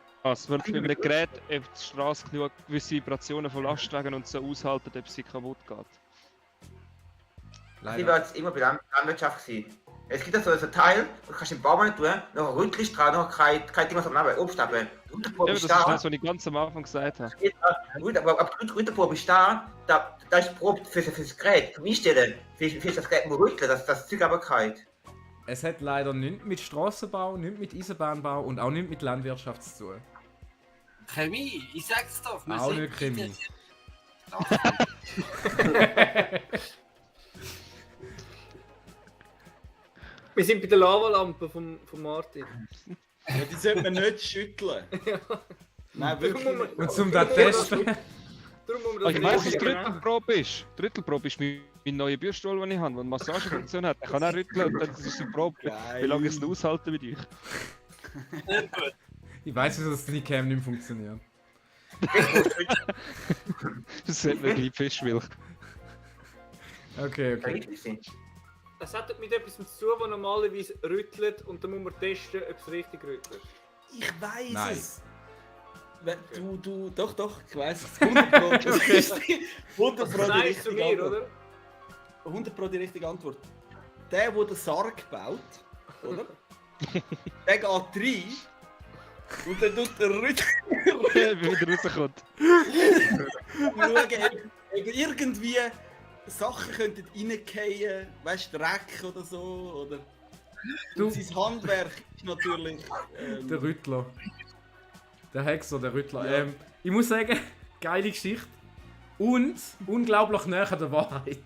Weil bei einem Gerät, ob die Straße genug gewisse Vibrationen von Lastwagen und so aushalten, ob sie kaputt geht. Ich Leider. war jetzt immer bei der Landwirtschaft gewesen. Es gibt ja so ein Teil, du kannst im Baum rein tun, nachher rüttelst dran, nachher kein Ding was am Namen, Obstapel. Ja, Rüttelprobe das ist ist da, das, was ich ganz am Anfang gesagt habe. aber die Rüttelprobe ist da ist die Probe für das Gerät, zum Einstellen, für das Gerät muss rütteln, das Zeug aber kalt. Es hat leider nichts mit Strassenbau, nichts mit Eisenbahnbau und auch nichts mit Landwirtschaft zu tun. Chemie, ich sag's doch. wir Auch sind nicht Chemie. Wir sind bei der Lavalampe von Martin. Ja, die sollte man nicht schütteln. Nein, wirklich Darum muss nicht. man- Und zum das testen. Darum muss man Aber ich weiss, was die nicht- Rüttelprobe ist. Die Rüttelprobe ist mein neuer Bürstuhl, den ich habe, der eine Massagefunktion hat. Ich kann auch rütteln und dann ist die Probe, wie lange es aushalten mit euch. Ich weiß, wieso das Cam nicht mehr funktioniert. Das hat mir gleich Fischmilch. Okay, okay. Es hat mit etwas zu tun, das normalerweise rüttelt und dann muss man testen, ob es richtig rüttelt. Ich weiß Nein. es. Doch, ich weiß es. 100 Pro. Das ist 100 Pro die Sagst du richtige mir, Antwort. oder? 100 Pro die richtige Antwort. Der den Sarg baut, oder? Der geht rein und dann tut der Rüttel Wie wieder rauskommt. schauen, ob irgendwie Sachen könnten reingehen, weißt du, Dreck oder so. Oder Du- und sein Handwerk ist natürlich. Der Rüttler. Der Hexer, der Rüttler. Ja. Ich muss sagen, geile Geschichte. Und unglaublich näher an der Wahrheit.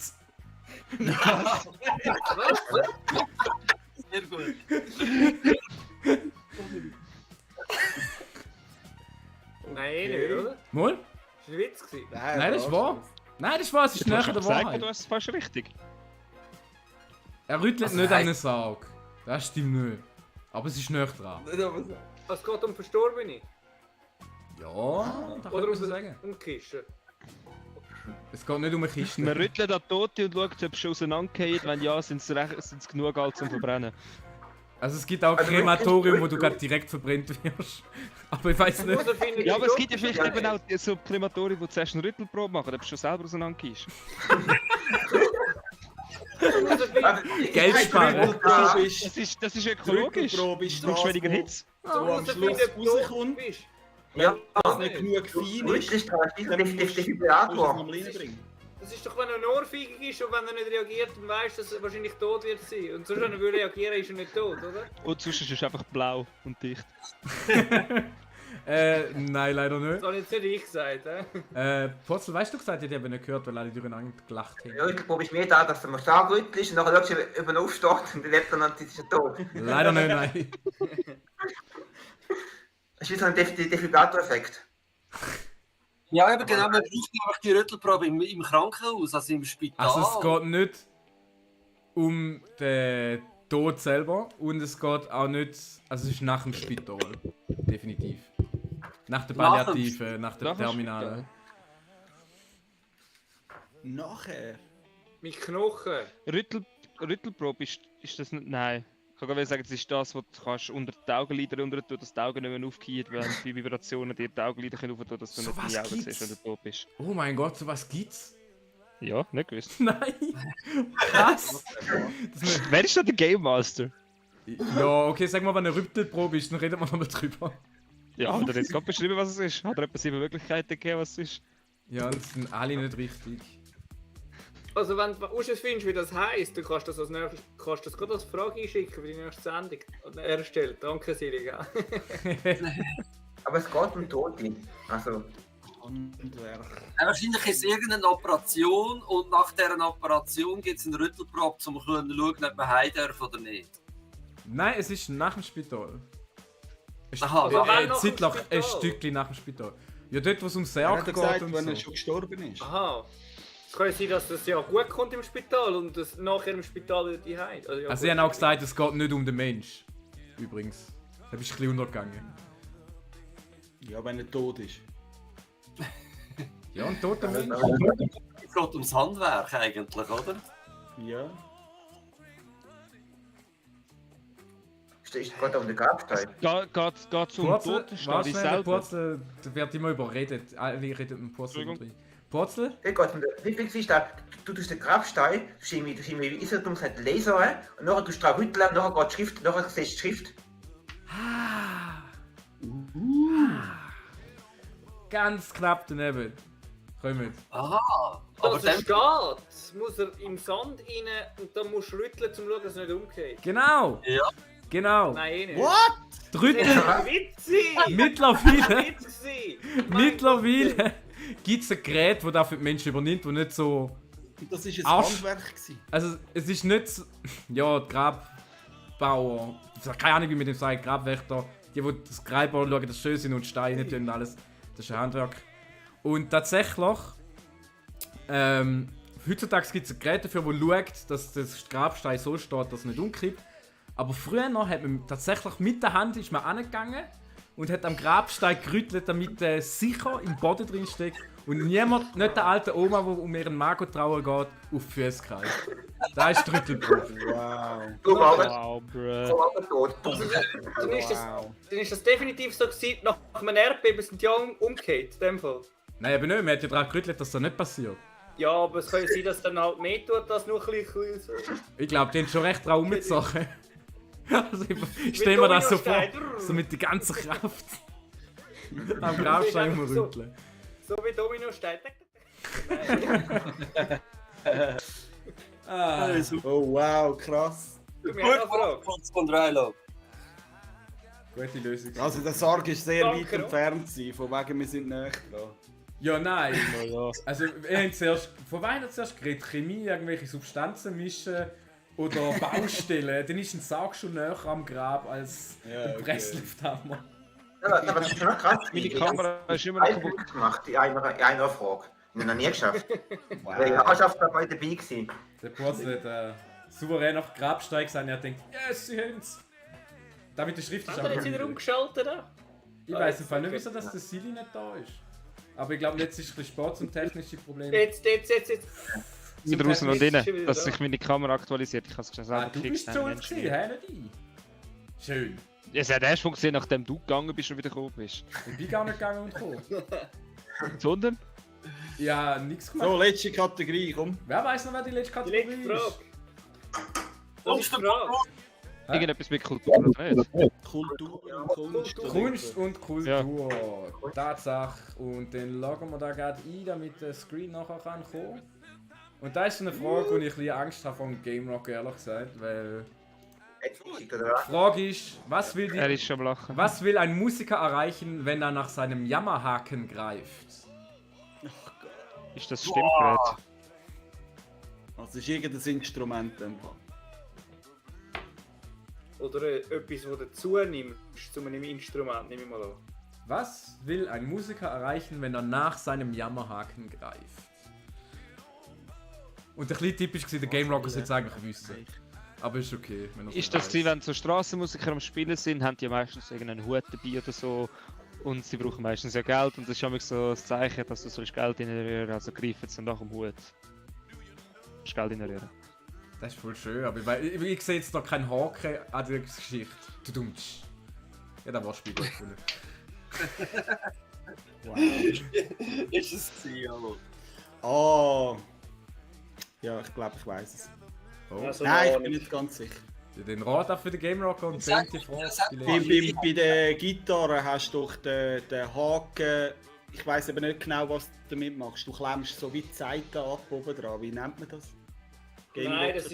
Sehr gut. Nein, nicht, oder? Mal? Das war ein Witz. Gewesen. Nein, das ist wahr. Nein, das ist wahr, es ist Du näher hast an der gesagt, du Wahrheit. hast es fast richtig. Er rüttelt Also nicht an heißt- einen Sarg. Das stimmt nicht. Aber es ist näher dran. Es geht um Verstorbene. Ja, da Oder kann man um, so sagen. um Kisten. Es geht nicht um eine Kiste. Man rüttelt an Tote und schaut, ob sie auseinandergehen. Wenn ja, sind es genug alt zum Verbrennen. Also es gibt auch Also Krematorium, wo wirklich- du gerade direkt verbrennt wirst. Aber ich weiß nicht. Also findet Ja, die aber es gibt ja Gruppe vielleicht schon eben auch so Krematorien, wo zuerst eine Rüttelprobe machen, ob du schon selber auseinandergehst. Geld sparen. Rüttelprobe ist. Das ist ökologisch. Rüttelprobe ist Du brauchst das, weniger wo- Hitze. So am Schluss rauskommt. Ja, Das nicht genug fein gut, ist. das ist der Musst du es Defibrillator. nochmal reinbringen. Das ist doch, wenn er ohrfeigig ist und wenn er nicht reagiert, dann weißt du, dass er wahrscheinlich tot wird sein. Und sonst, wenn er will reagieren, ist er nicht tot, oder? Und sonst ist es einfach blau und dicht. Nein, leider Das nicht. habe jetzt nicht ich gesagt, Potzel, weißt du gesagt, ich habe nicht gehört, weil alle durcheinander gelacht haben. Ja, ich probiere mir da, dass er mal stark ist und nachher schaust du, ob er aufsteht und dann lebt er und dann ist er tot. Leider nicht, nein. Das ist wie so ein Defibrillator-Effekt. Ja, eben genau, man braucht einfach die Rüttelprobe im Krankenhaus, also im Spital. Also es geht nicht um den Tod selber und es geht auch nicht, also es ist nach dem Spital, definitiv. Nach der Nach dem Palliative, nach der Nach dem Terminale. Nachher? Mit Knochen. Rüttelprobe ist das nicht. Nein. Ich kann gerade sagen, das ist das, was du kannst unter die Augenlider unter tun, dass die Augen nicht mehr aufgehen, wenn die Vibrationen dir die Augenlider aufentun können, dass du So nicht in die was Augen gibt's? siehst, wenn du tot bist. Oh mein Gott, sowas gibt's? Ja, nicht gewusst. Nein! Krass! Wer ist da der Game Master? Ja, okay, sag mal, wenn eine Rüttelprobe ist, dann reden wir nochmal drüber. Ja, hat er jetzt gerade beschrieben, was es ist? Hat er etwa 7 Möglichkeiten gegeben, was es ist? Ja, und es sind alle nicht richtig. Also wenn du findest, wie das heisst, du kannst das gerade als Frage einschicken für die nächste Sendung. Oder erstellt. Danke, Siliga. Aber es geht um Tote. Also, Handwerk. Wahrscheinlich ist es irgendeine Operation und nach dieser Operation gibt es eine Rüttelprobe, um zu schauen, ob man heim darf oder nicht. Nein, es ist nach dem Spital. Aha, Ja, wenn Ein nach dem Zeitlang, ein Spital. Stückchen nach dem Spital. Ja, dort, wo es um Er Sarg hat geht gesagt, und wenn er so. schon gestorben ist. Aha. Es kann ja sein, dass das ja gut kommt im Spital und das nachher im Spital wieder die Heim. Also, ja, Also, gut. sie haben auch gesagt, es geht nicht um den Mensch. Übrigens. Da bist du ein bisschen untergegangen. Ja, wenn er tot ist. Ja, ein toter Mensch. Es geht ums Handwerk eigentlich, oder? Ja. ist gerade um den Grabstein. Geht zum Purzel, Totenstall warte schnell, der selber? Purzel, da wird immer überredet. Alle reden mit dem Purzel Entschuldigung. drin. Purzel? Hey Gott, wie siehst du, du tust den Grabstein, du siehst wie Iserdum hat Laser und nachher tust du dran rütteln, nachher geht die Schrift, nachher siehst du die Schrift. Ganz knapp daneben. Kommt. Aha, Aber aber das dann... steht, muss er im Sand rein und dann musst du rütteln, um zu schauen, dass es nicht umgeht. Genau! Ja. Genau! Nein, eh nicht. What? Das Drüttel! war ein Witz! Mittlerweile! Witz gewesen. Mittlerweile gibt es ein Gerät, das das für die Menschen übernimmt, das nicht so. Das war ein Arsch. Handwerk. Gewesen. Also, es ist nicht so. Ja, die Grabbauer. Keine Ahnung, wie man dem sagt. Grabwächter. Die das Grab schauen, dass es schön sind und Steine tun und alles. Das ist ein Handwerk. Und tatsächlich. Heutzutage gibt es ein Gerät dafür, das schaut, dass das Grabstein so steht, dass es nicht umkippt. Aber früher noch hat man tatsächlich mit der Hand ist man angegangen und hat am Grabstein gerüttelt, damit er sicher im Boden drin steckt und niemand, nicht der alte Oma, die um ihren Magen trauern geht, auf die Füße kreist. Da ist die Rüttelprobe. Wow. Du aber Wow, bruh. aber tot. Dann ist das definitiv so gewesen, nach einem Erdbeben sind die alle umgekehrt, in dem Fall. Nein, aber nicht, man hat ja daran gerüttelt, dass das nicht passiert. Ja, aber es kann ja sein, dass es dann halt mehr tut, als nur ein bisschen so. Ich glaube, die haben schon recht dran rumgezogen. Also ich stelle mir das so vor, Dominostein. so mit der ganzen Kraft am Grabstein rumrütteln. So wie Dominostein. Ah. Oh wow, krass. Du mir auch eine Frage. Von Reilo. Gute Lösung. Also der Sarg ist sehr Danke, weit oder? entfernt gewesen, von wegen wir sind näher dran. Ja, nein. Ja. Also, wir haben zuerst, von Weihnachten zuerst geredet, Chemie, irgendwelche Substanzen mischen oder Baustellen. Dann ist ein Sarg schon näher am Grab als Ja, ein okay. Presslufthammer. Ja, aber das ist schon krass. Meine Kamera ist immer noch Ein kaputt. Punkt gemacht in einer Frage. Ich habe noch nie geschafft. Weil ich habe dabei dabei gewesen. Der Purzel hat souverän auf den Grabstein gesagt und er denkt, yes, sie haben's. Damit die Schrift ist Hat er jetzt wieder aber umgeschaltet? ich weiß im Fall nicht, wieso dass der Silly nicht da ist. Aber ich glaube, jetzt ist ein bisschen Sport zum technischen Problem. Jetzt. Mit draußen und Technisch ist innen, schon wieder dass da. sich meine Kamera aktualisiert. Ich kann es schnell Ah, selber du bist schuld gewesen, hä? Nicht ich. Schön. Ja, es hat erst funktioniert, nachdem du gegangen bist und wieder gekommen bist. Ich bin gar nicht gegangen und gekommen. Sondern? Ja, nichts gemacht. So, letzte Kategorie, komm. Wer weiß noch, wer die letzte Die Kategorie letzte ist? Frage. Das ist die Frage. Irgendetwas mit Kultur, oder nicht? Kultur und Kunst. oder Kunst und Kultur. Tatsache. Und dann loggen wir da gerade ein, damit der Screen nachher kann kommen. Und da ist so eine Frage, wo ich ein bisschen Angst habe vom Game Rock, ehrlich gesagt, weil Oder die was? Frage ist, Er ist schon am Lachen. was will ein Musiker erreichen, wenn er nach seinem Jammerhaken greift? Ist das Stimmgerät? Also es ist irgendein Instrument. dann. Oder etwas, das du dazu nimmst zu einem Instrument, nehme ich mal an. Was will ein Musiker erreichen, wenn er nach seinem Jammerhaken greift? Und der kleine Tipp war, der Game Rocker sollte es eigentlich wissen. Aber ist okay, wenn er es Ist nicht das weiss. gewesen, wenn so Strassenmusiker am Spielen sind, haben die meistens irgendeinen Hut dabei oder so. Und sie brauchen meistens ja Geld. Und das ist immer so das Zeichen, dass du sollst Geld reinrühren. Also greifen sie nach dem Hut. Du musst Geld reinrühren. Das ist voll schön, aber ich sehe jetzt noch keinen Haken an der Geschichte. Du dummst. Ja, da war das Spiel gut gefunden. Ist es gewesen, aber. Oh. Ja, ich glaube, ich weiß es. Oh. Also, Nein, noch ich bin nicht. nicht ganz sicher. Ja, den Rat auch für den Game Rocker und Sag- 10. Frage. sag- vielleicht. Bei der Gitarre hast du doch den Haken. Ich weiß aber nicht genau, was du damit machst. Du klemmst so wie die Seiten ab oben dran. Wie nennt man das? Game Nein, Rocker? das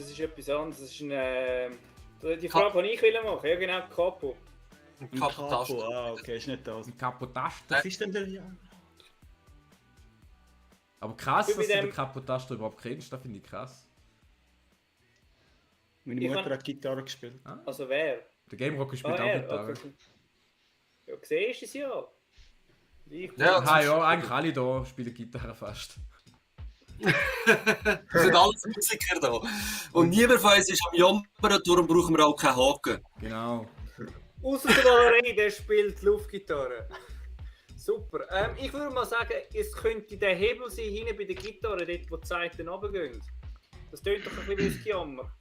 ist etwas anderes. Das ist die Frage, die ich will machen. Ja, genau, Capo. Ein Kapotage. Capo. Ah, okay, ist nicht das. Ein Kapotaster. Was ist denn der? Ja. Aber krass, Ich bin dass du bei den dem- Kapotaster überhaupt kennst, das finde ich krass. Meine Ich Mutter kann- hat Gitarre gespielt. Also wer? Der Game Rocker spielt auch er. Gitarre. Okay. Ja, siehst du es ja. Ich Ja, Ah ja, eigentlich alle hier spielen Gitarre fast. Wir sind alles Musiker da. Und niemand von uns ist am Jammern, darum brauchen wir auch keinen Haken. Genau. Außer der Valerie, der spielt Luftgitarre. Super. Ich würde mal sagen, es könnte der Hebel sein hinten bei der Gitarre, dort wo die Seiten runtergehen. Das tönt doch ein bisschen wie ein Gejammer.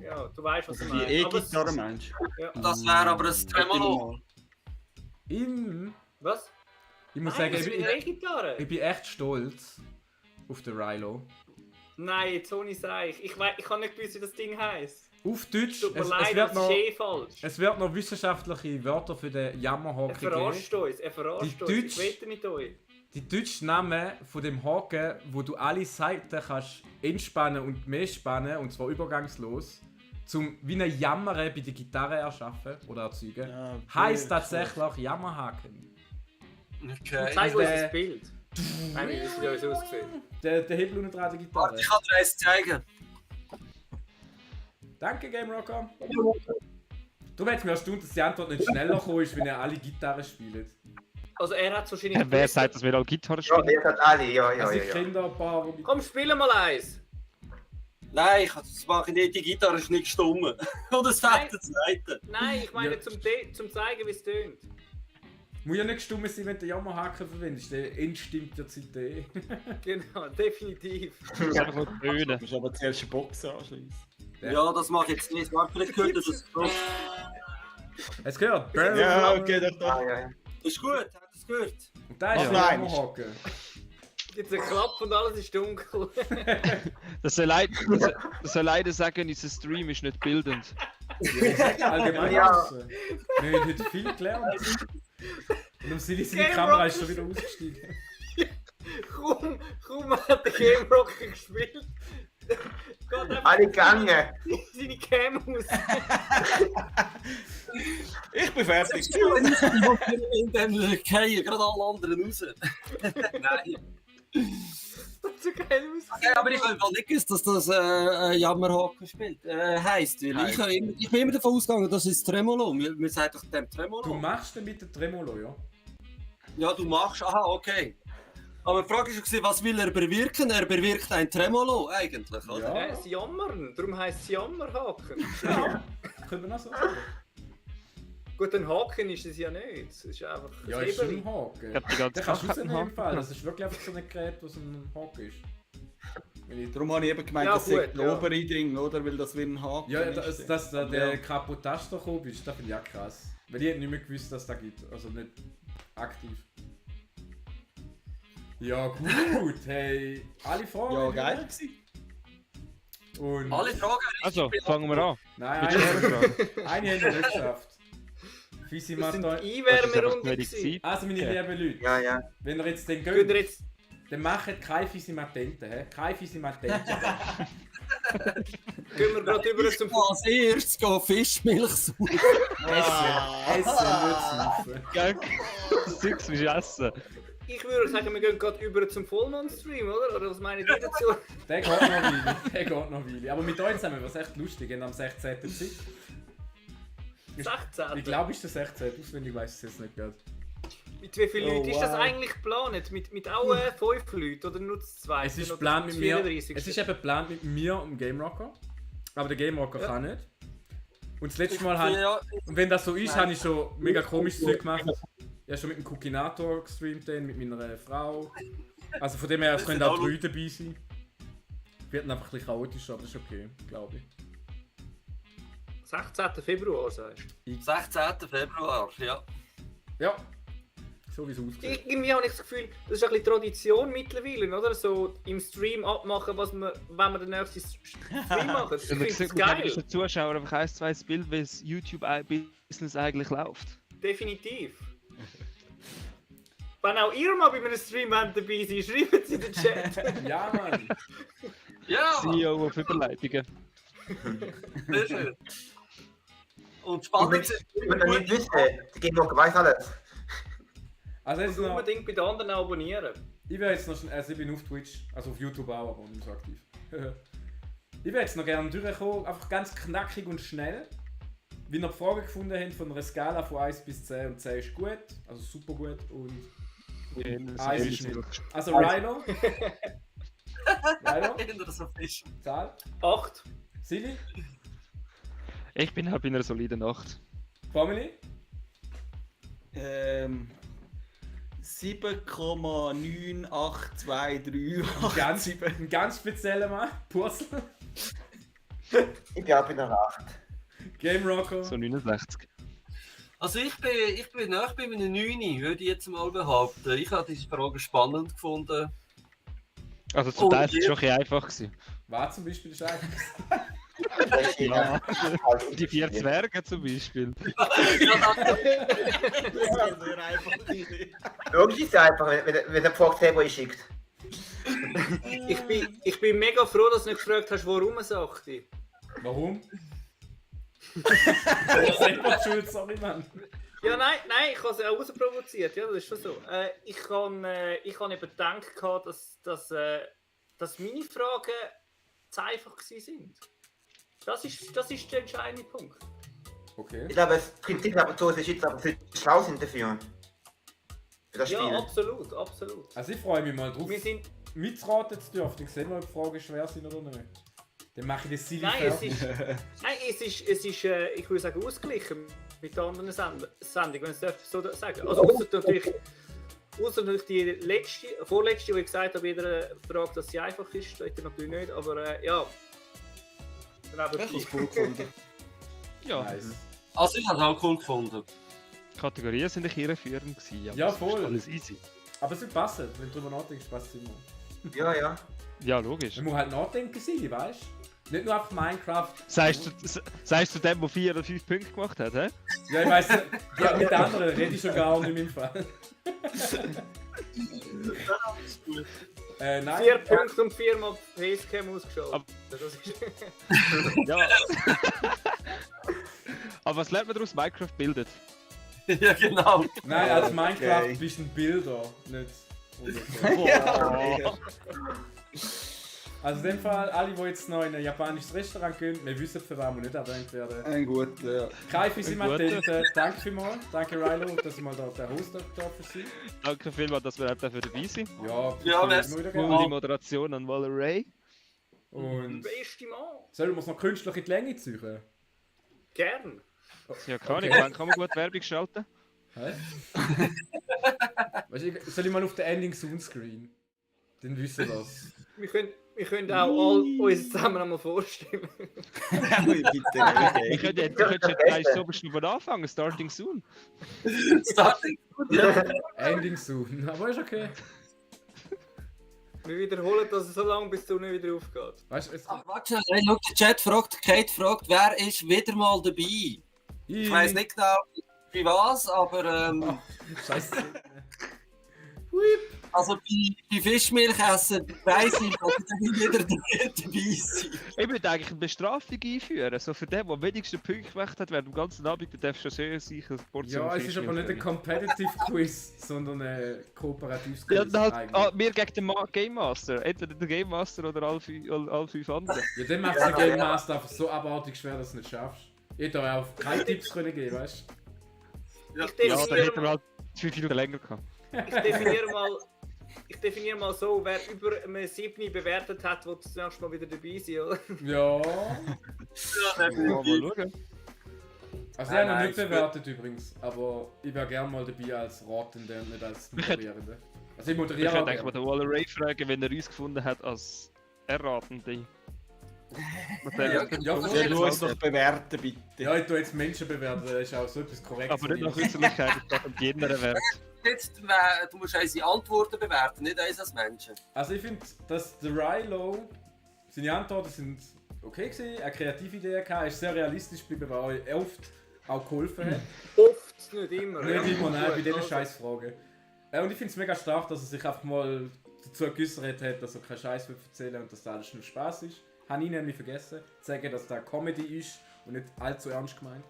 Ja, du weißt, was ich Die meine. Aber es- E-Gitarre meinst Ja. Das wäre aber ein Tremolo. Was? Ich muss Nein, sagen, das ist eine E-Gitarre. ich bin echt stolz auf den Rilo. Nein, jetzt ohne Seich. Ich habe nicht gewusst, wie das Ding heisst. Auf Deutsch, Tut mir es leid, wird das noch, ist eh falsch. es wird noch wissenschaftliche Wörter für den Er Jammerhaken verarscht geben. uns, er verarscht Die uns. Ich Deutsch- wette mit euch. Die deutschen Namen von dem Haken, wo du alle Seiten kannst entspannen und mehr spannen, und zwar übergangslos, zum wie ein Jammer bei der Gitarre erschaffen oder erzeugen, Ja, heisst tatsächlich Jammerhaken. Okay. Zeig uns der- das Bild. Nein, wie es uns aussieht. Der Hebel unten dran der Gitarre. Warte, ich kann dir eins zeigen. Danke, Game Rocker. Darum hätte es mir erstaunt, dass die Antwort nicht schneller gekommen ist, wenn ihr alle Gitarre spielt. Also er hat wahrscheinlich... Wer sagt, dass wir alle Gitarre Ja, spielen? ihr seid alle, ja. Also ich kenne da ein paar, die... Komm, spielen mal eins. Nein, das mache ich nicht. Die Gitarre ist nicht stumm. Und es Nein. fehlt der Zweite. Nein, ich meine Ja. zum zeigen, wie es tönt. Muss ja nicht stumm sein, wenn du den Jammerhaken verwendest. Der entstimmt ja CD. Genau, definitiv. Das ist einfach nur Du Töne. musst aber zuerst eine Box anschließen. Ja, das mache ich jetzt nicht. Warte, vielleicht gehört ihr das. Das Hast du gehört? Barrel Ja, Drum. okay, doch. Ah, ja. ist gut, habt ihr das gehört? Und da ist Mach der noch eins. Jammerhaken. Jetzt ein Klapp und alles ist dunkel. Das soll leider sagen, unser Stream ist nicht bildend. Allgemein Ja. alles. Wir haben heute viel gelernt. Und um seine Game Kamera Rock. ist schon wieder ausgestiegen. Kaum hat der Game Rocker gespielt. Geht einfach Alle gegangen. seine Cam aus. Ich bin fertig. In dem fallen gerade alle anderen raus. Nein. Das ist so geil aus. Okay, aber ich habe nicht gewusst, dass das Jammerhaken spielt. Heisst, weil ich bin immer davon ausgegangen, das ist Tremolo. Wir sagen doch dem Tremolo. Du machst den mit dem Tremolo, ja? Ja, du machst. Aha, okay. Aber die Frage war, was will er bewirken? Er bewirkt ein Tremolo eigentlich, oder? Ja. Es Jammern, darum heisst es Jammerhaken. Ja. Können wir noch so sagen? Gut, ein Haken ist es ja nicht. Es ist einfach ein Ja, ist schon Hebel. ein Haken. Ich hab die ganze Den kannst du Zeit rausnehmen im einen Fall. Haken. Das ist wirklich einfach so ein Gerät, das ein Haken ist. Wenn ich- Darum habe ich eben gemeint, Ja, das sei gut, das ja. obere Ding, oder? Weil das wie ein Haken Ja, ist. dass da Aber der ja. Kapotaster gekommen ist, das finde ich auch krass. Weil ich hätte nicht mehr gewusst, dass es da gibt. Also nicht aktiv. Ja, gut, hey. Alle Fragen? Ja, geil gewesen. Und Alle Fragen Also, fangen wir an. nein, Mit schweren Fragen. eine haben wir nicht geschafft. Fisi Das macht sind euch. Einwärmerunde. Wenig Zeit. Also meine Okay. lieben Leute, Ja, ja. wenn ihr jetzt den Könnt ihr gönnt, jetzt... dann macht keine Fisi-Matente, hä? Keine Fisi-Matente. Gehen wir gerade über zum... Als erstes gehen Fischmilch suchen. Essen, nicht saufen. Gell? Das Zeugs willst du essen. Ich würde sagen, wir gehen gerade über zum Vollmond-Stream, oder? Oder was meint ihr dazu? Der geht noch Weile, der geht noch Weile. Aber mit euch zusammen, was echt lustig, am 16. Zeit. 16. Ich glaube, ist der 16. Auswendig weiß ich es jetzt nicht gerade. Mit wie vielen Oh, Leuten ist das wow. eigentlich geplant? Mit auch 5 Leuten oder nur 2? Es ist geplant mit mir. Es ist eben geplant mit mir und dem Game Rocker. Aber der Game Rocker Ja. kann nicht. Und das letzte Mal habe Ja, und wenn das so ist, habe ich schon mega komisches Zeug gemacht. Ich habe schon mit dem Cookinator gestreamt, dann, mit meiner Frau. Also von dem her, es können auch 3 dabei sein. Wird einfach ein bisschen chaotisch, aber das ist okay, glaube ich. 16. Februar, sagst du? 16. Februar, ja. Ja, so wie es aussieht. Irgendwie habe ich das Gefühl, das ist ein bisschen Tradition mittlerweile, oder? So im Stream abmachen, was wir, wenn wir den nächsten Stream machen. Das Und finde dann ich sieht geil. den Zuschauer einfach 1-2 Bild, wie das YouTube-Business eigentlich läuft. Definitiv. Wenn auch ihr mal bei einem Stream dabei seid, schreibt es in den Chat. Ja, Mann. Ja, CEO auf Überleitungen. sehr schön. Und spannend sind Ich will nicht wissen, der Game Rocker weiß alles. Also jetzt noch, Unbedingt bei den anderen abonnieren. ich wäre jetzt noch schnell, also ich bin auf Twitch, also auf YouTube auch, aber nicht so aktiv. Ich wäre jetzt noch gerne durchkommen, einfach ganz knackig und schnell. Wie ihr die Frage gefunden habt, von einer Skala von 1 bis 10 und 10 ist gut, also super gut und Eins ist nicht. Also Rhino. Rhino, hinter so Fisch. Zahl. 8. Silly, Ich bin halt bei einer soliden 8. Family. 7,9823. Ein ganz spezieller Mann, Purzel. Ich bin auch bei einer 8. Game Rocker. So 69. Also ich bin nach bei einem 9, würde ich jetzt mal behaupten. Ich habe diese Frage spannend gefunden. Also zum Teil war es schon ein bisschen einfach gewesen. War zum Beispiel der Scheiß. Ja. Die 4 Zwerge zum Beispiel. Logisch ist es einfach, wenn der gefragt hat, wo ich schickt. Ich bin mega froh, dass du nicht gefragt hast, warum es 8 ist. Warum? Das ist einfach schuld, sorry, Mann. Ja, nein, ich habe es auch rausprovoziert, ja, das ist schon so. Ich habe eben gedacht, dass meine Fragen zu einfach waren. Das ist der entscheidende Punkt. Okay. Ich glaube, das Prinzip aber so, es ist jetzt aber viel schlau sind dafür. Für das Spiel. Ja, absolut, absolut. Also ich freue mich mal drauf, Wir sind, mitzuraten zu dürfen. Ich sehe mal, ob die Fragen schwer sind oder nicht. Dann mache ich das Silly nein, fertig. es ist ich würde sagen, ausgeglichen mit den anderen Sendungen, wenn ich es so sagen. Also ausser natürlich die vorletzte, wo ich gesagt habe, jeder fragt, dass sie einfach ist, steht natürlich nicht, aber ja. Dann Ich habe es cool gefunden. Ja, Nice. Also ich habe es auch cool gefunden. die Kategorien sind nicht irreführend gewesen. Aber Ja, es ist voll. alles easy. Aber sie passen, wenn du darüber nachdenkst, passt es immer. Ja, ja. Ja, logisch. Man muss halt nachdenken, Silly, weißt du? Nicht nur einfach Minecraft. Sagst du dem, der 4 oder 5 Punkte gemacht hat, hä? Ja, ich weiss, ja, mit anderen rede ich schon gar nicht in meinem Fall. Nein. 4 Punkte und 4 mal Facecam ausgeschaut. Aber- Das ist Ja. Aber was lernt man daraus? Minecraft bildet. Ja, genau. Nein, als Minecraft Okay. bist du ein Bilder, nicht. Boah. Also in dem Fall, alle, die jetzt noch in ein japanisches Restaurant gehen, wir wissen, für wen wir nicht erwähnt werden. Ein guter, ja. Kai für Sie Ein guter. danke vielmals. Danke Rilo, dass ich mal da der Host dürfen sein. Danke vielmals, dass wir dafür dabei sind. Ja, Ja, immer merci. wieder Coole gerne. Moderation an Waller Ray. Und beste Mann. sollen wir es noch künstlich in die Länge ziehen? Gern. Ja, keine Ahnung, Okay. wann kann man gut Werbung schalten? Hä? Weißt du, soll ich mal auf den Ending Soon Screen? Dann wissen wir das. Wir können auch all uns zusammen einmal vorstellen. Ich könnte jetzt gleich so bestimmt anfangen, starting soon. Starting. Ja. Ending Soon, aber ist okay. Wir wiederholen das so lange, bis die Sonne wieder aufgeht. Weißt du, es Warte schnell, hey, schau, der Chat fragt, Kate fragt, wer ist wieder mal dabei? Ich weiss nicht genau, bei was, aber Scheiße. also bei Fischmilch essen weiss ich, dass ich dann wieder dabei sein. Ich würde eigentlich eine Bestrafung einführen. So für den, der am wenigsten Punkte gemacht hat, während dem ganzen Abend, der darf schon sehr sicher Portion Ja, es ist aber nicht ein Competitive Quiz, sondern ein kooperatives Quiz. Ja, dann halt eigentlich. wir gegen den Game Master. Entweder der Game Master oder alle 5 andere. Ja, dann macht es der Game Master einfach so abartig schwer, dass du es nicht schaffst. Ich hätte euch auch keine Tipps können geben, weißt du? Ich Ja, dann definiere hätten wir halt 5 Minuten länger gehabt. Ich definiere mal so, wer über eine 7 bewertet hat, wird das nächste Mal wieder dabei sein, oder? Ja. Mal schauen. Also ich habe noch Nein, nicht ich bewertet übrigens, aber ich wäre gerne mal dabei als Ratende und nicht als Moderierende. Also ich moderiere Ich auch könnte eigentlich mal gerne. den Waller Ray fragen, wenn er uns gefunden hat als Erratende. Ja, Ja, du musst dich bewerten, bitte. Ja, ich tue jetzt Menschen bewerten, das ist auch so etwas Korrektes. Aber nicht nach Äußerlichkeit, das darf an jener Wert. Jetzt, du musst unsere Antworten bewerten, nicht uns als Menschen. Also ich finde, dass der Rilo, seine Antworten sind okay gewesen, eine kreative Idee gehabt, er ist sehr realistisch geblieben, weil er oft auch geholfen hat. Oft, nicht immer. Nicht immer, nein, bei Gut, diesen also. Scheißfragen. Und ich finde es mega stark, dass er sich einfach mal dazu geäußert hat, dass er keinen Scheiß erzählen und dass das alles nur Spaß ist. Habe ich nämlich vergessen, zu sagen, dass das Comedy ist und nicht allzu ernst gemeint.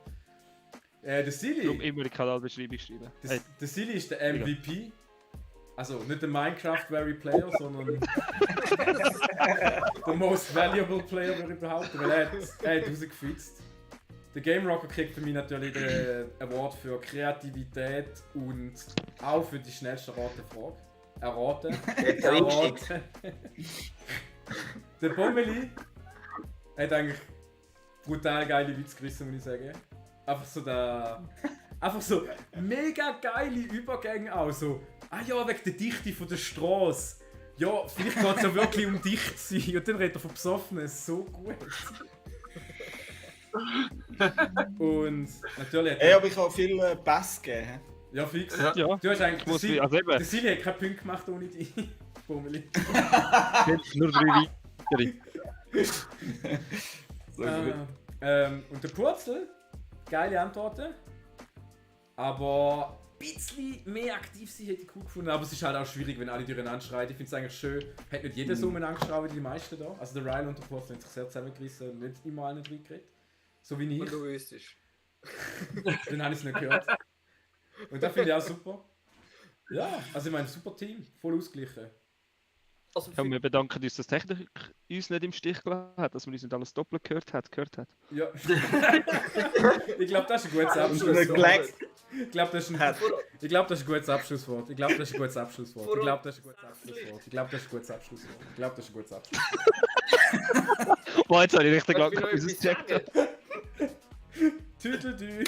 Der Darum Silly, immer die Kanalbeschreibung schreiben. der Silly ist der MVP. Also nicht der Minecraft-Very Player, sondern der Most Valuable Player, würde ich behaupten, weil er hat rausgefixt. Der Game Rocker kriegt für mich natürlich den Award für Kreativität und auch für die schnellste Ratenfrage. Erraten. Erraten. Der Bommeli hat eigentlich brutal geile Witze gerissen, muss ich sagen. Einfach so mega geile Übergänge auch. So, ja, wegen der Dichte von der Straße. Ja, vielleicht geht es ja wirklich um dicht sein. Und dann redet er von Besoffenen. So gut. Und natürlich hat Ey, aber ich habe viel Pass gegeben. ja, fix. Ja, Du hast eigentlich. muss Der ich, also eben, der Silly hat keinen Punkt gemacht ohne dich. Bommeli. nur 3 weitere. Und der Purzel, geile Antworten. Aber ein bisschen mehr aktiv sein hätte ich cool gefunden. Aber es ist halt auch schwierig, wenn alle durcheinander schreien. Ich finde es eigentlich schön, hat nicht jeder so umeinander geschrien wie die meisten da. Also der Ryle und der Purzel haben sich sehr zusammengerissen und nicht immer alle drin geredet. So wie Und ich. du wüsstest. Dann habe ich es nicht gehört. Und das finde ich auch super. Ja, also ich meine, super Team, voll ausgeglichen. Also Ja, wir bedanken uns, dass die Technik uns nicht im Stich gelassen hat, dass man uns nicht alles doppelt gehört hat. Ja. Ich glaube, das ist ein gutes Und Abschlusswort. Gleck. Ich glaube, das ist ein gutes Abschlusswort. Ich glaube, das ist ein gutes Abschlusswort. Ich glaube, das ist ein gutes Abschlusswort. Ich glaube, das ist ein gutes Abschlusswort. Ich glaube, das ist ein gutes Abschlusswort. Boah, jetzt habe ich richtig Darf lange ich noch etwas ausgecheckt. sagen? Tüdelü.